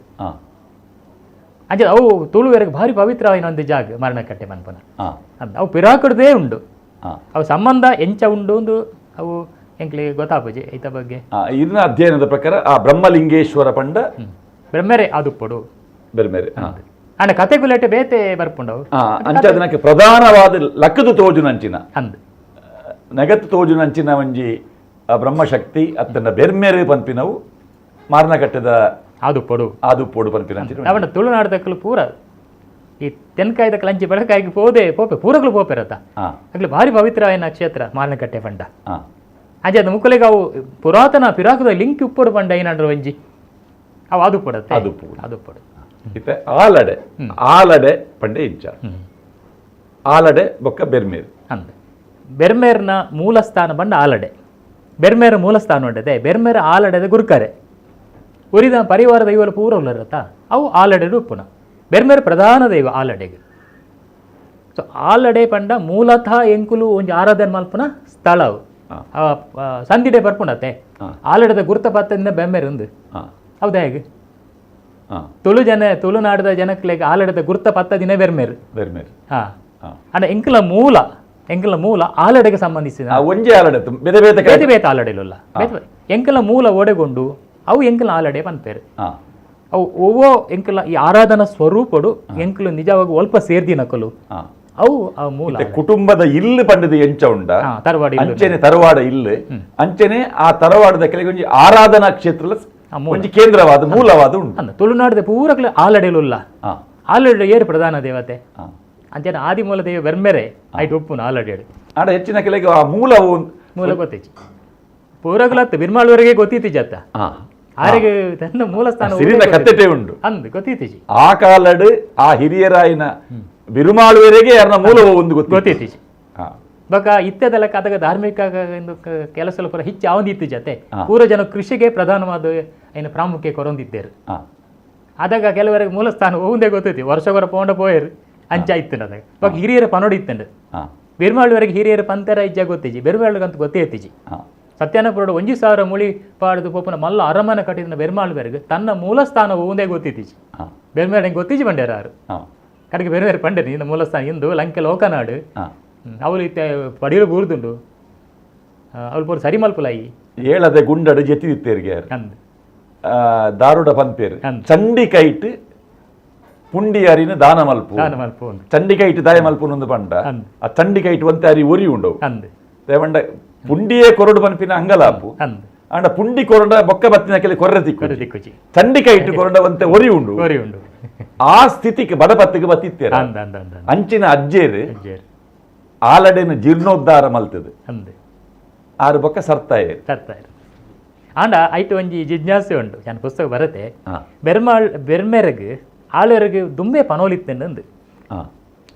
ಅಂಚೆ ಅವು ತುಳುವೆರೆಗ್ ಭಾರಿ ಪವಿತ್ರವಾಯಿನ ಒಂದು ಜಾಗ ಮರಣಕಟ್ಟೆ ಮನ್ಪನ. ಅವು ಪಿರಾಕಡ್ದೇ ಉಂಡು. ಅವು ಸಂಬಂಧ ಎಂಚ ಉಂಡು ಒಂದು ಅವು ಎಂಕ್ಲಿ ಗೊತ್ತಾಪುಜಿ ಐತ ಬಗ್ಗೆ. ಇದನ್ನ ಅಧ್ಯಯನದ ಪ್ರಕಾರ ಆ ಬ್ರಹ್ಮಲಿಂಗೇಶ್ವರ ಪಂಡ ಬ್ರಹ್ಮರೇ ಆದುಪ್ಪಡು ಬೆರ್ಮೇರೆ. ಅಂಡ ಕತೆ ಗುಲೆಟೆ ಬೇತೆ ಬರ್ಪುಂಡವು. ಅಂಚ ಅದಕ್ಕೆ ಪ್ರಧಾನವಾದ ಲಕ್ಕದು ತೋಜುನಂಚಿನ ಅಂದ್ ನಗತ್ತು ತೋಜುನಂಚಿನ ಒಂಜಿ ಬ್ರಹ್ಮಶಕ್ತಿ ಅತ್ತನ ಬೆರ್ಮೆರೆ ಪನ್ಪಿನವು ಮಾರ್ನಕಟ್ಟೆದ ಆದುಪ್ಪಡು ಆದುಪ್ಪೊಡು ಪನ್ಪಿನಂಚಿನ. ಅವನ ತುಳುನಾಡದಕ್ಕಲು ಪೂರ ಈ ತೆನ್ಕಾಯ್ದ ಕ್ಲಂಚಿ ಬೆಳಕಾಗಿ ಪೋದೆ ಪೋಪೆ ಪೂರಗಳು ಪೋಪೆರತ. ಅಗ್ಲು ಭಾರಿ ಪವಿತ್ರವಾಯಿನ ಕ್ಷೇತ್ರ ಮಾರ್ನಕಟ್ಟೆ ಪಂಡ. ಅಂಚೆ ಅದು ಮುಕ್ಕಲಿಗೆ ಅವು ಪುರಾತನ ಪಿರಾಕದ ಲಿಂಕ್ ಉಪ್ಪೊಡು ಪಂಡ ಏನಂದ್ರೆ ಒಂಜಿ ಅವು ಆದುಪ್ಪಡತ್ತೆ ಆದುಪ್ಪೊಡು. ಆದುಪ್ಪಡು. ಇತ್ತೆ ಆಲಡೆ, ಆಲಡೆ ಪಂಡೆ ಇಂಚ ಆಲಡೆ ಬೊಕ್ಕ ಬೆರ್ಮೇರು ಅಂದ್ ಬೆರ್ಮೇರ್ನ ಮೂಲಸ್ಥಾನ ಪಂಡ ಆಲಡೆ. ಬೆರ್ಮೇರ ಮೂಲಸ್ಥಾನ ಉಂಡದೆ ಬೆರ್ಮೇರ ಆಲಡೆದ ಗುರುಕರೆ ಉರಿದ ಪರಿವಾರ ದೈವಲು ಪೂರ ಉಲ್ಲರತ್ತ ಅವು ಆಲಡೆ ಉಪ್ಪುನ ಬೆರ್ಮೇರ ಪ್ರಧಾನ ದೈವ ಆಲಡೆಗೆ. ಸೊ ಆಲಡೆ ಪಂಡ ಮೂಲತಃ ಎಂಕುಲು ಒಂಜಿ ಆರಾಧನೆ ಮಲ್ಪುನ ಸ್ಥಳ ಅವು. ಸಂದಿಡೆ ಬರ್ಪುಂಡತ್ತೆ ಆಲಡೆದ ಗುರ್ತ ಪತ್ತದಿಂದ ಬೆಮ್ಮೇರು ಉಂದು. ಹೌದಾ ಹೇಗೆ ತುಳು ಜನ ತುಳುನಾಡದ ಜನಕ್ಲೆಗ್ ಆಲಡೆದ ಗುರ್ತ ಪತ್ತ ದಿನ ಬೆರ್ಮೇರು ಬೆರ್ಮೇರು. ಅಂಡ ಎಂಕುಲ ಮೂಲ, ಎಂಕುಲ ಮೂಲ ಆಲಡೆಗೆ ಸಂಬಂಧಿಸಿದ ಒಂಜೇ ಆಲಡೆ, ಬೇತೆ ಬೇತೆ ಬೇತೆ ಬೇತೆ ಆಲಡೆಲುಲ್ಲ. ಎಂಕುಲ ಮೂಲ ಓಡೆಗೊಂಡು ಅವು ಎಂಕುಲ ಆಲಡೆ ಪನ್ಪೇರು. ಅವು ಒವ್ವೋ ಎಂಕುಲ ಈ ಆರಾಧನಾ ಸ್ವರೂಪಡು ಎಂಕುಲು ನಿಜವಾಗಿ ಒಲ್ಪ ಸೇರ್ದಿನಕಲು ಅವು ಆ ಮೂಲ ಕುಟುಂಬದ ಇಲ್ಲು ಪಂಡದ ಎಂಚ ಉಂಡ ತರವಾಡ ಅಂಚೆನೆ ತರವಾಡ ಇಲ್ಲು ಅಂಚೆನೆ ಆ ತರವಾಡದ ಕೆಲವು ಒಂಜಿ ಆರಾಧನಾ ಕ್ಷೇತ್ರ ಒಂಜಿ ಕೇಂದ್ರವಾದ ಮೂಲವಾದ ಉಂಟು. ತುಳುನಾಡದ ಪೂರಕಲು ಆಲಡೆಲುಲ್ಲ. ಆಲಡೆ ಏರು ಪ್ರಧಾನ ದೇವತೆ ಅಂಚೆನೆ ಆದಿಮೂಲ ದೇವ ಬೆರ್ಮೆರೆ ಐಟ್ ಉಪ್ಪುನ ಆಲಡೆಡು. ಆಡ ಹೆಚ್ಚಿನ ಕೆಲಗೆ ಆ ಮೂಲ ಮೂಲ ಗೊತ್ತಿಚ್ಚಿ ಪೂರಕಲತ್ತು ಬಿರ್ಮಾಳುವರೆಗೆ ಗೊತ್ತಿತ್ತು ಜತ್ತ ಆರೆಗೆ ತನ್ನ ಮೂಲ ಸ್ಥಾನ ಸಿರಿನ ಕತ್ತೆಟೆ ಉಂಡು ಅಂದು ಗೊತ್ತಿತ್ತೀಚಿ. ಆ ಕಾಲಡು ಆ ಹಿರಿಯರಾಯಿನ ಬಿರುಮಾಳುವರೆಗೆ ಯಾರನ್ನ ಮೂಲ ಒಂದು ಗೊತ್ತಿತ್ತೀಚಿ. ಬೊಕ ಇತ್ತೆದೆಲ್ಲ ಕದಗ ಧಾರ್ಮಿಕ ಕೆಲಸ ಪೂರ ಹೆಚ್ಚು ಅವಂದಿತ್ತು ಜತೆ ಪೂರ ಜನ ಕೃಷಿಗೆ ಪ್ರಧಾನವಾದ ಏನು ಪ್ರಾಮುಖ್ಯ ಕೊರೊಂದಿದ್ದೇರು. ಆದಾಗ ಕೆಲವರಿಗೆ ಮೂಲ ಸ್ಥಾನ ಒಂದೇ ಗೊತ್ತೈತಿ ವರ್ಷಗೊರ ಪೋಂಡ ಪೋಯರು ಅಂಚ ಇತ್ತು ಅದಾಗ. ಬೊಕ ಹಿರಿಯರ ಪನೋಡಿ ಇತ್ತಂಡು ಬಿರ್ಮಾಳುವರೆಗೆ ಹಿರಿಯರ ಪಂತರ ಇಜ್ಜ ಗೊತ್ತಿಜಿ, ಬೆರ್ಮಾಳುಗಂತ ಗೊತ್ತೇ ಇತ್ತಿಜಿ. ಸತ್ಯನಪುರಡು 1000 ಮುಳಿ ಪಾಡ್ದು ಪೋಪನ ಮಲ್ಲ ಅರಮನೆ ಕಟ್ಟಿದ ಬೆರ್ಮಾಳುವರೆಗೆ ತನ್ನ ಮೂಲಸ್ಥಾನ ಒಂದೇ ಗೊತ್ತಿತ್ತೀಚಿ. ಬೆರ್ಮೇರೆ ಗೊತ್ತಿಜಿ ಬಂಡ್ಯಾರ ಆರು ಕಡೆಗೆ ಬೇರೆ ಪಂಡೆ ನಿನ್ನ ಮೂಲಸ್ಥಾನ ಇಂದು ಲಂಕೆ ಲೋಕನಾಡು ಅವಳು ಇತ್ತೆ ಪಡಿಯಲು ಬೂರ್ದುಂಡು ಅವಳು ಪೂರ ಸರಿ ಮಲ್ಪುಲಾಯಿ ಏಳದೆ ಗುಂಡಡು ಜೆತ್ತಿದಿತ್ತೇರಿಗೆ ದಾರುಡ ಪನ್ಪೇರು ಚಂಡಿಕೈಟ್ ಪುಂಡಿ ಅರಿನ ದಾನ ಮಲ್ಪು, ದಾನ ಮಲ್ಪು ಚಂಡಿಕೈಟ್ ದಾಯ ಮಲ್ಪು ಒಂದು ಪಂಡ ಆ ಚಂಡಿಕೈಟ್ ಒಂತೆ ಅರಿ ಒರಿ ಉಂಡವು ದೇವಂಡ ಪುಂಡಿಯೇ ಕೊರಡು ಪನ್ಪಿನ ಅಂಗಲಾಪು ಅಂಡ ಪುಂಡಿ ಕೊರಡ ಬೊಕ್ಕ ಬತ್ತಿನ ಕೆಲ ಕೊರ್ರೆ ತಿಕ್ಕು ಚಂಡಿಕೈಟ್ ಕೊರಡ ಒಂತೆ ಒರಿ ಉಂಡು ಒರಿ ಉಂಡು. ಆ ಸ್ಥಿತಿಗೆ ಬಡಪತ್ತಿಗೆ ಬತ್ತಿತ್ತೇರ ಅಂಚಿನ ಅಜ್ಜೇರು ಆಲಡೆನ ಜೀರ್ಣೋದ್ಧಾರ ಮಲ್ತದೆ ಆರು ಬೊಕ್ಕ ಸರ್ತಾಯರು ಸರ್ತಾಯರು. ಆಂಡ ಐಟ್ ಒಂಜಿ ಜಿಜ್ಞಾಸೆ ಉಂಡು ನಾನು ಪುಸ್ತಕ ಬರತೆ ಬೆರ್ಮಾಳ್ ಬೆರ್ಮೆರಗ್ ಆಲರೆಗ್ ದುಂಬೆ ಪನೋಲಿತ್ತಂದು.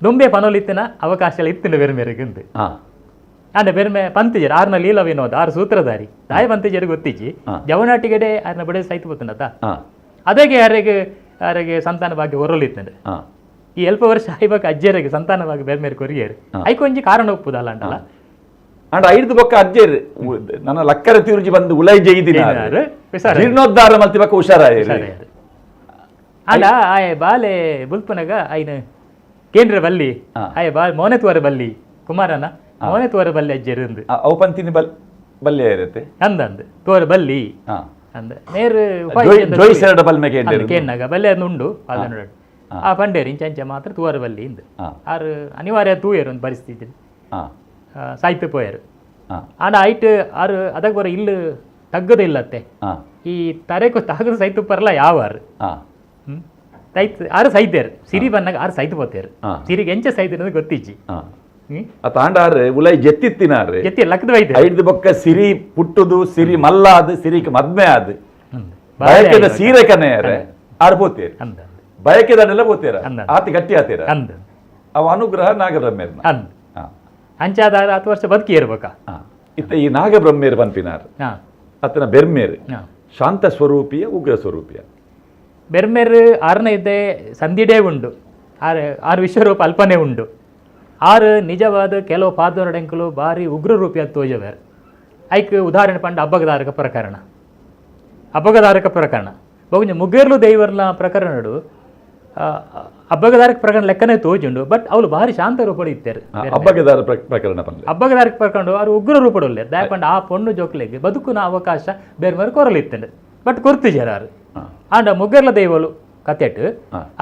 ದುಂಬೆ ಪನೊಲಿತ್ತಿನ ಅವಕಾಶ ಇತ್ತಿನ ಬೆರ್ಮೆರೆಗಿಂದು. ಆಂಡ ಬೆರ್ಮೆ ಪಂತಿಜರ್ ಆರ್ನ ಲೀಲ ವಿನೋದ ಆರು ಸೂತ್ರಧಾರಿ ದಾಯ ಪಂತಿಜರ್ ಗೊತ್ತಿಜ್ಜಿ ಜವನಾಟಿಗಡೆ ಆರ್ನ ಬಡೆ ಸೈತ್ ಪೋತುಂಡತ ಅದಕ್ಕೆ ಯಾರಿಗೆ ಯಾರಿಗೆ ಸಂತಾನ ಭಾಗ್ಯ ಹೊರಲಿತ್ತಂಡೆ. ಈ ಅಲ್ಪ ವರ್ಷ ಆಯ್ಬಾಕ ಅಜ್ಜರಿಗೆ ಸಂತಾನ ಭಾಗ್ಯ ಬೆರ್ಮೇರು ಕೊರಿಯರು ಐಕೊಂಜಿ ಕಾರಣ ಒಪ್ಪುದಲ್ಲ ಅಂಡಲ್ಲ. ಅಂಡ ಐದು ಬೊಕ್ಕ ಅಜ್ಜೇರು ನನ್ನ ಲಕ್ಕರ ತಿರುಜಿ ಬಂದು ಉಲೈ ಜೈದಿನ ಜೀರ್ಣೋದ್ಧಾರ ಮಲ್ತಿ ಬೊಕ್ಕ ಹುಷಾರಾಯರು. ಅಲ್ಲ ಆಯ್ ಬಾಲೆ ಬುಲ್ಪನಗ ಐನ ಕೇಂದ್ರ ಬಲ್ಲಿ ಆಯ್ ಬಾಲ್ ಮೋನೆತ್ವರ ಬಲ್ಲಿ ಕುಮಾರನ ಮೋನೆತ್ವರ ಬಲ್ಲಿ ಅಜ್ಜೇರು ಅಂದು. ಅವು ಪಂತಿನಿ ಬಲ್ ಬಲ್ಲೆ ಇರುತ್ತೆ ಅಂದಂದು ತೋರ ಬಲ್ಲಿ ಅಂದ ನೇರು ಜೋಯಿಸರಡ ಬಲ್ಮೆ ಕೇನ್ನಾಗ ಬಲ್ಲೆ ಅದು ಉಂಡು ಆ ಪಂಡೇರು ಇಂಚ ಮಾತ್ರ ತೂವರ ಬಲ್ಲಿ ಇಂದು ಆರು ಅನಿವಾರ್ಯ ತೂಯರು ಒಂದು ಪರಿಸ್ಥಿತಿ ಸಾಹಿತ್ಯ ಪೋಯರು. ಆಂಡ ಐಟ್ ಆರು ಅದಕ್ಕೆ ಬರೋ ಇಲ್ಲು ತಗ್ಗದ ಇಲ್ಲತ್ತೆ ಈ ತರೆಕು ತಾಗದ ಸೈತು ಪರಲ್ಲ ಯಾವ ಆರು ಸೈತ್ ಆರು ಸೈತೇರು ಸಿರಿ ಬಂದಾಗ ಆರು ಸೈತು ಪೋತೇರು ಸಿರಿಗೆ ಎಂಚ ಸೈತು ಅನ್ನೋದು ಗೊತ್ತಿಜ್ಜಿ. ತಾಂಡಾರು ಉಲೈ ಜೆತ್ತಿತ್ತಿನಾರು ಜೆತ್ತಿ ಲಕ್ಕದ ವೈದ್ಯ ಐದು ಬೊಕ್ಕ ಸಿರಿ ಪುಟ್ಟುದು ಸಿರಿ ಮಲ್ಲಾದು ಸಿರಿಕ್ ಮದ್ಮೆ ಆದು ಬಯಕೆದ ಸೀರೆ ಕನೆಯರೆ ಆರು ಪೋತೇರು ಬಯಕೆದನ್ನೆಲ್ಲ ಪೋತೇರ ಆತಿ ಗಟ್ಟಿ ಆತೀರ ಅವ ಅನುಗ್ರಹ ನಾಗಬ್ರಹ್ಮೇರ್ನ ಅಂದ್ ಅಂಚಾದ 10 ವರ್ಷ ಬದುಕಿ ಇರ್ಬೇಕ. ಇತ್ತ ಈ ನಾಗಬ್ರಹ್ಮೇರ್ ಪನ್ಪಿನಾರ್ ಅತನ ಬೆರ್ಮೇರ್ ಶಾಂತ ಸ್ವರೂಪಿಯ ಉಗ್ರ ಸ್ವರೂಪಿಯ ಬೆರ್ಮೇರ್ ಆರನೇ ಇದ್ದೆ ಸಂದಿಡೇ ಉಂಡು ಆರು ಆರು ವಿಶ್ವರೂಪ ಅಲ್ಪನೇ ಉಂಡು ಆರು ನಿಜವಾದ ಕೆಲವು ಪಾದರಡೆಂಕಲು ಭಾರಿ ಉಗ್ರ ರೂಪಿಯ ತೋಜವೇರ್ ಐಕ್ ಉದಾಹರಣೆ ಪಂಡ ಅಬ್ಬಗದಾರಕ ಪ್ರಕರಣ ಅಬ್ಬಗದಾರಕ ಪ್ರಕರಣ ಬಹು ಮುಗೇರ್ಲು ದೈವರ್ಲ ಪ್ರಕರಣಡು ಅಬ್ಬಗದಾರಕ ಪ್ರಕರಣ ಲೆಕ್ಕನೇ ತೋಜುಂಡು ಬಟ್ ಅವಳು ಭಾರಿ ಶಾಂತ ರೂಪಡು ಇತ್ತಾರೆ ಅಬ್ಬಗದಾರ ಪ್ರಕರಣ ಅಬ್ಬಗದಾರಕ ಪ್ರಕರಣ ಅವರು ಉಗ್ರ ರೂಪಡು ದಾಯಪಂಡ ಆ ಪೊಣ್ಣು ಜೋಕ್ಲೆಗ್ ಬದುಕುನ ಅವಕಾಶ ಬೇರೆ ಬೇರೆ ಕೊರಲಿತ್ತಂಡು ಬಟ್ ಕೊರ್ತಿಜಾರ ಆರು ಆಂಡ ಮುಗ್ಗರ್ಲ ದೈವಲು ಕತೆಟ್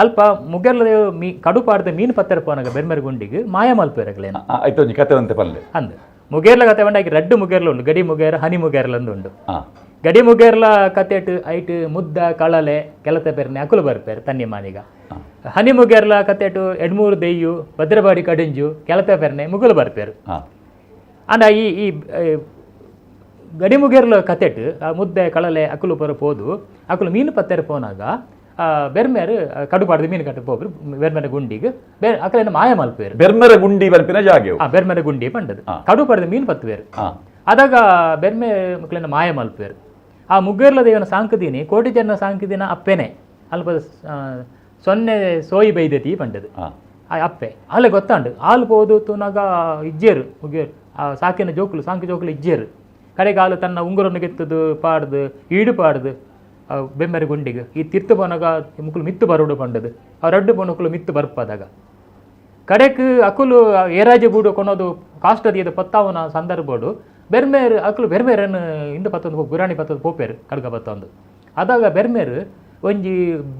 ಅಲ್ಪ ಮುಗ್ಗರ್ಲ ದೈವ ಮೀ ಕಡುಪಾಡ್ದ ಮೀನು ಪತ್ತರ ಪೋನಾಗ ಬೆರ್ಮೆರ್ ಗುಂಡಿಗೆ ಮಾಯ ಮಲ್ಪೇರಗ್ಲೇನ ಆಯ್ತು ಕತೆ ಅಂತೆ ಪಲ್ಲೆ ಅಂದ್ ಮುಗೇರ್ಲ ಕತೆ ಬಂಡ ರಡ್ಡು ಮುಗೇರ್ಲ ಉಂಡು ಗಡಿ ಮುಗೇರ ಹನಿ ಮುಗೇರ್ಲ ಅಂದು ಉಂಡು. ಗಡಿ ಮುಗೇರ್ಲ ಕತೆಟ್ ಐಟ್ ಮುದ್ದ ಕಳಲೆ ಕೆಲತ ಪೆರ್ನೆ ಅಕುಲು ಬರ್ಪೇರು ತನ್ನಿ ಮಾನಿಗ. ಹನಿ ಮುಗೇರ್ಲ ಕತೆಟು ಎಡ್ಮೂರು ದೆಯ್ಯು ಭದ್ರಬಾಡಿ ಕಡಿಂಜು ಕೆಲತ ಪೆರ್ನೆ ಮುಗುಲು ಬರ್ಪೇರು. ಅಂಡ ಈ ಈ ಗಡಿ ಮುಗೇರ್ಲ ಕತೆಟ್ ಆ ಮುದ್ದೆ ಕಳಲೆ ಅಕುಲು ಪರ ಪೋದು ಅಕುಲು ಮೀನು ಪತ್ತೆರ ಪೋನಾಗ ಬೆರ್ಮೇರು ಕಡುಪಾಡ್ದು ಮೀನು ಕಟ್ಟು ಪೋಬ್ರು ಬೆರ್ಮೆರ ಗುಂಡಿಗೆ ಬೇರೆ ಅಕಲೇನ ಮಾಯ ಮಲ್ಪೇರು ಬೆರ್ಮೆರ ಗುಂಡಿ ಬರ್ಪಿನ ಜಾಗೆ ಬೆರ್ಮೆರ ಗುಂಡಿ ಪಂಡದು ಕಡುಪಾಡ್ದು ಮೀನು ಪತ್ತುವೇರು ಅದಾಗ ಬೆರ್ಮೆ ಮಕ್ಕಳನ್ನ ಮಾಯ ಮಲ್ಪೇರು. ಆ ಮುಗ್ಗೇರ್ಲ ದೇವನ ಸಾಂಕದೀನಿ ಕೋಟಿ ಜನ ಸಾಂಕದಿನ ಅಪ್ಪೆನೆ ಅಲ್ಪ ಸೊನ್ನೆ ಸೋಯಿ ಬೈದತಿ ಪಂಡದು ಆ ಅಪ್ಪೆ ಅಲ್ಲೇ ಗೊತ್ತಾಂಡು ಹಾಲು ಪೋದು ತೂನಾಗ ಇಜ್ಜೇರು ಮುಗೇರು ಆ ಸಾಕಿನ ಜೋಕುಲು ಸಾಂಕು ಜೋಕುಲು ಇಜ್ಜೇರು ಕಡೆಗೆ ಹಾಲು ತನ್ನ ಉಂಗುರನ್ನು ಗೆತ್ತದು ಪಾಡ್ದು ಈಡು ಪಾಡ್ದು ಬೆಮ್ಮೆರೆ ಗುಂಡಿಗೆ ಈ ತಿರ್ತು ಪೋನಾಗ ಮುಕ್ಕುಲು ಮಿತ್ತು ಬರೋಡು ಪಂಡದು ಆ ರಡ್ಡು ಪೊಣುಕುಲು ಮಿತ್ತು ಬರ್ಪದಾಗ ಕಡೆಕ್ ಅಕುಲು ಏರಾಜೆ ಬೂಡು ಕೊನೋದು ಕಾಷ್ಟದಿಯದ ಪತ್ತಾವನ ಸಂದರ್ಭಡು ಬೆರ್ಮೇರು ಅಕುಲು ಬೆರ್ಮೇರನ್ನು ಇಂದು ಪತ್ತೊಂದು ಗುರಾಣಿ ಪತ್ತೊಂದು ಪೋಪೇರು ಕಡ್ಗ ಪತ್ತೊಂದು ಅದಾಗ ಬೆರ್ಮೇರು ಒಂಜಿ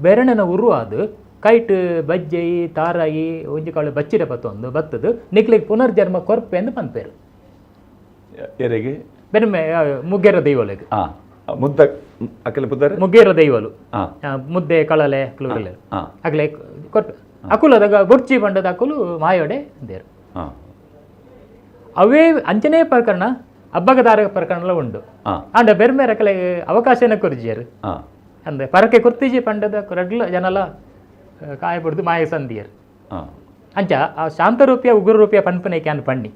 ಬೆರಣನ ಉರುವಾದು ಕೈಟ್ ಬಜ್ಜೈ ತಾರಾಯಿ ಒಂಜಿ ಕಾಳು ಬಚ್ಚಿರ ಪತ್ತೊಂದು ಬತ್ತದು ನಿಕ್ಲಿಗೆ ಪುನರ್ಜನ್ಮ ಕೊರ್ಪೆ ಎಂದು ಪನ್ಪೇರು. ಎರೆಗೆ ಬೆರ್ಮೆ ಮುಗ್ಗೇರ ದೈವೊಲೆಗ್ ಮುದ್ದ ಅಕಲೆ ಪುದರ್ ಮುಗ್ಗೇರ ದೈವಲು ಮುದ್ದೆ ಕಳಲೆ ಅಕಲು ಅಗಲೆ ಕೊರ್ಪೆ ಅಕುಲು ಅದಾಗ ಬೊರ್ಚಿ ಬಂಡದ ಅಕುಲು ಮಾಯೋಡೆ ದೇರು. ಅವೇ ಅಂಚನೇ ಪ್ರಕರಣ ಅಬ್ಬಗದಾರ ಪ್ರಕರಣ ಉಂಡು ಅಂಡ ಬೆರ್ಮೇರ ಅಕಲೆ ಅವಕಾಶನ ಕೊರ್ಜಿಯರು ಅಂದ್ರೆ ಪರಕೆ ಕೊರ್ತಿಜಿ ಪಂಡದ ರಡ್ಲ ಜನಲ ಕಾಯ ಬಡ್ದು ಮಾಯ ಸಂದಿಯರು. ಅಂಚ ಆ ಶಾಂತರೂಪಿಯ ಉಗ್ರರೂಪಿಯ ಪನ್ಪನೆ can ಪಣ್ಣಿ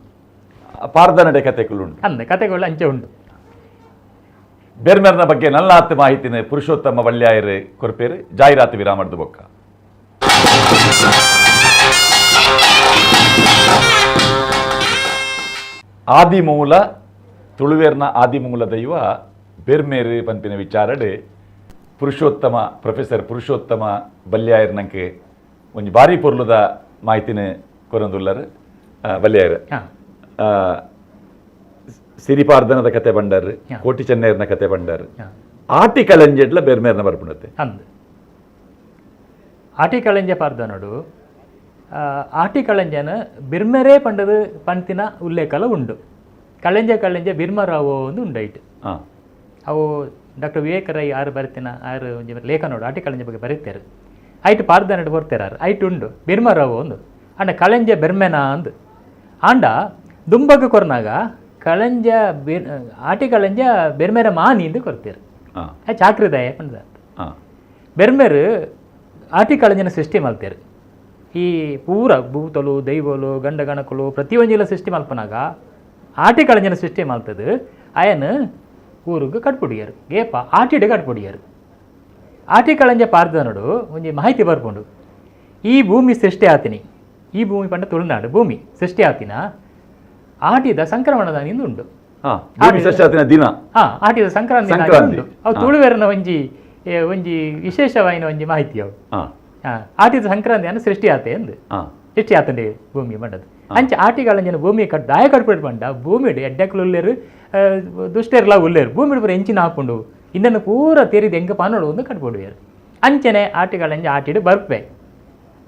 ಪಾರ್ದನಡೆ ಕತೆಗಳು ಉಂಟು ಅಂದ ಕತೆಗಳು ಅಂಚೆ ಉಂಟು. ಬೆರ್ಮೆರ್ನ ಬಗ್ಗೆ ನಲ್ಲಾತ್ ಮಾಹಿತಿನ ಪುರುಷೋತ್ತಮ ವಳ್ಯಾಯರು ಕೊರ್ಪೇರು ಜಾಹೀರಾತು ವಿರಾಮದ ಬೊಕ್ಕ. ಆದಿಮೂಲ ತುಳುವೇರ್ನ ಆದಿಮೂಲ ದೈವ ಬೆರ್ಮೇರು ಪನ್ಪಿನ ವಿಚಾರಡು ಪುರುಷೋತ್ತಮ ಪ್ರೊಫೆಸರ್ ಪುರುಷೋತ್ತಮ ಬಲ್ಯಾಯರ್ ನಂಗೆ ಒಂಜಿ ಬಾರಿ ಪೊರ್ಲುದ ಮಾಹಿತಿನ ಕೊರೊಂದುಲ್ಲರು. ಬಲ್ಯಾಯರ್ ಸಿರಿಪಾರ್ದನದ ಕತೆ ಬಂಡರ್, ಕೋಟಿ ಚೆನ್ನೈರ್ನ ಕತೆ ಬಂಡರ್, ಆಟಿ ಕಳಂಜೆಡ್ಲ ಬೆರ್ಮೇರ್ನ ಬರ್ಪುಣತೆ ಅಂದ್ ಆಟಿ ಕಳಂಜೆ ಪಾರ್ದನೋಡು ಆಟಿ ಕಳಂಜನ ಬಿರ್ಮೆರೇ ಪಂಡದು ಪಂತಿನ ಉಲ್ಲೇಖಲ ಉಂಡು. ಕಳಂಜೆ ಕಳಂಜೆ ಬಿರ್ಮರಾವೋ ಒಂದು ಉಂಡೈಟ್. ಅವು ಡಾಕ್ಟರ್ ವಿವೇಕ ರೈ ಆರು ಬರಿತಿನ ಆರು ಒಂಜಿ ಲೇಖನೋಡು ಆಟಿ ಕಳಂಜೆ ಬಗ್ಗೆ ಬರೀತಾರೆ. ಐಟ್ ಪಾರ್ದನಡು ಬರ್ತಾರೆ ಐಟ್ ಉಂಡು ಬಿರ್ಮರಾವೋ ಒಂದು ಅಂಡ ಕಳಂಜೆ ಬೆರ್ಮೆನ ಅಂದು ಆಂಡ ದುಂಬಗ್ ಕೊರ್ನಾಗ ಕಳಂಜ ಬಿರ್ ಆಟಿ ಕಳಂಜ ಬೆರ್ಮೆರ ಮಾನಿ ಎಂದು ಕೊರ್ತೀರು. ಚಾಕ್ರಿದಾಯ ಪಂಡದ ಬೆರ್ಮೆರು ಆಟಿ ಕಳಂಜನ ಸೃಷ್ಟಿ ಮಲ್ತೇರು. ಈ ಪೂರ ಭೂತಲು ದೈವಲು ಗಂಡ ಗಣಕುಲು ಪ್ರತಿಯೊಂಜಿಲ ಸೃಷ್ಟಿ ಮಲ್ಪನಾಗ ಆಟಿ ಕಳಂಜನ ಸೃಷ್ಟಿ ಮಲ್ತದು ಅಯನ್ ಊರುಗು ಕಟ್ಪುಡಿಯರು ಗೇಪ ಆಟಿಡೆ ಕಟ್ಪುಡಿಯರು. ಆಟಿ ಕಳಂಜ ಪಾರ್ದನಡು ಒಂಜಿ ಮಾಹಿತಿ ಬರ್ಪುಂಡು. ಈ ಭೂಮಿ ಸೃಷ್ಟಿ ಆತಿನಿ, ಈ ಭೂಮಿ ಪಂಡ ತುಳುನಾಡು ಭೂಮಿ ಸೃಷ್ಟಿ ಆತಿನ ಆಟಿದ ಸಂಕ್ರಮಣದ ಉಂಡು. ಭೂಮಿ ದಿನ ಆಟಿದ ಸಂಕ್ರಾಂತಿ ಉಂಡು. ಅವು ತುಳುವೆರನ ಒಂಜಿ ಒಂಜಿ ವಿಶೇಷವಾಯಿನ ಒಂಜಿ ಮಾಹಿತಿ ಅವು. ಆಟಿದ ಸಂಕ್ರಾಂತಿಯನ್ನು ಸೃಷ್ಟಿ ಆತೆ ಎಂದು ಸೃಷ್ಟಿ ಆತಂಡೆ ಭೂಮಿ ಬಂಡದು. ಅಂಚೆ ಆಟಿಗಳಂಜನ ಭೂಮಿ ಕಟ್ ದಾಯ ಕಟ್ಬಿಟ್ಟು ಬಂಡ ಭೂಮಿಡು ಎಡ್ಡಕ್ಲು ಉಲ್ಲೇರು ದುಷ್ಟೆರ್ಲ ಉಲ್ಲೇರು ಭೂಮಿಡು ಪೂರ ಎಂಚಿನ ಹಾಕೊಂಡು ಇನ್ನನ್ನು ಪೂರ ತೆರಿದು ಹೆಂಗೆ ಪಾನೋಡು ಒಂದು ಕಟ್ಬಿಡುವರು. ಅಂಚನೆ ಆಟಿಗಳಂಜೆ ಆಟಿಡು ಬರ್ಪೆ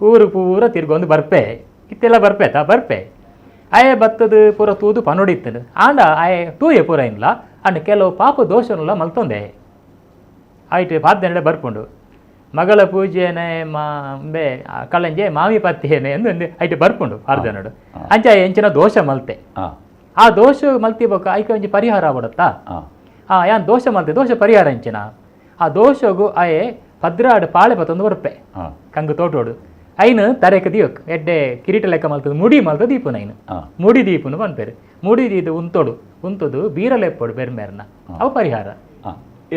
ಊರು ಪೂರ ತಿರ್ಗೊಂದು ಬರ್ಪೆ ಇತ್ತೆಲ್ಲ ಬರ್ಪೆ ತಾ ಬರ್ಪೆ ಆಯೆ ಬತ್ತದು ಪೂರ ತೂದು ಪನೊಡಿತ್ತದು ಆಂಡ ಆಯೆ ತೂಯೆ ಪೂರ ಇಲ್ಲ ಅಂಡ್ ಕೆಲವು ಪಾಪ ದೋಷನೆಲ್ಲ ಮಲ್ತೊಂದೆ ಆಯ್ತು ಪಾದನೆಡೆ ಬರ್ಪುಂಡು. ಮಗಳ ಪೂಜೆನೆ ಮಾಂಬೆ ಕಳಂಜೆ ಮಾಮಿ ಪತ್ತೆನೆ ಎಂದು ಐಟ್ ಬರ್ಪುಂಡು ಪಾರ್ದನಡು. ಅಂಚೆ ಎಂಚಿನ ದೋಷ ಮಲ್ತೆ ಆ ದೋಷ ಮಲ್ತಿ ಬೊಕ್ಕ ಐಕೆ ಒಂಜಿ ಪರಿಹಾರ ಆವಡತ್ತಾ ಯಾನ್ ದೋಷ ಮಲ್ತೆ ದೋಷ ಪರಿಹಾರ ಎಂಚಿನ ಆ ದೋಷಗು ಆಯೆ ಪದ್ರಾಡು ಪಾಳೆ ಪತ್ತೊಂದು ಬರ್ಪೆ ಕಂಗು ತೋಟೋಡು ಐನು ತರೆಕ ದಿಯೋಕ್ ಎಡ್ಡೆ ಕಿರೀಟ ಲೆಕ್ಕ ಮಲ್ತದ ಮುಡಿ ಮಲ್ತ ದೀಪುನ ಐನು ಮುಡಿ ದೀಪುನು ಪನ್ಪೇರು. ಮುಡಿ ದೀದು ಉಂತೋಡು ಉಂತದು ಬೀರಲೆಪ್ಪೋಡು ಬೆರ್ಮೇರ್ನ ಅವು ಪರಿಹಾರ.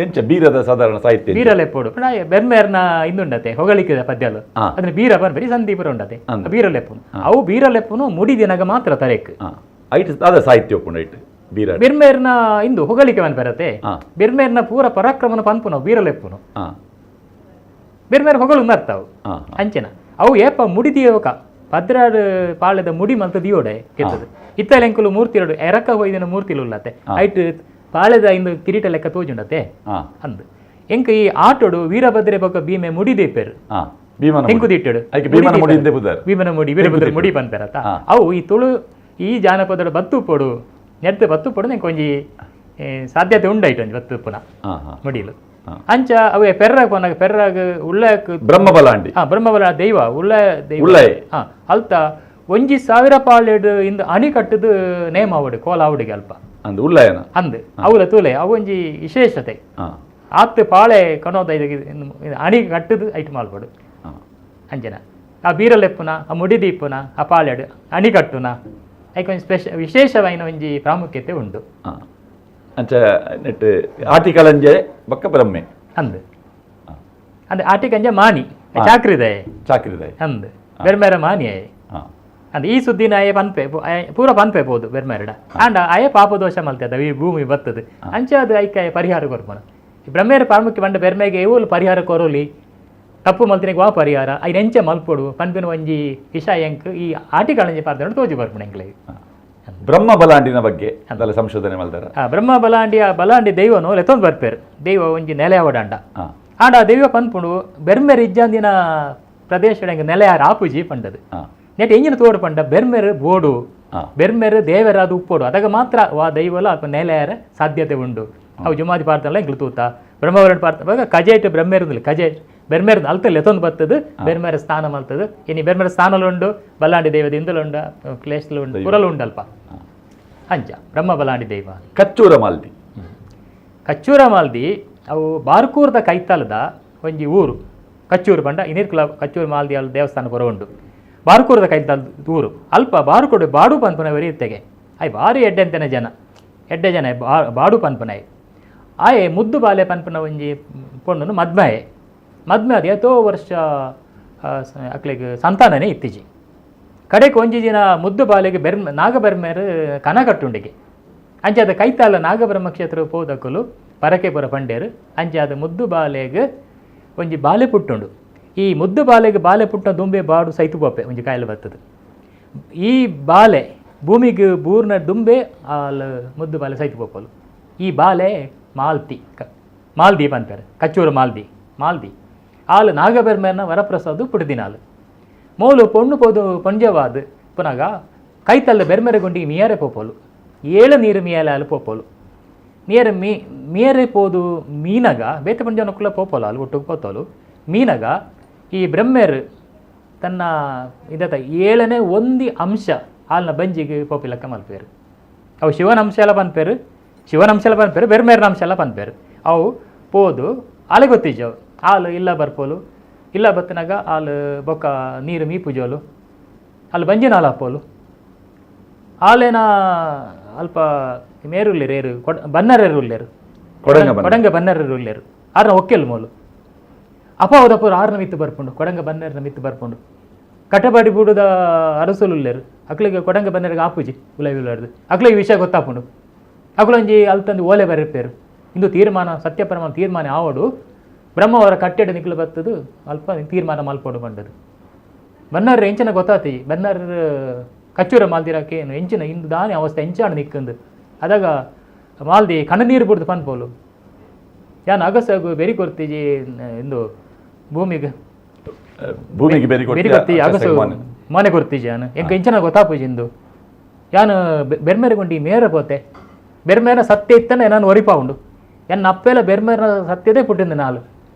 ಎಂಚ ಬೀರದ ಸಾಧಾರಣ ಸಾಹಿತ್ಯ ಬೀರಲೆಪ್ಪೋಡು ಬೆರ್ಮೇರ್ನ ಇಂದುಂಡತೆ ಹೊಗಳಿಕೆ ಪದ್ಯಲು ಅದನ್ನ ಬೀರ ಪನ್ಪೇರಿ ಸಂದೀಪರ ಉಂಡತೆ ಬೀರಲೆಪ್ಪುನು ಅವು ಬೀರಲೆಪ್ಪುನು ಮುಡಿ ದಿನಗ ಮಾತ್ರ ತರೆಕ್ ಐಟ್ ಸಾಹಿತ್ಯ ಉಪ್ಪುಂಡು ಐಟ್ ಬೀರ ಬಿರ್ಮೇರ್ನ ಇಂದು ಹೊಗಳಿಕೆ ಪನ್ಪೆರತೆ ಬಿರ್ಮೇರ್ನ ಪೂರ ಪರಾಕ್ರಮನ ಪನ್ಪುನು ಬೀರಲೆಪ್ಪುನು ಬಿರ್ಮೇರ್ ಹೊಗಳು ಅರ್ಥವು ಅಂಚೆನ ಅವು ಏಪ ಮುಡಿ ದಿಯೋಕ ಪದ್ರಾಡು ಪಾಳೆದ ಮುಡಿ ಮಲ್ತ ದಿಯೋಡೆ ಕೆತ್ತದು ಇತ್ತಲೆಂಕುಲು ಮೂರ್ತಿ ಎರಕ ಹೊಯ್ದಿನ ಮೂರ್ತಿಲು ಉಲ್ಲತೆ ಐಟ್ ಪಾಳೆದ ಇಂದು ಕಿರೀಟ ಲೆಕ್ಕ ತೋಜುಂಡತೆ ಅಂದು ಎಂಕ ಈ ಆಟೋಡು ವೀರಭದ್ರೆ ಬೊಕ್ಕ ಭೀಮೆ ಮುಡಿ ದೀಪೇರು ಹೆಂಕು ದಿಟ್ಟಡು ಭೀಮನ ಮುಡಿ ವೀರಭದ್ರ ಮುಡಿ ಪನ್ಪೆರತ ಅವು ಈ ತುಳು ಈ ಜಾನಪದ ಬತ್ತು ಪೋಡು ನೆಟ್ಟು ಬತ್ತು ಪೋಡು ಎಂಕ ಒಂಜಿ ಸಾಧ್ಯತೆ ಉಂಡಾಯ್ತು ಒಂಜಿ ಬತ್ತು ಪುನ ಮುಡಿಲು. ಅಂಚ ಅವೆ ಪೆರ್ರಾಗ ಪೋನಾಗ ಪೆರ್ರಾಗ ಉಳ್ಳಕ್ ಬ್ರಹ್ಮಬಲಾಂಡಿ ಬ್ರಹ್ಮಬಲ ದೈವ ಉಳ್ಳ ದೈವ ಅಲ್ತ ಒಂಜಿ ಸಾವಿರ ಪಾಳೆಡು ಇಂದು ಅಣಿ ಕಟ್ಟದು ನೇಮ ಆವಡು ಕೋಲ ಆವಡಿಗೆ ಅಲ್ಪ ಅಂದ್ ಉಳ್ಳಯನ ಅಂದ್ ಅವಲ ತೂಲೆ ಅವು ಒಂಜಿ ವಿಶೇಷತೆ ಆತ್ ಪಾಳೆ ಕಣೋದ ಅಣಿ ಕಟ್ಟದು ಐಟ್ ಮಾಲ್ಪಡು ಅಂಜನ ಆ ಬೀರಲೆಪ್ಪುನ ಆ ಮುಡಿ ದೀಪುನ ಆ ಪಾಳೆಡು ಅಣಿ ಕಟ್ಟುನ ಐಕ್ ಒಂಜಿ ವಿಶೇಷವಾಯಿನ ಒಂಜಿ ಪ್ರಾಮುಖ್ಯತೆ ಉಂಡು. ಅಂಚ ನೆಟ್ ಆಟಿಕಲಂಜೆ ಬಕ್ಕ ಬ್ರಹ್ಮೆ ಅಂದ್ ಅಂದ್ ಆಟಿಕಂಜೆ ಮಾನಿ ಚಾಕ್ರಿದೆ ಚಾಕ್ರಿದೆ ಅಂದ್ ಬೆರ್ಮೇರ ಮಾನಿ ಅಂದ್ ಈ ಸುದ್ದಿನ ಅಯ್ಯ ಪನ್ಪೆ ಪೂರ ಪನ್ಪೆ ಪೋದು ಬೆರ್ಮೇರಡ ಆಂಡ ಅಯ್ಯ ಪಾಪ ದೋಷ ಮಲ್ತದ ಈ ಭೂಮಿ ಬತ್ತದು ಅಂಚೆ ಅದು ಐಕ ಪರಿಹಾರ ಕೊರ್ಪನ ಬ್ರಹ್ಮೇರ ಪ್ರಾಮುಖ್ಯ ಬಂಡ ಬೆರ್ಮೆಗೆ ಏವೋಲು ಪರಿಹಾರ ಕೊರೋಲಿ ತಪ್ಪು ಮಲ್ತಿನಿಗೆ ವಾ ಪರಿಹಾರ ಐನ ಎಂಚೆ ಮಲ್ಪೊಡು ಪನ್ಪಿನ ಒಂಜಿ ಇಶಾ ಎಂಕ್ ಈ ಆಟಿಕಲಂಜೆ ಪಾರ್ದನ ತೋಜಿ ಬರ್ಪುಣ ಎಂಕ್ಲೆ. ಬ್ರಹ್ಮ ಬಲಾಂಡಿನ ಬಗ್ಗೆ ಅದೆಲ್ಲ ಸಂಶೋಧನೆ ಮಾಡ್ತಾರ. ಬ್ರಹ್ಮ ಬಲಾಂಡಿ ಆ ಬಲಾಂಡಿ ದೈವನು ಲೆತ್ತೊಂದು ಬರ್ಪೇರು ದೈವ ಒಂಜಿ ನೆಲೆ ಅವಡಾಂಡ ಆಂಡ ಆ ದೈವ ಪನ್ಪುಂಡು ಬೆರ್ಮೆರ್ ಇಜ್ಜಾಂದಿನ ಪ್ರದೇಶ ನೆಲೆ ಯಾರು ಆಪುಜಿ ಪಂಡದು ನೆಟ್ ಎಂಜಿನ ತೋಡು ಪಂಡ ಬೆರ್ಮೆರ್ ಬೋಡು ಬೆರ್ಮೆರ್ ದೇವರಾದ ಉಪ್ಪೋಡು ಅದಾಗ ಮಾತ್ರ ವಾ ದೈವಲ ಅಥವಾ ನೆಲೆ ಯಾರ ಸಾಧ್ಯತೆ ಉಂಡು. ಅವು ಜುಮಾದಿ ಪಾರ್ತಲ್ಲ ಎಂಕ್ಲು ತೂತ ಬ್ರಹ್ಮವರಣ ಪಾರ್ತ ಕಜೇಟ್ ಬ್ರಹ್ಮೇರುಂದಿಲ್ಲ ಕಜೆ ಬೆರ್ಮೇರ್ ಅಲ್ತ ಲೆತ್ತೊಂದು ಬರ್ತದೆ ಬೆರ್ಮೇರ ಸ್ಥಾನ ಮಲ್ತದೆ ಇನ್ನು ಬೆರ್ಮೇರ ಸ್ಥಾನಲು ಉಂಡು ಬಲಾಂಡಿ ದೈವದ ಇಂದಲು ಉಂಡು ಕ್ಲೇಶಲು ಉಂಡು ಪುರಲು ಉಂಡು ಅಲ್ಪ ಅಂಚ ಬ್ರಹ್ಮ ಬಲಾಂಡಿ ದೈವ. ಕಚ್ಚೂರ ಮಾಲ್ದಿ ಕಚ್ಚೂರ ಮಾಲ್ದಿ ಅವು ಬಾರ್ಕೂರ್ದ ಕೈತಲದ ಒಂಜಿ ಊರು ಕಚ್ಚೂರು ಪಂಡ ಇನಿರ್ಕುಲ ಕಚ್ಚೂರು ಮಾಲ್ದಿ ಅಲ್ಲಿ ದೇವಸ್ಥಾನ ಪುರ ಉಂಡು ಬಾರ್ಕೂರ್ದ ಕೈತಲದ ಊರು ಅಲ್ಪ ಬಾರ್ಕೋಡು ಬಾಡು ಪನ್ಪುನವರಿ ಇತ್ತೆಗೆ ಆಯ್ ಭಾರಿ ಎಡ್ಡೆ ಅಂತಾನೆ ಜನ ಎಡ್ಡೆ ಜನ ಬಾಡು ಪನ್ಪುನಾಯ್ ಆಯೆ ಮುದ್ದು ಬಾಲೆ ಪನ್ಪುನ ಒಂಜಿ ಪೊಣ್ಣನು ಮದ್ಮೆ ಮದ್ಮೆ ಅದು ಏತೋ ವರ್ಷ ಅಕ್ಲೆಗ್ ಸಂತಾನನೇ ಇತ್ತೀಚೆ ಕಡೆಗೆ ಒಂಜಿ ದಿನ ಮುದ್ದು ಬಾಲೆಗೆ ಬೆರ್ಮ ನಾಗಬೆರ್ಮೇರು ಕನ ಕಟ್ಟುಂಡಿಗೆ ಅಂಚಾದ ಕೈತಾಲ ನಾಗಬ್ರಹ್ಮ ಕ್ಷೇತ್ರ ಪೋದಕ್ಕಲು ಪರಕೆ ಪುರ ಪಂಡೇರು ಅಂಚಾದ ಮುದ್ದು ಬಾಲೆಗೆ ಒಂಜಿ ಬಾಲೆ ಪುಟ್ಟುಂಡು. ಈ ಮುದ್ದು ಬಾಲೆಗೆ ಬಾಲೆ ಪುಟ್ಟ ದುಂಬೆ ಬಾಡು ಸೈತು ಪೋಪೆ ಒಂಜಿ ಕಾಯಿಲೆ ಬರ್ತದೆ. ಈ ಬಾಲೆ ಭೂಮಿಗೆ ಬೂರ್ನ ದುಂಬೆ ಆಲ್ ಮುದ್ದು ಬಾಲೆ ಸೈತು ಪೋಪಲು. ಈ ಬಾಲೆ ಮಾಲ್ತಿ ಮಾಲ್ದೀಪ್ ಅಂತಾರೆ ಕಚ್ಚೂರು ಮಾಲ್ದಿ ಮಾಲ್ದಿ ಆಲ್ ನಾಗಬೆರ್ಮೇನ ವರಪ್ರಸಾದ್ ಪುಟ್ಟಿದಿನಾಲು ಮೋಲು ಪೊಣ್ಣು ಪೋದು ಪಂಜವಾದ್ ಪುನಗ ಕೈತಲ್ಲ ಬೆರ್ಮೆರೆ ಗುಂಡಿಗೆ ಮಿಯರೆ ಪೋಪೋಲು ಏಳು ನೀರು ಮಿಯಲೆ ಅಲ್ಲಿ ಪೋಪೋಲು ನಿಯರ್ ಮೀ ಮಿಯರೆ ಪೋದು ಮೀನಗ ಬೇತೆ ಪಂಜವನಕ್ಕುಲ ಪೋಪೋಲು ಅಲ್ಲಿ ಒಟ್ಟಿಗೆ ಪೋತೋಲು ಮೀನಗ ಈ ಬ್ರಹ್ಮೆರ್ ತನ್ನ ಇದತ ಏಳನೇ ಒಂದಿ ಅಂಶ ಹಾಲ್ನ ಬಂಜಿಗೆ ಪೋಪಿಲಕ್ಕ ಮಲ್ಪೇರು. ಅವು ಶಿವನ ಅಂಶ ಎಲ್ಲ ಪನ್ಪೇರು ಶಿವನ ಅಂಶ ಎಲ್ಲ ಪನ್ಪೇರು ಬೆರ್ಮೇರ್ನ ಅಂಶ ಎಲ್ಲ ಪನ್ಪೇರು. ಅವು ಪೋದು ಆಲೆ ಗೊತ್ತಿಜ್ಜವು ಹಾಲು ಇಲ್ಲ ಬರ್ಪೋಲು ಇಲ್ಲ ಬತ್ತನಾಗ ಆಲ್ ಬೊಕ್ಕ ನೀರು ಮೀಪುಜೋಲು ಅಲ್ಲಿ ಬಂಜಿನಾಲ್ ಹಾಪೋಲು ಆಲೇನ ಅಲ್ಪ ಮೇರುಲ್ಲೇರು ಏರು ಕೊಡ ಬನ್ನರೇರು ಉಲ್ಲೇರು. ಕೊಡಂಗ ಬನ್ನ. ಕೊಡಂಗ ಬನ್ನರೇರು ಉಲ್ಲೇರು ಆರ್ನ ಒಕ್ಕೆಲ್ ಮೋಲು ಅಪ ಹೋದಪುರ ಆರ್ನ ಮಿತ್ತು ಬರ್ಪುಂಡು ಕೊಡಂಗ ಬನ್ನೇರ್ನ ಮಿತ್ತು ಬರ್ಪುಂಡು ಕಟಬಾಡಿ ಬೂಡುದ ಅರಸುಲು ಉಲ್ಲೇರು ಅಕ್ಲಿಗೆ ಕೊಡಂಗ ಬನ್ನರಿಗೆ ಆಪುಜಿ ಉಲೈ ಉಲಾರ್ದು ಅಕ್ಲಿಗೆ ವಿಷಯ ಗೊತ್ತಾಪುಂಡು ಅಕ್ಲೊಂಜಿ ಅಲ್ತಂದು ಓಲೆ ಬರೆಪೇರು ಇಂದು ತೀರ್ಮಾನ ಸತ್ಯ ಪ್ರಮಾಣ ತೀರ್ಮಾನ ಆವಡು ಬ್ರಹ್ಮವರ ಕಟ್ಟೆಡು ನಿಕ್ಲು ಬತ್ತದು ಅಲ್ಪ ತೀರ್ಮಾನ ಮಲ್ಪೋಡು ಬಂಡದು ಬನ್ನಾರ ಎಂಚಿನ ಗೊತ್ತಾತಿ ಬನ್ನಾರ ಕಚ್ಚೂರ ಮಾಲ್ದಿರಕ್ಕೆ ಏನು ಎಂಚಿನ ಇಂದು ದಾನಿ ಅವಸ್ಥೆ ಎಂಚಾಣ ನಿಕ್ಕಂದು ಅದಾಗ ಮಾಲ್ದಿ ಕಣ್ಣನೀರು ಬಿಡ್ದು ಪನ್ಪೋಲು ಯಾನ್ ಅಗಸಗು ಬೆರಿ ಕೊರ್ತಿಜಿ ಇಂದು ಭೂಮಿಗೆ ಭೂಮಿಗೆ ಬೇರೆ ಬೆರಿ ಕೊರ್ತಿ ಅಗಸು ಮನೆ ಕೊರ್ತಿಜಿ ಯಾನು ಎಂಕ ಎಂಚಿನ ಗೊತ್ತಾಪುಜಿ ಇಂದು ಯಾನು ಬೆರ್ಮೆರೆ ಮೇರ ಪೋತೆ ಬೆರ್ಮೇರ ಸತ್ಯ ಇತ್ತನೆ ನಾನು ಒರಿಪಾ ಉಂಡು ಎನ್ನ ಅಪ್ಪೆಲ್ಲ ಬೆರ್ಮೇರ ಸತ್ಯದೇ ಪುಟ್ಟಿಂದು ನಾಲು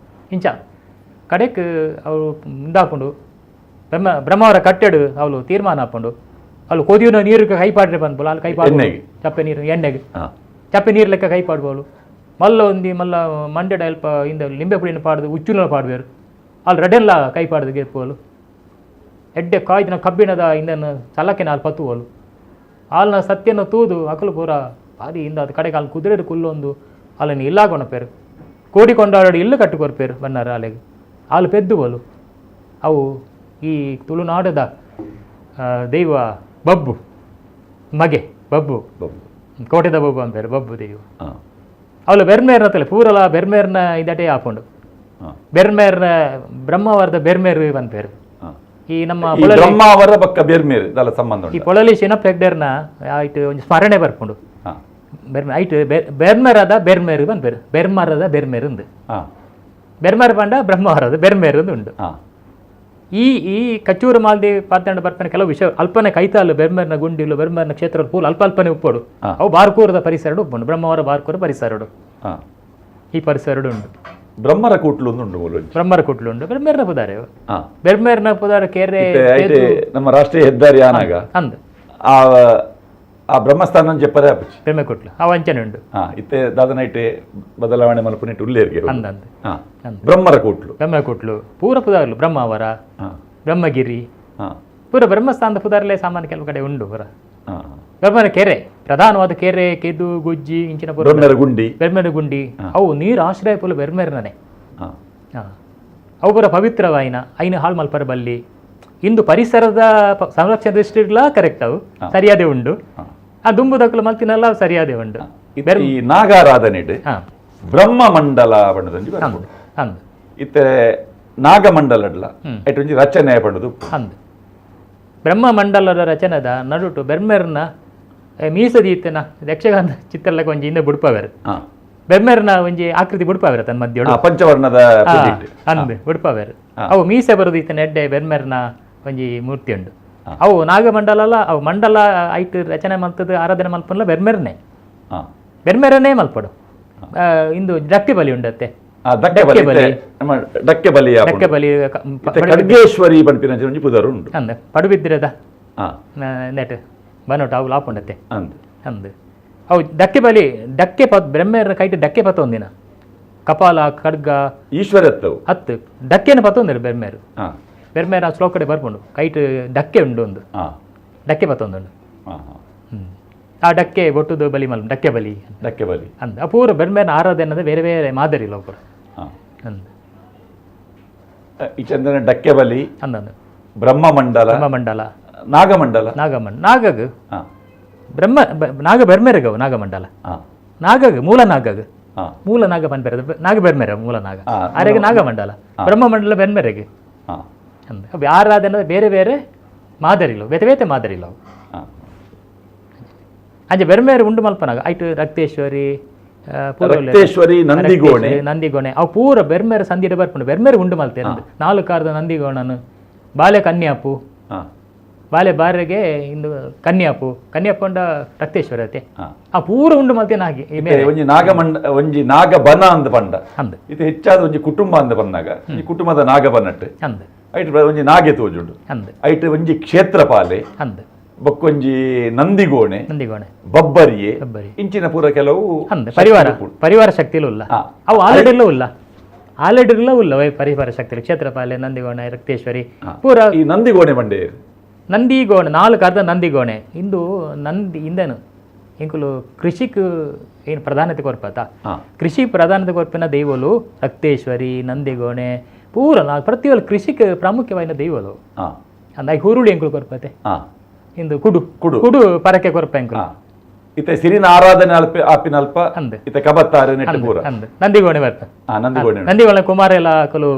ಇಂಚ ಕಡೆಕ್ ಅವಳು ಮುಂದಾಕೊಂಡು ಬ್ರಹ್ಮವರ ಕಟ್ಟೆಡು ಅವಳು ತೀರ್ಮಾನ ಹಾಕೊಂಡು ಅವಳು ಕೊದಿಯುನ ನೀರು ಕೈ ಪಾಡ್ರೆ ಬಂದ್ಬೋಲ ಅಲ್ಲಿ ಕೈ ಪಾಡು ಎಣ್ಣೆಗೆ. ಚಪ್ಪೆ ನೀರು ಎಣ್ಣೆಗೆ ಚಪ್ಪೆ ನೀರು ಲೆಕ್ಕ ಕೈ ಪಾಡ್ಬೋಲು ಮಲ್ಲ ಒಂದಿ ಮಲ್ಲ ಮಂಡೆಡ ಅಲ್ಪ ಇಂದ ಲಿಂಬೆ ಪುಡಿನ ಪಾಡ್ದು ಉಚ್ಚುನ ಪಾಡ್ಬೇರು ಅಲ್ಲಿ ರಡೆಲ್ಲ ಕೈ ಪಾಡ್ದು ಗೆಪ್ಪೋಲು ಎಡ್ಡೆ ಕಾಯ್ದಿನ ಕಬ್ಬಿಣದ ಇಂದನ್ನು ಸಲಕಿನ ಅಲ್ಲಿ ಪತ್ತುವೋಲು ಆಲ್ನ ಸತ್ಯನ ತೂದು ಅಕಲು ಪೂರ ಬಾರಿ ಇಂದ ಅದು ಕಡೆಗೆ ಅಲ್ಲಿ ಕುದುರೆ ಕುಲ್ಲೊಂದು ಅಲ್ಲನ್ನು ಇಲ್ಲಾಗೊಣಪೇರು ಕೋಡಿ ಕೊಂಡಾಡಿ ಇಲ್ಲು ಕಟ್ಟುಕೊರ್ಪೇರು ಬನ್ನಾರ ಅಲೆಗೆ ಆಲು ಪೆದ್ದುವೋಲು ಅವು ಈ ತುಳುನಾಡದ ದೈವ ಬಬ್ಬು ಮಗೆ ಬಬ್ಬು ಕೋಟೆದ ಬಬ್ಬು ಅಂತಾರೆ ಬಬ್ಬು ದೈವ ಅವಳು ಬೆರ್ಮೇರ್ನ ತಲೆ ಪೂರಲ ಬೆರ್ಮೇರ್ನ ಇದಟೇ ಹಾಕೊಂಡು ಬೆರ್ಮೇರ್ನ ಬ್ರಹ್ಮವರದ ಬೆರ್ಮೇರು ಪನ್ಪೇರು ಈ ನಮ್ಮ ಈ ಬ್ರಹ್ಮಾವರ ಬಕ್ಕ ಬೇರ್ಮೇರು ಇದೆಲ್ಲ ಸಂಬಂಧ ಈ ಉಂಟು. ಪೊಳಲಿ ಶಿನಪ್ ಹೆಗ್ಡೇರ್ನ ಆಯ್ತು ಒಂಜಿ ಸ್ಮರಣೆ ಬರ್ಪುಂಡು ಬೆರ್ಮೆ ಐಟ್ ಬೆರ್ಮೆರದ ಬೆರ್ಮೇರು ಪನ್ಪೇರು ಬೆರ್ಮರದ ಬೆರ್ಮೇರು ಉಂದು ಬೆರ್ಮರ್ ಪಂಡ ಬ್ರಹ್ಮವರದ ಬೆರ್ಮೇರು ಅಂದು ಉಂಡು. ಈ ಈ ಕಚ್ಚೂರು ಮಾಲ್ದಿ ಪಾತಂಡ ಬರ್ಪನೆ ಕೆಲವು ವಿಷಯ ಅಲ್ಪನೆ ಕೈತಾಲು ಬೆರ್ಮೇರ್ನ ಗುಂಡಿಲು ಬೆರ್ಮೇರ್ನ ಕ್ಷೇತ್ರ ಪೂಲ್ ಅಲ್ಪ ಅಲ್ಪನೆ ಉಪ್ಪೋಡು. ಅವು ಬಾರ್ಕೂರದ ಪರಿಸರಡು ಉಪ್ಪುಂಡು ಬ್ರಹ್ಮವರ ಬಾರ್ಕೂರ ಪರಿಸರಡು ಈ ಪರಿಸರಡು ಉಂಡು. ಬ್ರಹ್ಮರ ಕೂಟ್ಲು ಒಂದು ಉಂಡು ಮೂಲು. ಬ್ರಹ್ಮರ ಕೂಟ್ಲು ಉಂಡು ಬೆರ್ಮೇರ್ನ ಪುದಾರೆ ಬೆರ್ಮೇರ್ನ ಪುದಾರ ಕೆರೆ ಇತ್ತೆ ನಮ್ಮ ರಾಷ್ಟ್ರೀಯ ಹೆದ್ದಾರಿ ಆನಾಗ ಅಂದು ಆ ಆ ಬ್ರಹ್ಮಸ್ಥಾನ ಜೆಪ್ಪರೆ ಆಪುಜಿ. ಬೆರ್ಮೆ ಕೂಟ್ಲು ಆ ವಂಚನೆ ಉಂಡು. ಇತ್ತೆ ದಾದನೈಟೆ ಬದಲಾವಣೆ ಮಲ್ಪುನೆಟ್ ಉಲ್ಲೇರ್ಗೆ ಅಂದ ಅಂದು ಬ್ರಹ್ಮರ ಕೂಟ್ಲು ಬ್ರಹ್ಮ ಕೂಟ್ಲು ಪೂರ ಪುದಾರ್ಲು ಬ್ರಹ್ಮಾವರ ಬ್ರಹ್ಮಗಿರಿ ಪೂರ ಬ್ರಹ್ಮಸ್ಥಾನದ ಪುದಾರ್ಲೆ ಸಾಮಾನ್ಯ ಕೆಲವು ಕಡೆ ಉಂಡು ಪೂರ. ಬ್ರಹ್ಮರ ಕೆರೆ ಪ್ರಧಾನವಾದ ಕೆರೆ ಕೆದು ಗುಜ್ಜಿ ಇಂಚಿನ ಪೂರ ಬ್ರಹ್ಮರ ಗುಂಡಿ ಬೆರ್ಮೆರ ಗುಂಡಿ ಅವು ನೀರು ಆಶ್ರಯ ಪೂಲ ಬೆರ್ಮೆರ್ನನೆ ಅವು ಪೂರ ಪವಿತ್ರವಾಯಿನ ಐನ ಹಾಳು ಮಲ್ಪರ ಬಲ್ಲಿ ಇಂದು ಪರಿಸರದ ಸಂರಕ್ಷಣೆ ದೃಷ್ಟಿಡ್ಲ ಕರೆಕ್ಟ್ ಅವು ಸರಿಯಾದೇ ಉಂಡು. ಆ ದುಂಬು ದಕ್ಕಲು ಮಲ್ತಿನಲ್ಲ ಅವು ಸರಿಯಾದೇ ಉಂಡು. ಈ ನಾಗಾರಾಧನೆ ಬ್ರಹ್ಮ ಮಂಡಲ ಬಣ್ಣದೊಂಜಿ ಬರ್ಪುಂಡು. ಅಂದು ಇತ್ತೆ ನಾಗಮಂಡಲಡ್ಲ ಐಟೊಂಜಿ ರಚನೆ ಪಂಡುದು ಅಂದು ಬ್ರಹ್ಮ ಮಂಡಲದ ರಚನೆದ ನಡುಟು ಬೆರ್ಮೆರ್ನ ಮೀಸದೀತನ ಯಕ್ಷಗಾನ ಚಿತ್ರಲಕ ಒಂಜಿ ಹಿಂದೆ ಬುಡ್ಪವೇರು ಬೆರ್ಮೆರ್ನ ಒಂಜಿ ಆಕೃತಿ ಬುಡ್ಪವೇರು ತನ್ನ ಮಧ್ಯ ಪಂಚವರ್ಣದ ಅಂದು ಬುಡ್ಪವೇರು ಅವು ಮೀಸೆ ಬರುದು ಈತನ ಎಡ್ಡೆ ಬೆರ್ಮೆರ್ನ ಒಂಜಿ ಮೂರ್ತಿ ಉಂಡು. ಅವು ನಾಗಮಂಡಲ ಅವು ಮಂಡಲ ಐಟ್ ರಚನೆ ಮಲ್ತದ ಆರಾಧನೆ ಮಲ್ಪನ್ಲ ಬೆರ್ಮೆರ್ನೆ ಬೆರ್ಮೆರನೇ ಮಲ್ಪಡು. ಇಂದು ಡಕ್ಕೆ ಬಲಿ ಉಂಡತ್ತೆ ಡಕ್ಕೆ ಬಲಿ ನಮ್ಮ ಡಕ್ಕೆ ಬಲಿ ಡಕ್ಕೆ ಬಲಿ ಖಡ್ಗೇಶ್ವರಿ ಪನ್ಪಿನ ಒಂಜಿ ಪುದರ್ ಉಂಡು. ಅಂದ ಪಡುಬಿದ್ರದ ನೆಟ್ ಬನೋಟ ಅವು ಲಾಪುಂಡತ್ತೆ ಅಂದ್ ಅಂದ್ ಅವು ಡಕ್ಕೆ ಬಲಿ ಡಕ್ಕೆ ಪತ್ ಬ್ರಹ್ಮೇರ್ನ ಕೈಟ್ ಡಕ್ಕೆ ಪತ್ತೊಂದಿನ ಕಪಾಲ ಖಡ್ಗ ಈಶ್ವರತ್ವವು ಹತ್ತು ಡಕ್ಕೆನ ಪತ್ತೊಂದಿರು ಬೆರ್ಮೇರು ಬೆರ್ಮೇರ ಆ ಶ್ಲೋಕ ಕಡೆ ಬರ್ಪುಂಡು ಕೈಟ್ ಡಕ್ಕೆ ಉಂಡು ಒಂದು ಡಕ್ಕೆ ಪತ್ತೊಂದುಂಡು. ಆ ಡಕ್ಕೆ ಬೊಟ್ಟುದು ಬಲಿ ಮಲ್ ಡಕ್ಕೆ ಬಲಿ ಡಕ್ಕೆ ಬಲಿ ಅಂದ ಆ ಪೂರ ಬೆರ್ಮೇರ್ನ ಆರಾಧನೆ ಅನ್ನೋದು ಬೇರೆ ಬೇರೆ ಮಾದರಿ ಇಲ್ಲ ಪೂರ ಅಂದ್ ಈ ಚಂದನ ಡಕ್ಕೆ ಬಲಿ ಅಂದಂದು ಬ್ರಹ್ಮಮಂಡಲ ಬ್ರಹ್ಮಮಂಡಲ ನಾಗಮಂಡಲ ನಾಗಮಂಡ ನಾಗಗ್ ಬ್ರಹ್ಮ ನಾಗ ಬೆರ್ಮೆರಗವು ನಾಗಮಂಡಲ ನಾಗಗ್ ಮೂಲ ನಾಗಗ್ ಮೂಲ ನಾಗ ಪನ್ಪೆರ ನಾಗ ಬೆರ್ಮೆರ ಮೂಲ ನಾಗ ಆರೆಗೆ ನಾಗಮಂಡಲ ಬ್ರಹ್ಮಮಂಡಲ ಬೆರ್ಮೆರೆಗೆ ಅಂದ ಆರಾಧನೆ ಬೇರೆ ಬೇರೆ ಮಾದರಿಲು ಬೇತೆ ಬೇತೆ ಮಾದರಿಲು ಅವು. ಅಂಚೆ ಬೆರ್ಮೇರು ಉಂಡು ಮಲ್ಪನಾಗ ಐಟು ರಕ್ತೇಶ್ವರಿ ರಕ್ತೇಶ್ವರಿ ನಂದಿಗೋಣೆ ನಂದಿಗೋಣೆ ಅವು ಪೂರ ಬೆರ್ಮೇರು ಸಂಧಿಡ ಬರ್ಪುಂಡು ಬೆರ್ಮೇರು ಉಂಡು ಮಲ್ತೆ ನಾಲ್ಕು ಕಾರದ ನಂದಿಗೋಣನು ಬಾಲೆ ಕನ್ಯಾಪು ಬಾಲೆ ಬಾರೆಗೆ ಇಂದು ಕನ್ಯಾಪು ಕನ್ಯಾಪು ಅಂಡ ರಕ್ತೇಶ್ವರ ಅತೆ ಆ ಪೂರ ಉಂಡು ಮಲ್ತೇನೆ ಹಾಗೆ ಒಂಜಿ ನಾಗಮಂಡ ಒಂಜಿ ನಾಗಬನ ಅಂದ ಪಂಡ ಅಂದ್ ಇದು ಹೆಚ್ಚಾದ ಒಂಜಿ ಕುಟುಂಬ ಅಂದ ಬಂದಾಗ ಈ ಕುಟುಂಬದ ನಾಗಬನಟ್ಟು ಅಂದ್ ಐಟ್ ಒಂಜಿ ನಾಗೆ ತೋಜುಂಡು ಅಂದ್ ಐಟ್ ಒಂಜಿ ಕ್ಷೇತ್ರಪಾಲೆ ಅಂದ್ ಬೊಕ್ಕೊಂಜಿ ನಂದಿಗೋಣೆ ನಂದಿಗೋಣೆ ಬಬ್ಬರಿಯೆ ಬಬ್ಬರಿ ಇಂಚಿನ ಪೂರ ಕೆಲವು ಅಂದ್ ಪರಿವಾರ ಪರಿವಾರ ಶಕ್ತಿಲು ಇಲ್ಲ ಅವು ಆಲ್ರೆಡಿ ಇಲ್ಲ ಆಲಡಿರ್ಲ ಉಲ್ಲ ವೈ ಪರಿವಾರ ಶಕ್ತಿ ಕ್ಷೇತ್ರಪಾಲೆ ನಂದಿಗೋಣೆ ರಕ್ತೇಶ್ವರಿ ಪೂರ. ಈ ನಂದಿಗೋಣೆ ಬಂಡೆ? ನಂದಿಗೋಣೆ ನಾಲ್ಕು ಅರ್ಧ ನಂದಿಗೋಣೆ. ಇಂದು ನಂದಿ ಇಂದನು ಎಂಕುಲು ಕೃಷಿಕ್ ಏನು ಪ್ರಧಾನತೆ ಕೊರ್ಪತ. ಕೃಷಿ ಪ್ರಧಾನತೆ ಕೊರ್ಪಿನ ದೈವಲು ರಕ್ತೇಶ್ವರಿ, ನಂದಿಗೋಣೆ ಪೂರ ಪ್ರತಿಯೊಂದು ಕೃಷಿಕ್ ಪ್ರಾಮುಖ್ಯವಾದ ದೈವಲು. ಅಂದಾಗಿ ಹುರುಳಿ ಎಂಕುಲು ಕೊರ್ಪತೆ. ಇಂದು ಕುಡು. ಕುಡು. ಕುಡು ಪರಕೆ ಕೊರ್ಪ ಎಂಕುಲು. ಇತ್ತೆ ಸಿರಿನ ಆರಾಧನೆ ಅಲ್ಪ ಆಪಿನ ಅಲ್ಪ. ಅಂದ್. ಇತ್ತೆ ಕಬತ್ತಾರೆ ನೆಟ್ಟು ಪೂರ. ಅಂದ್, ನಂದಿಗೋಣೆ ಬರ್ತ. ನಂದಿಗೋಣೆ ಉಂಟು. ನಂದಿಗೋಣೆ ಕುಮಾರ ಎಲ್ಲ ಅಕುಲು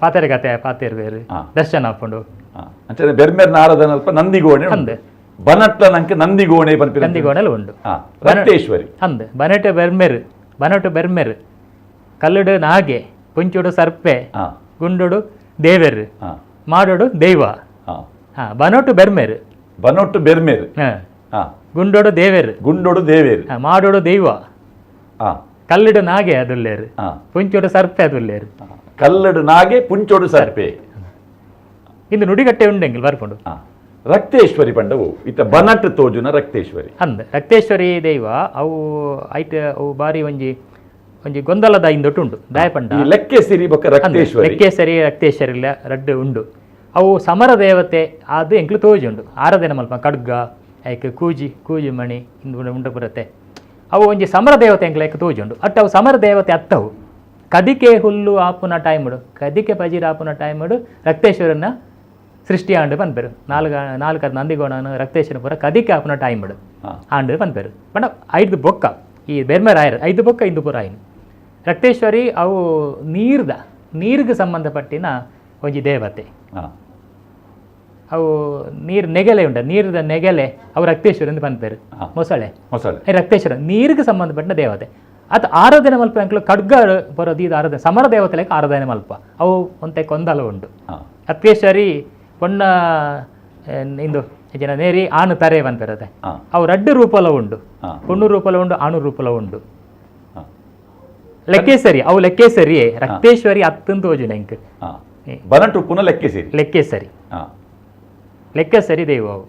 ಪಾತೆರೆ ಕತೆ ಪಾತೆರ್ ಬೇರು. ದರ್ಶನ ಆಪುಂಡು. ಅಂಚನೆ ಬೆರ್ಮೆರ್ನ ಆರಾಧನೆ ಅಲ್ಪ ನಂದಿಗೋಣೆ ಉಂಟು. ಅಂದ್. ಬನಟ್ಲ ನಂಗೆ ನಂದಿಗೋಣೆ ಪನ್ಪಿನ. ನಂದಿಗೋಣೆಲ ಉಂಡು. ರಕ್ತೇಶ್ವರಿ. ಅಂದ್, ಬನಟೆ ಬೆರ್ಮೆರ್, ಬನಟು ಬೆರ್ಮೆರ್, ಕಲ್ಲುಡು ನಾಗೆ, ಪುಂಚುಡು ಸರ್ಪೆ, ಗುಂಡುಡು ದೇವೆರ್, ಮಾಡೋಡು ದೈವ. ಬನೋಟು ಬೆರ್ಮೆರ್. ಬನೊಟ್ಟು ಬೆರ್ಮೆರ್. ಗುಂಡೋಡು ದೇವೆರ್. ಗುಂಡೋಡು ದೇವೇರ್. ಮಾಡೋಡು ದೈವ. ಕಲ್ಲುಡು ನಾಗೆ ಅದುಲ್ಲೇರು. ಪುಂಚೋಡು ಸರ್ಪೆ ಅದುಲ್ಲೇರು. ಕಲ್ಲಡು ನಾಗೆ, ಪುಂಚೋಡು ಸರ್ಪೆ. ಇಂದು ನುಡಿಗಟ್ಟೆ ಉಂಡೆಂಗಿಲ್ ಬರ್ಪುಂಡು. ರಕ್ತೇಶ್ವರಿ ಪಂಡವು ಇತ್ತ ಬನಟ್ ತೋಜುನ ರಕ್ತೇಶ್ವರಿ. ಅಂದ್, ರಕ್ತೇಶ್ವರಿ ದೈವ ಅವು ಐಟ್ ಅವು ಬಾರಿ ಒಂಜಿ ಒಂಜಿ ಗೊಂದಲದ ಇಂದೊಟ್ಟು ಉಂಡು ದಾಯ ಪಂಡ. ಈ ಲೆಕ್ಕೆ ಸಿರಿ ಬೊಕ್ಕ ರಕ್ತೇಶ್ವರಿ. ಲೆಕ್ಕೇಸರಿ ರಕ್ತೇಶ್ವರಿ ಇಲ್ಲ ರಡ್ಡು ಉಂಡು. ಅವು ಸಮರ ದೇವತೆ ಅದು ಎಂಕ್ಲು ತೋಜುಂಡು. ಆರಾಧನೆ ಮಲ್ಪ ಖಡ್ಗ ಐಕ್ ಕೂಜಿ ಕೂಜಿ ಮಣಿ ಇಂದು ಉಂಡು ಬರುತ್ತೆ. ಅವು ಒಂಜಿ ಸಮರ ದೇವತೆ ಎಂಕ್ಲ ಐಕ್ ತೋಜುಂಡು. ಅಟ್ ಅವು ಸಮರ ದೇವತೆ ಅತ್ತವು. ಕದಿಕೆ ಹುಲ್ಲು ಆಪುನ ಟೈಮುಡು, ಕದಿಕೆ ಪಜಿರ ಆಪುನ ಟೈಮುಡು ರಕ್ತೇಶ್ವರನ ಸೃಷ್ಟಿ ಆಂಡು ಪನ್ಪೆರು. ನಾಲ್ಕು ನಾಲ್ಕು ನಂದಿಗೋಣನ ರಕ್ತೇಶ್ವರ ಪೂರ ಕದಿಕೆ ಆಪುನ ಟೈಮುಡು ಆಂಡು ಪನ್ಪೆರು. ಪಂಡ ಐದು ಬೊಕ್ಕ ಈ ಬೆರ್ಮೆರ್ ಆಯರ್ ಐದು ಬೊಕ್ಕ ಇಂದು ಪೂರ ಆಯ್ನು. ರಕ್ತೇಶ್ವರಿ ಅವು ನೀರ್ದ ನೀರಿಗೆ ಸಂಬಂಧಪಟ್ಟಿನ ಒಂಜಿ ದೇವತೆ. ಅವು ನೀರು ನೆಗೆಲೆ ಉಂಡ, ನೀರ್ದ ನೆಗೆಲೆ ಅವು ರಕ್ತೇಶ್ವರಿ ಅಂತ ಪನ್ಪೆರು. ಮೊಸಳೆ. ಮೊಸಳೆ. ಈ ರಕ್ತೇಶ್ವರ ನೀರಿಗೆ ಸಂಬಂಧಪಟ್ಟಿನ ದೇವತೆ. ಅತ್ ಆರಾಧನೆ ಮಲ್ಪ ಅಂಕ್ಲು ಖಡ್ಗ ಬರೋದು. ಇದು ಆರಾಧನೆ ಸಮರ ದೇವತೆಲೆಕ್ ಆರಾಧನೆ ಮಲ್ಪ ಅವು ಒಂತೆ ಕೊಂದಲ ಉಂಡು. ರಕ್ತೇಶ್ವರಿ ಪೊಣ್ಣ ಇಂದು ಜನ ನೇರಿ ಆನು ತರೆ ಪನ್ಪೆರತೆ. ಅವು ರಡ್ಡು ರೂಪಲ ಉಂಡು. ಪೊಣ್ಣು ರೂಪಲ ಉಂಡು, ಆಣು ರೂಪಲ ಉಂಡು. ಲೆಕ್ಕೇಸರಿ ಅವು ಲೆಕ್ಕೇಸರಿ ರಕ್ತೇಶ್ವರಿ ಅತ್ತಂತ ತೋಜುನ ಎಂಕ್. ಬನಟು ಪುನಃ ಲೆಕ್ಕೆಸಿರಿ. ಲೆಕ್ಕೇಸರಿ. ಲೆಕ್ಕೇಸರಿ ದೈವ ಅವು.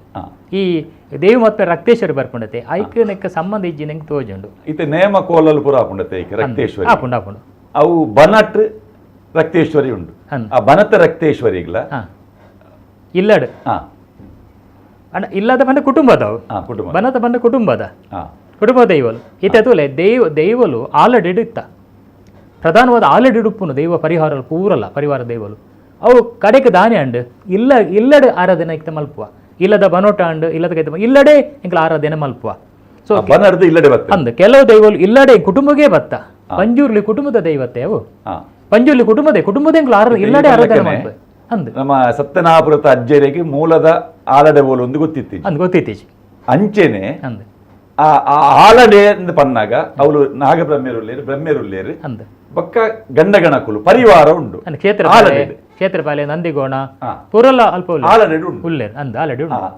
ಈ ದೇವ ಮತ್ತೆ ರಕ್ತೇಶ್ವರಿ ಬರ್ಪುಂಡತೆ ಐಕ್ ನೆಕ್ಕ ಸಂಬಂಧ ಇಜ್ಜಿ ನಂಗೆ ತೋಜುಂಡು. ಇತ್ತೆ ನೇಮ ಕೋಲಲು ಪೂರ ಆಪುಂಡತೆ ಐಕ್ ರಕ್ತೇಶ್ವರಿ. ಆಪುಂಡು ಆಪುಂಡು. ಅವು ಬನಟ್ ರಕ್ತೇಶ್ವರಿ ಉಂಡು. ಅಂದ್. ಆ ಬನತ ರಕ್ತೇಶ್ವರಿಗ್ಲ. ಇಲ್ಲಡು. ಅಂಡ ಇಲ್ಲದ ಬಂದ ಕುಟುಂಬದವು. ಕುಟುಂಬ. ಬನತ ಬಂದ ಕುಟುಂಬದ ಕುಟುಂಬ ದೈವಲು ಇತ್ತೆ ತೂಲೆ ದೈವ ದೈವಲು ಆಲಡಿ ಇತ್ತ ಪ್ರಧಾನವಾದ ಆಲಡಿ ಉಪ್ಪುನು ದೈವ ಪರಿಹಾರ ಪೂರಲ್ಲ ಪರಿವಾರ ದೈವಲು ಅವು ಕಡೆಗೆ ದಾನಿ ಅಂಡು ಇಲ್ಲ ಇಲ್ಲಡೆ ಆರಾಧನೆ ಇತ್ತ ಮಲ್ಪುವ ಇಲ್ಲದ ಬನೋಟ ಅಂಡು ಇಲ್ಲದ ಕೈತ ಇಲ್ಲಡೆ ಎಂಕಲ ಆರಾಧನೆ ಮಲ್ಪುವ. ಸೊ ಬನರ್ದು ಇಲ್ಲಡೆ ಬತ್ತ. ಅಂದ್ ಕೆಲವು ದೈವಲು ಇಲ್ಲಡೆ ಕುಟುಂಬಕ್ಕೆ ಬತ್ತ. ಪಂಜುರ್ಲಿ ಕುಟುಂಬದ ದೈವತೆ ಅವು. ಪಂಜುರ್ಲಿ ಕುಟುಂಬದ ಕುಟುಂಬದ ಎಂಕಲ ಆರಾಧನೆ ಇಲ್ಲಡೆ ಆರಾಧನೆ ಮಲ್ಪುವ ಅಂದ್. ನಮ್ಮ ಸತ್ಯನಾಪುರದ ಅಜ್ಜರಿಗೆ ಮೂಲದ ಆಲಡೆ ಬೋಲು ಒಂದು ಗೊತ್ತಿತ್ತು. ಅಂದ್ ಗೊತ್ತಿತ್ತೀಚಿ. ಅಂಚೆನೆ ಅಂದ್. ಆ ಆ ಆಲಡೆ ಅಂತ ಪನ್ನಾಗ ಅವಳು ನಾಗಬ್ರಹ್ಮೆರುಲ್ಲೇರು ಬ್ರಹ್ಮೆರುಲ್ಲೇರು ಅಂದ್. ಬೊಕ್ಕ ಗಂಡಗಣಕುಲು ಪರಿವಾರ ಉಂಡು. ಅಂದ್ ಕ್ಷೇತ್ರಪಾಲೆ ಆಲಡೆ. ಕ್ಷೇತ್ರಪಾಲೆ ನಂದಿಗೋಣ ಪೂರಲ್ಲ ಅಲ್ಪ ಆಲಡೆ ಉಂಡು. ಉಲ್ಲೇರು ಅಂದ್ ಆಲಡೆ ಉಂಡು.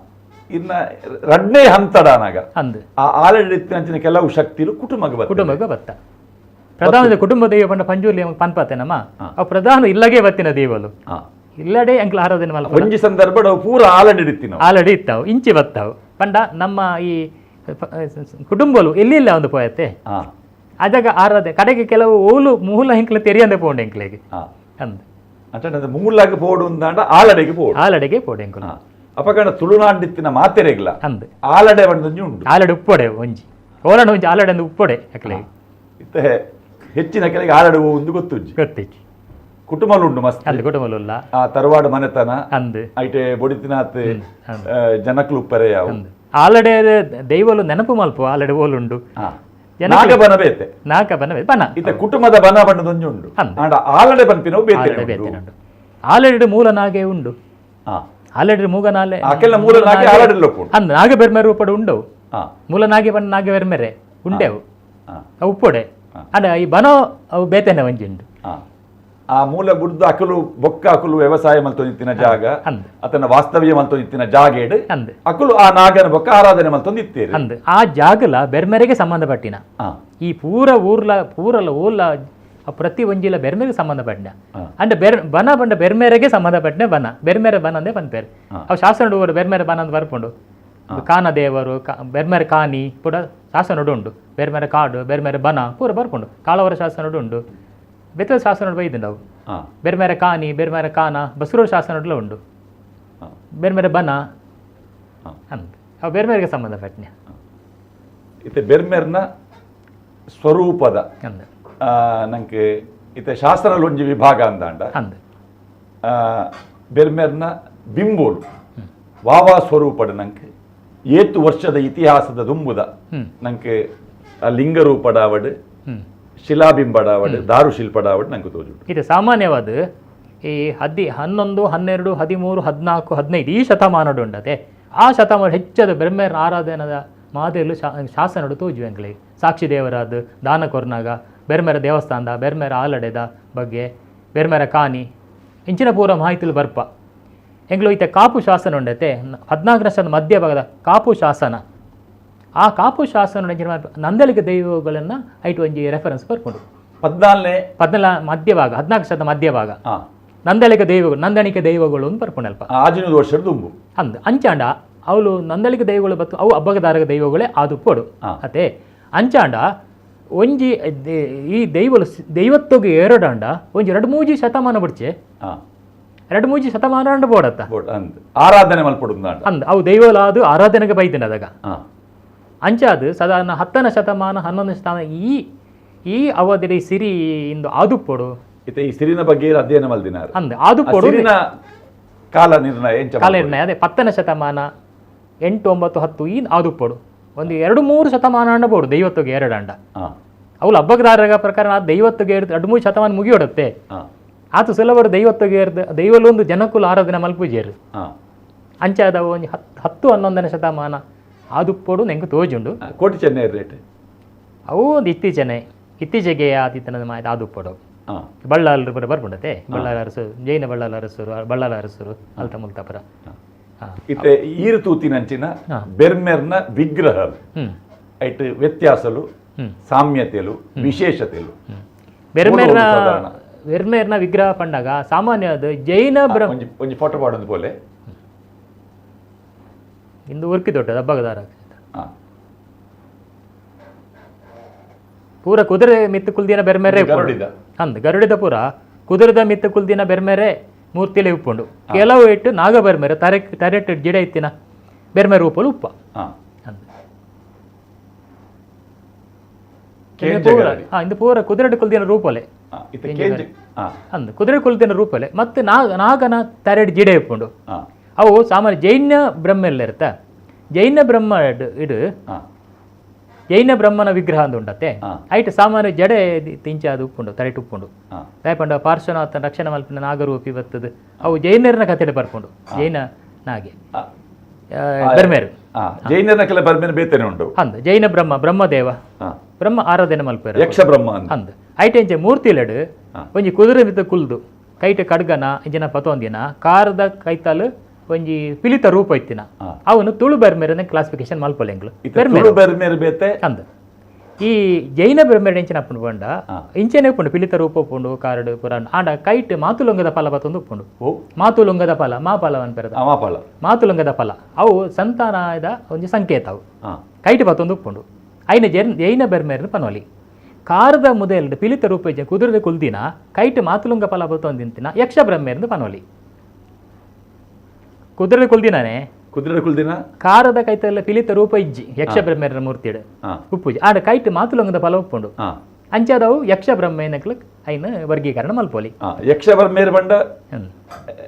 ಇನ್ನ ರಡ್ನೇ ಹಂತಡಾನಾಗ ಅಂದ್. ಆ ಆಲಡೆ ಅಂಚಿನ ಕೆಲವು ಶಕ್ತಿಲು ಕುಟುಂಬಕ್ಕೆ ಬರ್ತದೆ. ಕುಟುಂಬಕ್ಕೆ ಬತ್ತ ಪ್ರಧಾನ ಕುಟುಂಬ ದೈವ ಪಂಡ ಪಂಜುರ್ಲಿ ಪನ್ಪತೆ ನಮ್ಮ ಅವು ಪ್ರಧಾನ ಇಲ್ಲಗೆ ಬತ್ತಿನ ದೈವಲು ಇಲ್ಲಡೆ ಅಂಕ್ಲ ಆರಾಧನೆ ಮಲ್ಪ. ಒಂಜಿ ಸಂದರ್ಭ ಪೂರ ಆಲಡೆ ಇತ್ತಿನ ಆಲಡೆ ಇತ್ತಾವು ಇಂಚಿ ಬತ್ತಾವು ಪಂಡ ನಮ್ಮ ಈ ಕುಟುಂಬಲು ಎಲ್ಲಿಲ್ಲ ಒಂದು ಪೋಯತ್ತೆ ಅದಾಗ ಆರಾಧನೆ ಕಡೆಗೆ ಕೆಲವು ಓಲು ಮೂಲ ಎಂಕ್ಲ ತೆರಿಯಂದೆ ಪೋಂಡು ಎಂಕ್ಲೆಗೆ ಅಂದ್. ಅಂದ್ರೆ ಮೂಲಾಗ ಪೋಡು ಅಂದಾಂಡ ಆಲಡೆಗೆ ಪೋಡು. ಆಲಡೆಗೆ ಪೋಡು ಎಂಕುಲು. ಅಪಕಂಡ ತುಳುನಾಡಿತ್ತಿನ ಮಾತೆರೆಗ್ಲ ಅಂದ್. ಆಲಡೆ ಒಂಜಿ ಉಂಡು. ಆಲಡೆ ಉಪ್ಪೊಡೆ ಒಂಜಿ ಓಲಂಡ ಒಂಜಿ ಆಲಡೆ ಒಂದು ಉಪ್ಪೊಡೆ ಅಕ್ಲೆಗೆ. ಇತ್ತೆ ಹೆಚ್ಚಿನ ಕೆಲಗೆ ಆಲಡೆ ಒಂದು ಗೊತ್ತುಜ್ಜಿ. ಗೊತ್ತಿಜ್ಜಿ. ಕುಟುಂಬಲು ಉಂಡು ಮಸ್ತ್. ಅಲ್ಲಿ ಕುಟುಂಬಲು ಆ ತರವಾಡು ಮನೆತನ ಅಂದ್. ಐಟೆ ಬೊಡಿತಿನಾತ್ ಜನಕ್ಲು ಉಪ್ಪರೆ ಯಾವು. ಆಲಡೆ ದೈವಲು ನೆನಪು ಮಲ್ಪ ಆಲಡೆ ಓಲುಂಡು. ನಾಗಬನ ಬೇತೆ. ನಾಗಬನ ಬೇತೆ ಬನ. ಇತ್ತೆ ಕುಟುಂಬದ ಬನ ಬಣ್ಣದೊಂಜಿ ಉಂಡು. ಆಂಡ ಆಲಡೆ ಪನ್ಪಿನವು ಬೇತೆ ಬೇತೆ ಉಂಡು. ಆಲಡೆ ಮೂಲ ನಾಗೆ ಉಂಡು. ಆಲಡೆ ಮೂಗನಾಲೆ ಆಕೆಲ್ಲ ಮೂಲ ನಾಗೆ ಆಲಡೆ ಲೋಕ ಅಂದ್ ನಾಗ ಬೆರ್ಮೆರೆ ರೂಪಡು ಉಂಡವು. ಮೂಲ ನಾಗೆ ಬಣ್ಣ ನಾಗೆ ಬೆರ್ಮೆರೆ ಉಂಡೆವು ಅವು ಉಪ್ಪೊಡೆ. ಅಂಡ ಈ ಬನ ಅವು ಬೇತೆನೆ ಒಂಜಿ ಉಂಡು. ಆ ಮೂಲ ಬುಡ್ದು ಅಕಲು ಬೊಕ್ಕ ಅಕಲು ವ್ಯವಸಾಯ ಮಲ್ತೊಂದಿತ್ತಿನ ಜಾಗ ಅತನ ವಾಸ್ತವ್ಯ ಮಲ್ತೊಂದಿತ್ತಿನ ಜಾಗೇಡು ಅಕಲು ಆ ನಾಗನ ಬೊಕ್ಕ ಆರಾಧನೆ ಮಲ್ತೊಂದಿತ್ತೀರಿ ಅಂದ್. ಆ ಜಾಗಲ ಬೆರ್ಮೆರೆಗೆ ಸಂಬಂಧಪಟ್ಟಿನ ಈ ಪೂರ ಊರ್ಲ ಪೂರಲ ಊರ್ಲ ಪ್ರತಿ ಒಂಜಿಲ ಬೆರ್ಮೆಗೆ ಸಂಬಂಧಪಟ್ಟಿನ ಅಂಡ ಬೆರ್ ಬನ ಬಂಡ ಬೆರ್ಮೆರೆಗೆ ಸಂಬಂಧಪಟ್ಟಿನ ಬನ ಬೆರ್ಮೆರೆ ಬನ ಅಂದೇ ಪನ್ಪೇರು. ಅವು ಶಾಸನ ಊರು ಬೆರ್ಮೆರೆ ಬನ ಅಂತ ಬರ್ಪುಂಡು. ಕಾನ ದೇವರು ಬೆರ್ಮೆರೆ ಕಾನಿ ಪೂರ ಶಾಸನಡು ಉಂಡು. ಬೆರ್ಮೆರೆ ಕಾಡು ಬೆರ್ಮೆರೆ ಬನ ಪೂರ ಬರ್ಪುಂಡು. ಕಾಳವರ ಶಾಸನಡು ಉಂಡು. ಬೇತೆ ಶಾಸನ ಬೈದು ಅವು. ಬೆರ್ಮೇರೆ ಕಾನಿ, ಬೆರ್ಮೇರೆ ಕಾನ ಬಸರೂರು ಶಾಸನಡ್ಲ ಉಂಡು. ಬೆರ್ಮೇರೆ ಬನ ಅಂತ ಅವು ಬೆರ್ಮೇರಿಗೆ ಸಂಬಂಧಪಟ್ಟನೆ. ಇತ್ತೆ ಬೆರ್ಮೆರ್ನ ಸ್ವರೂಪದ ಅಂದ್ ನಂಗೆ ಇತ್ತೆ ಶಾಸನ ಒಂಜಿ ವಿಭಾಗ ಅಂದಾಂಡ ಅಂದ್ ಬೆರ್ಮೆರ್ನ ಬಿಂಬೋಲು ವಾವಾ ಸ್ವರೂಪಡ್ ನಂಗೆ ಏತು ವರ್ಷದ ಇತಿಹಾಸದ ದುಂಬುದ ನಂಗೆ ಆ ಲಿಂಗರೂಪಡಾವಡ್, ಶಿಲಾಬಿಂಬಡಾವಡ್, ದಾರು ಶಿಲ್ಪಡಾವಡ್ ನಂಗೆ ತೋಜುಂಡು. ಇದು ಸಾಮಾನ್ಯವಾದ ಈ 11, 12, 13, 14, 15 ಈ ಶತಮಾನಡು ಉಂಡತೆ. ಆ ಶತಮಾನ ಹೆಚ್ಚದ ಬೆರ್ಮೇರ್ ಆರಾಧನದ ಮಾದರಿಲು ಶಾಸನಡು ತೋಜುವೆಂಗ್ಲೆ. ಸಾಕ್ಷಿ ದೇವರಾದ ದಾನ ಕೊರ್ನಾಗ ಬೆರ್ಮೇರ ದೇವಸ್ಥಾನದ ಬೆರ್ಮೇರ ಆಲಡೆದ ಬಗ್ಗೆ ಬೆರ್ಮೇರ ಕಾನಿ ಇಂಚಿನ ಪೂರ ಮಾಹಿತಿಲು ಬರ್ಪ. ಎಂಗ್ಲು ಈತ ಕಾಪು ಶಾಸನ ಉಂಡತೆ 14ನೇ ಶತಮಾನದ ಮಧ್ಯಭಾಗದ ಕಾಪು ಶಾಸನ. ಆ ಕಾಪು ಶಾಸನ ಎಂಚಿನ ನಂದಳಿಕ ದೈವಗಳನ್ನು ಐಟು ಒಂಜಿ ರೆಫರೆನ್ಸ್ ಬರ್ಪುಂಡು. 14 ಮಧ್ಯಭಾಗ, 14 ಶತಮಾನದ ಮಧ್ಯಭಾಗ ನಂದಳಿಕ ದೈವಗಳು, ನಂದಣಿಕೆ ದೈವಗಳು ಅಂತ ಬರ್ಪುಂಡು ಅಲ್ಪ. 600 ವರ್ಷದ ದುಂಬು ಅಂದ್ ಅಂಚಾಂಡ ಅವಳು ನಂದಳಿಕ ದೈವಗಳು ಬತ್ತು ಅವು ಅಬ್ಬಗದಾರಕ ದೈವಗಳೇ ಆದು ಪೋಡು. ಅತೆ ಅಂಚಾಂಡ ಒಂಜಿ ಈ ದೈವಲು ದೈವತ್ತೊಗೆ ಏರಡಾಂಡ ಒಂಜಿ 2-3 ಶತಮಾನ ಬಿಡ್ಚೆ, 2-3 ಶತಮಾನ ಅಂಡ ಬೋಡತ್ತ ಆರಾಧನೆ ಮಲ್ಪೊಡು ಅಂದ್ ಅವು ದೈವಲಾದು ಆರಾಧನೆಗೆ ಬೈದಿನ ಅದಾಗ. ಅಂಚಾದು ಸಾಧಾರಣ 10ನೇ ಶತಮಾನ 11ನೇ ಶತಮಾನ ಈ ಈ ಅವಧಿಯ ಸಿರಿ ಇಂದು ಆದುಪೋಡು. ಇತ್ತೆ ಈ ಸಿರಿನ ಬಗ್ಗೆ ಅಧ್ಯಯನ ಮಲ್ದಿನಾರು ಅಂದ್ ಆದುಪೋಡು ಸಿರಿನ ಕಾಲ ನಿರ್ಣಯ ಕಾಲ ನಿರ್ಣಯ ಅದೇ 10ನೇ ಶತಮಾನ 8, 9, 10 ಈ ಆದುಪೋಡು. ಒಂದು 2-3 ಶತಮಾನ ಅಂಡ ಬೋಡು ದೈವತ್ತಿಗೆ ಎರಡಂಡ. ಅವಳು ಹಬ್ಬಗದಾರರ ಪ್ರಕಾರ ದೈವತ್ತಿಗೆ 2-3 ಶತಮಾನ ಮುಗಿಯೋಡುತ್ತೆ. ಆತು ಸುಲಭರು ದೈವತ್ತಿಗೆ ದೈವಲೊಂದು ಜನಕುಲ ಆರಾಧನೆ ಮಲ್ಪುಜೇರು. ಅಂಚಾದ ಒಂಜಿ 10, 11ನೇ ಶತಮಾನ ಆದುಪ್ಪೋಡು ನೆಂಗೆ ತೋಜುಂಡು. ಕೋಟಿ ಚೆನ್ನೈ ರೇಟ್ ಅವು ಒಂದು ಇತ್ತೀಚೆಗೆ ಆದಿತ್ತನದ ಮಾಹಿತಿ ಆದುಪ್ಪೋಡು. ಬಳ್ಳಾಲರು ಪುರ ಬರ್ಪುಂಡತೆ, ಬಳ್ಳಾಲ ಅರಸು, ಜೈನ ಬಳ್ಳಾಲ ಅರಸರು, ಬಳ್ಳಾಲ ಅರಸರು ಅಲ್ತ ಮುಲ್ತಾಪುರ. ಇತ್ತೆ ಈರು ತೂತಿನಂಚಿನ ಬೆರ್ಮೆರ್ನ ವಿಗ್ರಹ ಐಟ್ ವ್ಯತ್ಯಾಸಲು, ಸಾಮ್ಯತೆಲು, ವಿಶೇಷತೆಲು. ಬೆರ್ಮೆರ್ನ ಬೆರ್ಮೆರ್ನ ವಿಗ್ರಹ ಪಂಡಾಗ ಸಾಮಾನ್ಯವಾದ ಜೈನ ಬ್ರಹ್ಮ ಒಂಜಿ ಫೋಟೋ ಪಾಡೊಂದು ಪೋಲೆ ಇಂದು ಉರ್ಕಿ ದೊಡ್ಡದು ಹಬ್ಬಗದಾರ ಪೂರ ಕುದುರೆ ಮಿತ್ತು ಕುಲ್ದಿನ ಬೆರ್ಮೆರೆ ಅಂದ್ ಗರುಡಿದ ಪೂರ ಕುದುರೆದ ಮಿತ್ತು ಕುಲ್ದಿನ ಬೆರ್ಮೆರೆ ಮೂರ್ತಿಲೆ ಉಪ್ಪುಂಡು. ಕೆಲವು ಇಟ್ಟು ನಾಗ ಬೆರ್ಮೆರೆ ತರೆ ತರೆಟ್ಟು ಜಿಡ ಇತ್ತಿನ ಬೆರ್ಮೆರೆ ರೂಪಲು ಉಪ್ಪ ಅಂದ್ ಇಂದು ಪೂರ ಕುದುರೆ ಕುಲ್ದಿನ ರೂಪಲೆ ಅಂದ್ ಕುದುರೆ ಕುಲ್ದಿನ ರೂಪಲೆ ಮತ್ತೆ ನಾಗನ ತರೆಡ್ ಜಿಡೆ ಉಪ್ಪುಂಡು. ಅವು ಸಾಮಾನ್ಯ ಜೈನ ಬ್ರಹ್ಮ ಎಲ್ಲ ಇರ್ತ ಜೈನ ಬ್ರಹ್ಮ ಇಡು ಜೈನ ಬ್ರಹ್ಮನ ವಿಗ್ರಹ ಅಂದ ಉಂಡತ್ತೆ. ಐಟ್ ಸಾಮಾನ್ಯ ಜಡೆ ತಿಂಚಾದ ಉಪ್ಪುಂಡು, ತರೆಟ್ ಉಪ್ಪುಂಡು. ದಾಯಪಂಡ ಪಾರ್ಶ್ವನಾಥನ ರಕ್ಷಣೆ ಮಲ್ಪಿನ ನಾಗರೂಪಿ ಬರ್ತದೆ. ಅವು ಜೈನರನ ಕಥೆಡೆ ಬರ್ಪುಂಡು. ಜೈನ ನಾಗೆ ಬೆರ್ಮೇರು ಜೈನರ ಕೆಲ ಬರ್ಮೇರು ಬೇತನೆ ಉಂಟು ಅಂದ್ ಜೈನ ಬ್ರಹ್ಮ ಬ್ರಹ್ಮದೇವ ಬ್ರಹ್ಮ ಆರಾಧನೆ ಮಲ್ಪೇರು ಯಕ್ಷ ಬ್ರಹ್ಮ ಅಂದ್. ಐಟ್ ಎಂಚೆ ಮೂರ್ತಿಲೆಡು ಒಂಜಿ ಕುದುರೆ ಮಿತ್ತ ಕುಲ್ದು ಕೈಟ ಖಡ್ಗನ ಇಂಚಿನ ಪತೊಂದಿನ ಕಾರದ ಕೈತಾಲು ಒಂಜಿ ಪಿಲಿತ ರೂಪ ಇತ್ತಿನ ಅವನು ತುಳು ಬೆರ್ಮೇರನೆ ಕ್ಲಾಸಿಫಿಕೇಶನ್ ಮಲ್ಪೊಲೆಂಗ್ಲು ಬೆರ್ಮೇರು ಬೇತೆ ಅಂದ್. ಈ ಜೈನ ಬೆರ್ಮೇರು ಎಂಚಿನ ಅಪ್ಪುಂಡು ಪಂಡ ಇಂಚೆನೆ ಉಪ್ಪುಂಡು ಪಿಲಿತ ರೂಪ ಉಪ್ಪುಂಡು ಕಾರಡು ಪುರಾಣ ಆಂಡ ಕೈಟ್ ಮಾತುಲುಂಗದ ಫಲ ಬತ್ತೊಂದು ಉಪ್ಪುಂಡು. ಮಾತುಲುಂಗದ ಫಲ ಮಾ ಫಲವನ್ ಪೆರದ ಮಾತುಲುಂಗದ ಫಲ ಅವು ಸಂತಾನದ ಒಂಜಿ ಸಂಕೇತ. ಅವು ಕೈಟ್ ಬತ್ತೊಂದು ಉಪ್ಪುಂಡು. ಐನ ಜೈನ ಬೆರ್ಮೇರನ ಪನೋಲಿ ಕಾರದ ಮುದೆಲ್ ಪಿಲಿತ ರೂಪ ಕುದುರೆ ಕುಲ್ದಿನ ಕೈಟ್ ಮಾತುಲುಂಗ ಫಲ ಬತ್ತೊಂದು ತಿಂತಿನ ಯಕ್ಷ ಬ್ರಹ್ಮೇರ್ನ ಪನೋಲಿ. ಕುದುರೆ ಕುಲ್ದಿನಾನೆ ಕುದುರೆ ಕುಲ್ದಿನ ಕಾರದ ಕೈತಲ್ಲ ಪಿಲಿತ ರೂಪ ಇಜ್ಜಿ ಯಕ್ಷ ಬ್ರಹ್ಮೇರನ ಮೂರ್ತಿಡು ಉಪ್ಪುಜಿ ಆಡ ಕೈಟ್ ಮಾತುಲಂಗದ ಫಲ ಉಪ್ಪುಂಡು. ಅಂಚಾದವು ಯಕ್ಷ ಬ್ರಹ್ಮೇನಕ್ಲು ಐನ ವರ್ಗೀಕರಣ ಮಲ್ಪೋಲಿ. ಯಕ್ಷ ಬ್ರಹ್ಮೇರ್ ಬಂಡ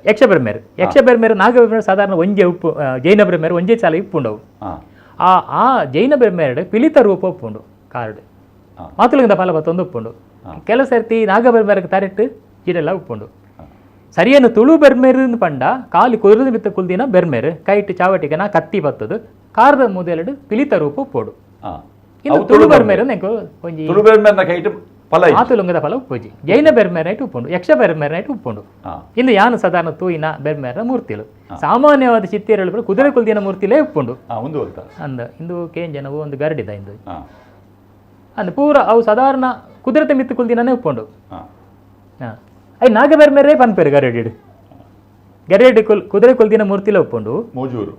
ಯಕ್ಷ ಬ್ರಹ್ಮೇರು ಯಕ್ಷ ಬ್ರಹ್ಮೇರು ನಾಗ ಬ್ರಹ್ಮೇರು ಸಾಧಾರಣ ಒಂಜೆ ಉಪ್ಪು ಜೈನ ಬ್ರಹ್ಮೇರು ಒಂಜೇ ಚಾಲ ಉಪ್ಪುಂಡವು. ಆ ಆ ಜೈನ ಬ್ರಹ್ಮೇರಡು ಪಿಲಿತ ರೂಪ ಉಪ್ಪುಂಡು ಕಾರ್ಡ್ ಮಾತುಲಂಗದ ಫಲ ಬತ್ತೊಂದು ಉಪ್ಪುಂಡು. ಕೆಲವು ಸರ್ತಿ ನಾಗ ಬ್ರಹ್ಮೇರಕ್ಕೆ ತರೆಟ್ಟು ಜಿಡೆಲ್ಲ ಉಪ್ಪುಂಡು. ಸರಿಯನ್ನು ತುಳು ಬೆರ್ಮೇರು ಪಂಡ ಕಾಲಿ ಕುದುರೆ ಮಿತ್ತ ಕುಲ್ದಿನ ಬೆರ್ಮೇರು ಕೈಟ್ ಚಾವಟಿಗನ ಕತ್ತಿ ಬತ್ತದು ಕಾರದ ಮುದೆಲಡು ಪಿಲಿತ ರೂಪ ಉಪ್ಪೋಡು. ಇನ್ನು ತುಳು ಬೆರ್ಮೇರು ಒಂಜಿ ತುಳು ಬೆರ್ಮೇರ್ನ ಕೈಟ್ ಫಲ ಮಾತುಲುಂಗದ ಫಲ ಉಪ್ಪುಜಿ. ಜೈನ ಬೆರ್ಮೇರೈಟ್ ಉಪ್ಪುಂಡು, ಯಕ್ಷ ಬೆರ್ಮೇರೈಟ್ ಉಪ್ಪುಂಡು. ಇನ್ನು ಯಾನು ಸಾಧಾರಣ ತೂಯಿನ ಬೆರ್ಮೇರ ಮೂರ್ತಿಲು ಸಾಮಾನ್ಯವಾದ ಚಿತ್ತೇರಳು ಕುದುರೆ ಕುಲ್ದಿನ ಮೂರ್ತಿಲೇ ಉಪ್ಪುಂಡು. ಅಂದ ಇಂದು ಕೇಂಜನವು ಒಂದು ಗರಡಿದ ಇಂದು ಅಂದ್ ಪೂರ ಅವು ಸಾಧಾರಣ ಕುದುರೆತ ಮಿತ್ತು ಕುಲ್ದಿನೇ ಉಪ್ಪುಂಡು. I ನಾಗ ಬೆರ್ಮೇರೇ ಪನ್ಪೇರು ಗರಡಿಡು ಗರಡಿ ಕುಲ್ ಕುದುರೆ ಕುಲ್ದಿನ ಮೂರ್ತಿಲ ಉಪ್ಪುಂಡು ಮೋಜೂರು.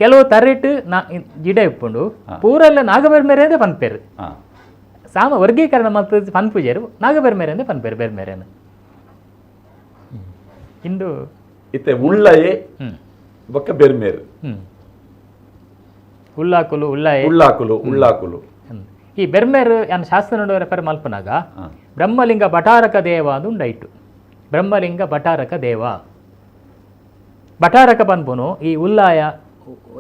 ಕೆಲವು ತರೆಟ್ ನಾ ಜಿಡೆ ಉಪ್ಪುಂಡು ಪೂರೆಲ್ಲ ನಾಗ ಬೆರ್ಮೇರೇ ಪನ್ಪೇರು. ಸಾಮ ವರ್ಗೀಕರಣ ಮತ್ತು ಪನ್ಪುಜೇರು ನಾಗಬೆರ್ಮೇರೆ ಅಂದ್ರೆ ಪನ್ಪೇರು ಬೆರ್ಮೇರೇನು ಇಂದು ಇತ್ತೆ ಉಳ್ಳಯೆ ಬೊಕ್ಕ ಬೆರ್ಮೇರು. ಉಳ್ಳಾಕುಲು ಉಳ್ಳಾಯೆ ಉಳ್ಳಾಕುಲು ಉಳ್ಳಾಕುಲು. ಈ ಬೆರ್ಮೇರು ಯಾನ್ ಶಾಸ್ತ್ರ ರೆಫರ್ ಮಲ್ಪನಾಗ ಬ್ರಹ್ಮಲಿಂಗ ಭಟಾರಕ ದೇವ ಅದು ಉಂಡಾಯಿತು. ಬ್ರಹ್ಮಲಿಂಗ ಭಟಾರಕ ದೇವ ಭಟಾರಕ ಪನ್ಪುನು ಈ ಉಲ್ಲಾಯ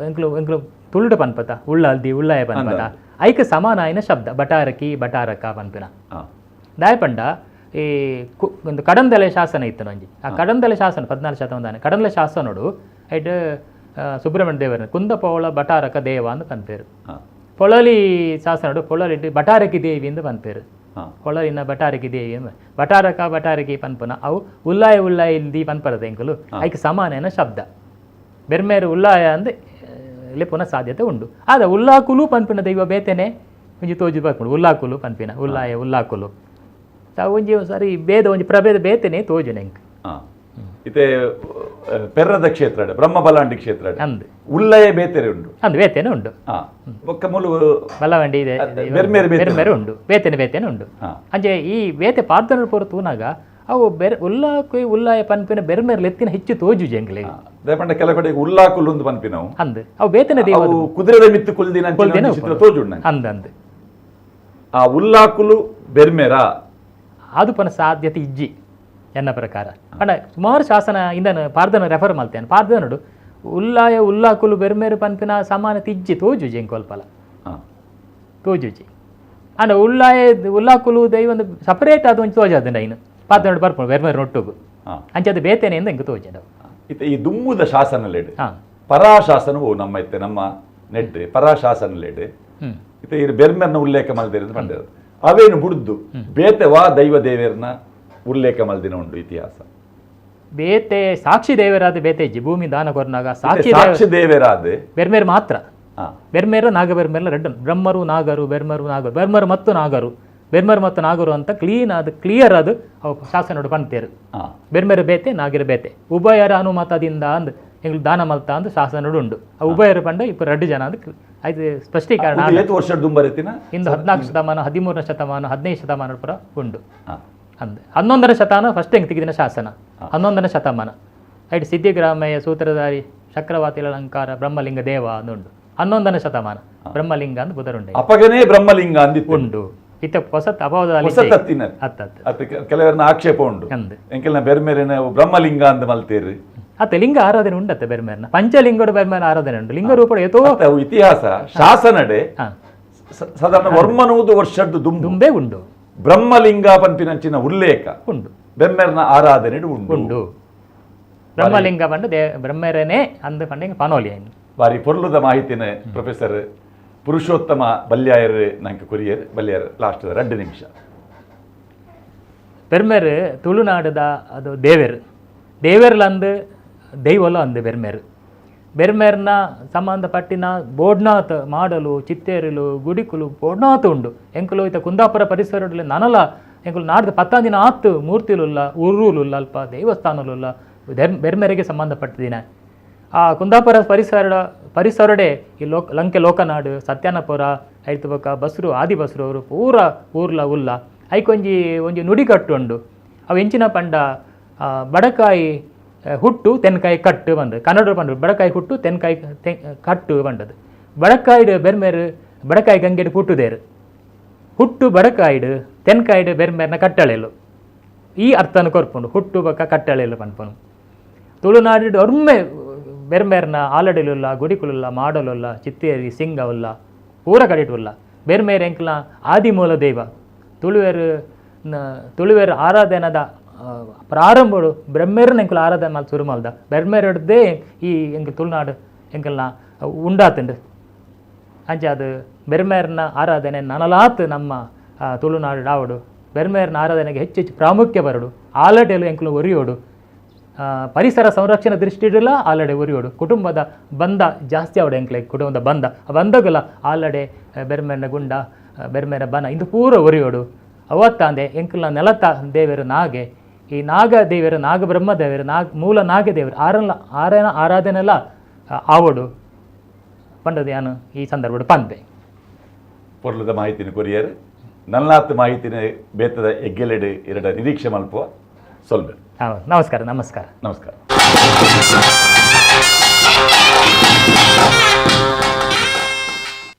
ಎಂಕ್ಲು ಎಂಕ್ಲು ತುಳುಡು ಪನ್ಪತ ಉಳ್ಳಾಲ್ದಿ ಉಳ್ಳಾಯ ಪನ್ಪತ ಐಕ್ ಸಮಾನಾಯನ ಶಬ್ದ ಭಟಾರಕಿ ಭಟಾರಕ ಪನ್ಪಿನ. ದಾಯಪಂಡ ಈ ಒಂದು ಕಡಂದಲೆ ಶಾಸನ ಇತ್ತು ಒಂಜಿ. ಆ ಕಡಂದಲೆ ಶಾಸನ 14 ಶತಮಾನ ಕಡಂದಲೆ ಶಾಸನೋಡು ಐಟ್ ಸುಬ್ರಹ್ಮಣ್ಯ ದೇವರನ ಕುಂದಪೋಳ ಭಟಾರಕ ದೇವ ಅಂತ ಪನ್ಪೇರು. ಪೊಳಲಿ ಶಾಸನೋಡು ಪೊಳಲಿ ಭಟಾರಕಿ ದೇವಿ ಅಂತ ಪನ್ಪೇರು. ಪೊಳಲಿನ ಭಟಾರಕಿ ದೇವಿ ಅಂತ ಭಟಾರಕ ಭಟಾರಕಿ ಪನ್ಪುನ ಅವು ಉಲ್ಲಾಯ ಉಲ್ಲಾಯ ಇಲ್ದಿ ಪನ್ಪರದ ಎಂಕುಲು ಐಕ್ ಸಮಾನೇನ ಶಬ್ದ. ಬೆರ್ಮೇರು ಉಲ್ಲಾಯ ಅಂದ್ ಲೆಪ್ಪುನ ಸಾಧ್ಯತೆ ಉಂಡು. ಆದ ಉಲ್ಲಾಕುಲು ಪನ್ಪಿನ ದೈವ ಬೇತೆನೆ ಒಂಜಿ ತೋಜು ಬರ್ಪುಂಡು. ಉಲ್ಲಾಕುಲು ಪನ್ಪಿನ ಉಲ್ಲಾಯ ಉಲ್ಲಾಕುಲು ಒಂಜಿ ಸರಿ ಭೇದ ಒಂಜಿ ಪ್ರಭೇದ ಬೇತೆನೆ ತೋಜು ನೆಂಕ್. ಇತ್ತೆ ಪೆರ್ರದ ಕ್ಷೇತ್ರ ಬ್ರಹ್ಮ ಬಲಾಂಡಿ ಕ್ಷೇತ್ರ ಅಂದ್ ಉಲ್ಲಯ ಬೇತೆರೆ ಉಂಡು. ಅಂದ್ ಬೇತೆನೆ ಉಂಡು. ಬೊಕ್ಕ ಮೂಲು ಬಲವಂಡಿ ಇದೆ ಬೆರ್ಮೇರು ಬೆರ್ಮೇರು ಉಂಡು ಬೇತೆನೆ ಬೇತೆನೆ ಉಂಡು. ಅಂಚೆ ಈ ಬೇತೆ ಪಾರ್ದನ ಪೂರ ತೂನಾಗ ಅವು ಬೆರ್ ಉಲ್ಲಾಕು ಉಲ್ಲಾಯ ಪನ್ಪಿನ ಬೆರ್ಮೇರು ಲೆತ್ತಿನ ಹೆಚ್ಚು ತೋಜು ಜಂಗ್ಲೆ. ಪಂಡ ಕೆಲ ಕಡೆ ಉಲ್ಲಾಕುಲು ಒಂದು ಪನ್ಪಿನವು ಅಂದ್ ಅವು ಬೇತೆನೆ ದೇವ ಕುದುರೆದ ಮಿತ್ತು ಕುಲ್ದಿನ ಚಿತ್ರ ತೋಜು ಅಂದ್ ಅಂದ್ ಆ ಉಲ್ಲಾಕುಲು ಬೆರ್ಮೇರಾ ಅದು ಪನ ಸಾಧ್ಯತೆ ಇಜ್ಜಿ ಎನ್ನ ಪ್ರಕಾರ. ಪಂಡ ಸುಮಾರು ಶಾಸನ ಇಂದನ ಪಾರ್ದನ ರೆಫರ್ ಮಲ್ತೇನೆ ಪಾರ್ದನಡು ಉಲ್ಲಾಯ ಉಲ್ಲಾಕುಲು ಬೆರ್ಮೇರು ಪನ್ಪಿನ ಸಮಾನತೆ ಇಜ್ಜಿ ತೋಜುಜಿ ಎಂಕೊಲ್ಪಲ ತೋಜುಜಿ. ಅಂಡ ಉಲ್ಲಾಯ ಉಲ್ಲಾಕುಲು ದೈವ ಒಂದು ಸಪರೇಟ್ ಅದು ಒಂಜಿ ತೋಜಾದ ಐನು ಪಾರ್ದನಡು ಬರ್ಪುಂಡು ಬೆರ್ಮೇರು ನೊಟ್ಟುಗು ಅಂಚೆ ಅದು ಬೇತೇನೆ ಎಂದು ಎಂಕ್ ತೋಜಂಡ. ಇತ್ತೆ ಈ ದುಮ್ಮುದ ಶಾಸನ ಲೇಡು ಪರಾಶಾಸನವು ನಮ್ಮ ಇತ್ತೆ ನಮ್ಮ ನೆಟ್ ಪರಾಶಾಸನ ಲೇಡು ಇತ್ತೆ ಈ ಬೆರ್ಮೇರ್ನ ಉಲ್ಲೇಖ ಮಲ್ದೇರು ಪಂಡರು ಅವೇನು ಬುಡ್ದು ಬೇತೆ ವಾ ದೈವ ದೇವೇರ್ನ ಉಲ್ಲೇಖ ಮಲ್ದಿನ ಉಂಡು ಇತಿಹಾಸ. ಬೇತೆ ಸಾಕ್ಷಿ ದೇವರಾದ ಬೇತೆ ಇಜ್ಜಿ ಭೂಮಿ ದಾನ ಕೊರ್ನಾಗ ಸಾಕ್ಷಿ ಸಾಕ್ಷಿ ದೇವರಾದ ಬೆರ್ಮೇರು ಮಾತ್ರ. ಬೆರ್ಮೇರು ನಾಗ ಬೆರ್ಮೇರ್ಲ ರೆಡ್ ಬ್ರಹ್ಮರು ನಾಗರು ಬೆರ್ಮರು ನಾಗರು ಬೆರ್ಮರು ಮತ್ತು ನಾಗರು ಬೆರ್ಮರು ಮತ್ತು ನಾಗರು ಅಂತ ಕ್ಲೀನ್ ಅದು ಕ್ಲಿಯರ್ ಅದು ಅವು ಶಾಸನೋಡು ಪಂತೇರು. ಬೆರ್ಮೇರು ಬೇತೆ ನಾಗರ ಬೇತೆ ಉಭಯರ ಅನುಮತದಿಂದ ಅಂದ್ ಎಂಗ್ಳು ದಾನ ಮಲ್ತ ಅಂದ್ ಶಾಸನೋಡು ಉಂಡು. ಆ ಉಭಯರು ಪಂಡ ಇಪ್ಪ ರಡ್ಡು ಜನ ಅಂದ್ ಆಯ್ತು ಸ್ಪಷ್ಟೀಕರಣ. ಇಂದು 14 ಶತಮಾನ 13ನೇ ಶತಮಾನ 15 ಶತಮಾನ ಪುರ ಉಂಡು. ಅಂದ್ 11ನೇ ಶತಮಾನ ಫಸ್ಟ್ ಹೆಂಗೆ ತೆಗೆದಿನ ಶಾಸನ 11ನೇ ಶತಮಾನ ಐಟ್ ಸಿದ್ಧಿಗ್ರಾಮಯ್ಯ ಸೂತ್ರಧಾರಿ ಚಕ್ರವಾತಿ ಅಲಂಕಾರ ಬ್ರಹ್ಮಲಿಂಗ ದೇವ ಅಂದುಂಡು. 11ನೇ ಶತಮಾನ ಬ್ರಹ್ಮಲಿಂಗ ಅಂದ್ ಬುಧರುಂಡೆ ಅಪಗನೇ ಬ್ರಹ್ಮಲಿಂಗ ಅಂದಿತ್ತು ಉಂಡು. ಇತ್ತ ಹೊಸತ್ ಅಭಾವದಲ್ಲಿ ಕೆಲವರನ್ನ ಆಕ್ಷೇಪ ಉಂಡು ಎಂಕೆಲ್ನ ಬೆರ್ಮೇರಿನ ಬ್ರಹ್ಮಲಿಂಗ ಅಂದ್ ಮಲ್ತೇರು. ಅತ್ತ ಲಿಂಗ ಆರಾಧನೆ ಉಂಡತ್ತೆ ಬೆರ್ಮೇರ್ನ ಪಂಚಲಿಂಗಡು ಬೆರ್ಮೇನ ಆರಾಧನೆ ಉಂಡು. ಲಿಂಗ ರೂಪಡು ಏತೋ ಇತಿಹಾಸ ಶಾಸನಡೆ ಸಾಧಾರಣ ವರ್ಮನೂದು ವರ್ಷದ್ದು ದುಂಬೆ ಉಂಡು. ಬ್ರಹ್ಮಲಿಂಗ ಪನ್ಪಿನಂಚಿನ ಉಲ್ಲೇಖ ಉಂಡು ಬೆಮ್ಮೆರ್ನ ಆರಾಧನೆ ಉಂಡು ಉಂಡು. ಬ್ರಹ್ಮಲಿಂಗ ಪಂಡ ಬ್ರಹ್ಮರನೇ ಅಂದ ಪಂಡ ಪನೋಲಿ. ಬಾರಿ ಪೊರ್ಲುದ ಮಾಹಿತಿನ ಪ್ರೊಫೆಸರ್ ಪುರುಷೋತ್ತಮ ಬಲ್ಯಾಯರ್ ನಂಗೆ ಕೊರಿಯರ್ ಬಲ್ಯಾಯರ್ ಲಾಸ್ಟ್ 2 ನಿಮಿಷ. ಬೆರ್ಮೇರು ತುಳುನಾಡದ ಅದು ದೇವೆರ್ ದೇವೆರ್ಲಂದು ದೈವಲ ಅಂದು ಬೆರ್ಮೇರು. ಬೆರ್ಮೇರ್ನ ಸಂಬಂಧಪಟ್ಟಿನ ಬೋಡ್ನಾಥ್ ಮಾಡಲು ಚಿತ್ತೇರಲು ಗುಡಿಕುಲು ಬೋಡ್ನಾಥ್ ಉಂಡು. ಎಂಕುಲು ಇತ್ತ ಕುಂದಾಪುರ ಪರಿಸರದಲ್ಲಿ ನನಲ ಎಂಕುಲು ನಾಡ್ದು 10 ದಿನ ಆತು ಮೂರ್ತಿಲುಲ್ಲ ಊರುಲುಲ್ಲ ಅಲ್ಪ ದೇವಸ್ಥಾನಲುಲ್ಲ ಬೆರ್ಮೆರೆಗೆ ಸಂಬಂಧಪಟ್ಟಿದಿನ. ಆ ಕುಂದಾಪುರ ಪರಿಸರಡೆ ಈ ಲಂಕೆ ಲೋಕನಾಡು ಸತ್ಯನಪುರ ಐತು ಬೊಕ್ಕ ಬಸ್ರು ಆದಿ ಬಸ್ರು ಅವರು ಪೂರ ಊರ್ಲ ಉಲ್ಲ ಐಕೊಂಜಿ ಒಂಜಿ ನುಡಿಕಟ್ಟು ಉಂಡು. ಅವು ಎಂಚಿನ ಪಂಡ ಬಡಕಾಯಿ ಹುಟ್ಟು ತೆನ್ಕಾಯಿ ಕಟ್ಟು ಬಂದು ಕನ್ನಡ ಪಂಡ ಬಡಕಾಯಿ ಹುಟ್ಟು ತೆನ್ಕಾಯಿ ಕಟ್ಟು ಬಂಡದು. ಬಡಕಾಯಿಡು ಬೆರ್ಮೇರು ಬಡಕಾಯಿ ಗಂಗೆಡು ಹುಟ್ಟುದೇರು ಹುಟ್ಟು ಬಡಕಾಯಿಡು ತೆನ್ಕಾಯಿಡು ಬೆರ್ಮೇರ್ನ ಕಟ್ಟಳೆಲು ಈ ಅರ್ಥನ ಕೊರ್ಪುಂಡು ಹುಟ್ಟು ಬಕ್ಕ ಕಟ್ಟಳೆಲು ಪನ್ಪುನು. ತುಳುನಾಡು ಒಮ್ಮೆ ಬೆರ್ಮೇರ್ನ ಆಲಡೆಲುಲ್ಲ ಗುಡಿಕುಲುಲ್ಲ ಮಾಡಲುಲ್ಲ ಚಿತ್ತೇರಿ ಸಿಂಗವುಲ್ಲ ಪೂರ ಕಡಿಟುಲ್ಲ ಬೆರ್ಮೇರ್ ಎಂಕ್ಲ ಆದಿಮೂಲ ದೈವ. ತುಳುವೆರ್ ಆರಾಧನದ ಪ್ರಾರಂಭಡು ಬ್ರಹ್ಮೇರನ ಎಂಕುಲು ಆರಾಧನೆ ಮಲ್ ಶುರು ಮಲ್ದ ಬೆರ್ಮೇರಡ್ದೇ ಈ ಎಂಕ್ ತುಳುನಾಡು ಎಂಕಲ್ನ ಉಂಡಾತುಂಡು. ಅಂಚೆ ಅದು ಬೆರ್ಮೇರ್ನ ಆರಾಧನೆ ನನಲಾತ್ ನಮ್ಮ ತುಳುನಾಡು ಡಾವಡು ಬೆರ್ಮೇರ್ನ ಆರಾಧನೆಗೆ ಹೆಚ್ಚು ಹೆಚ್ಚು ಪ್ರಾಮುಖ್ಯ ಬರಡು. ಆಲಡೆಲು ಎಂಕುಲು ಒರಿಯೋಡು ಪರಿಸರ ಸಂರಕ್ಷಣೆ ದೃಷ್ಟಿಡುಲ ಆಲಡೆ ಒರಿಯೋಡು. ಕುಟುಂಬದ ಬಂಧ ಜಾಸ್ತಿ ಆವಡು ಎಂಕ್ಲೆ ಕುಟುಂಬದ ಬಂಧ ಆ ಬಂಧಗುಲ ಆಲಡೆ ಬೆರ್ಮೇರ್ನ ಗುಂಡ ಬೆರ್ಮೇರ ಬನ ಇಂದು ಪೂರ ಒರಿಯೋಡು. ಅವತ್ತಾಂದೆ ಎಂಕುಲ ನೆಲತ ದೇವರು ನಾಗೆ ಈ ನಾಗ ದೇವರು ನಾಗಬ್ರಹ್ಮ ದೇವರು ನಾಗ ಮೂಲ ನಾಗ ದೇವರು ಆರನ ಆರಾಧನೆಲ್ಲ ಆವಡು ಪಂಡದು ಯಾನು ಈ ಸಂದರ್ಭಡು ಪಂದೆ. ಪೊರ್ಲದ ಮಾಹಿತಿನ ಕೊರಿಯರ್ ನಲ್ಲಾತ್ ಮಾಹಿತಿನ ಬೇತದ ಎಗ್ಗೆಲೆಡ್ ಎರಡ ನಿರೀಕ್ಷೆ ಮಲ್ಪುವ. ಸೊಲ್ಬೆ. ನಮಸ್ಕಾರ, ನಮಸ್ಕಾರ. ನಮಸ್ಕಾರ.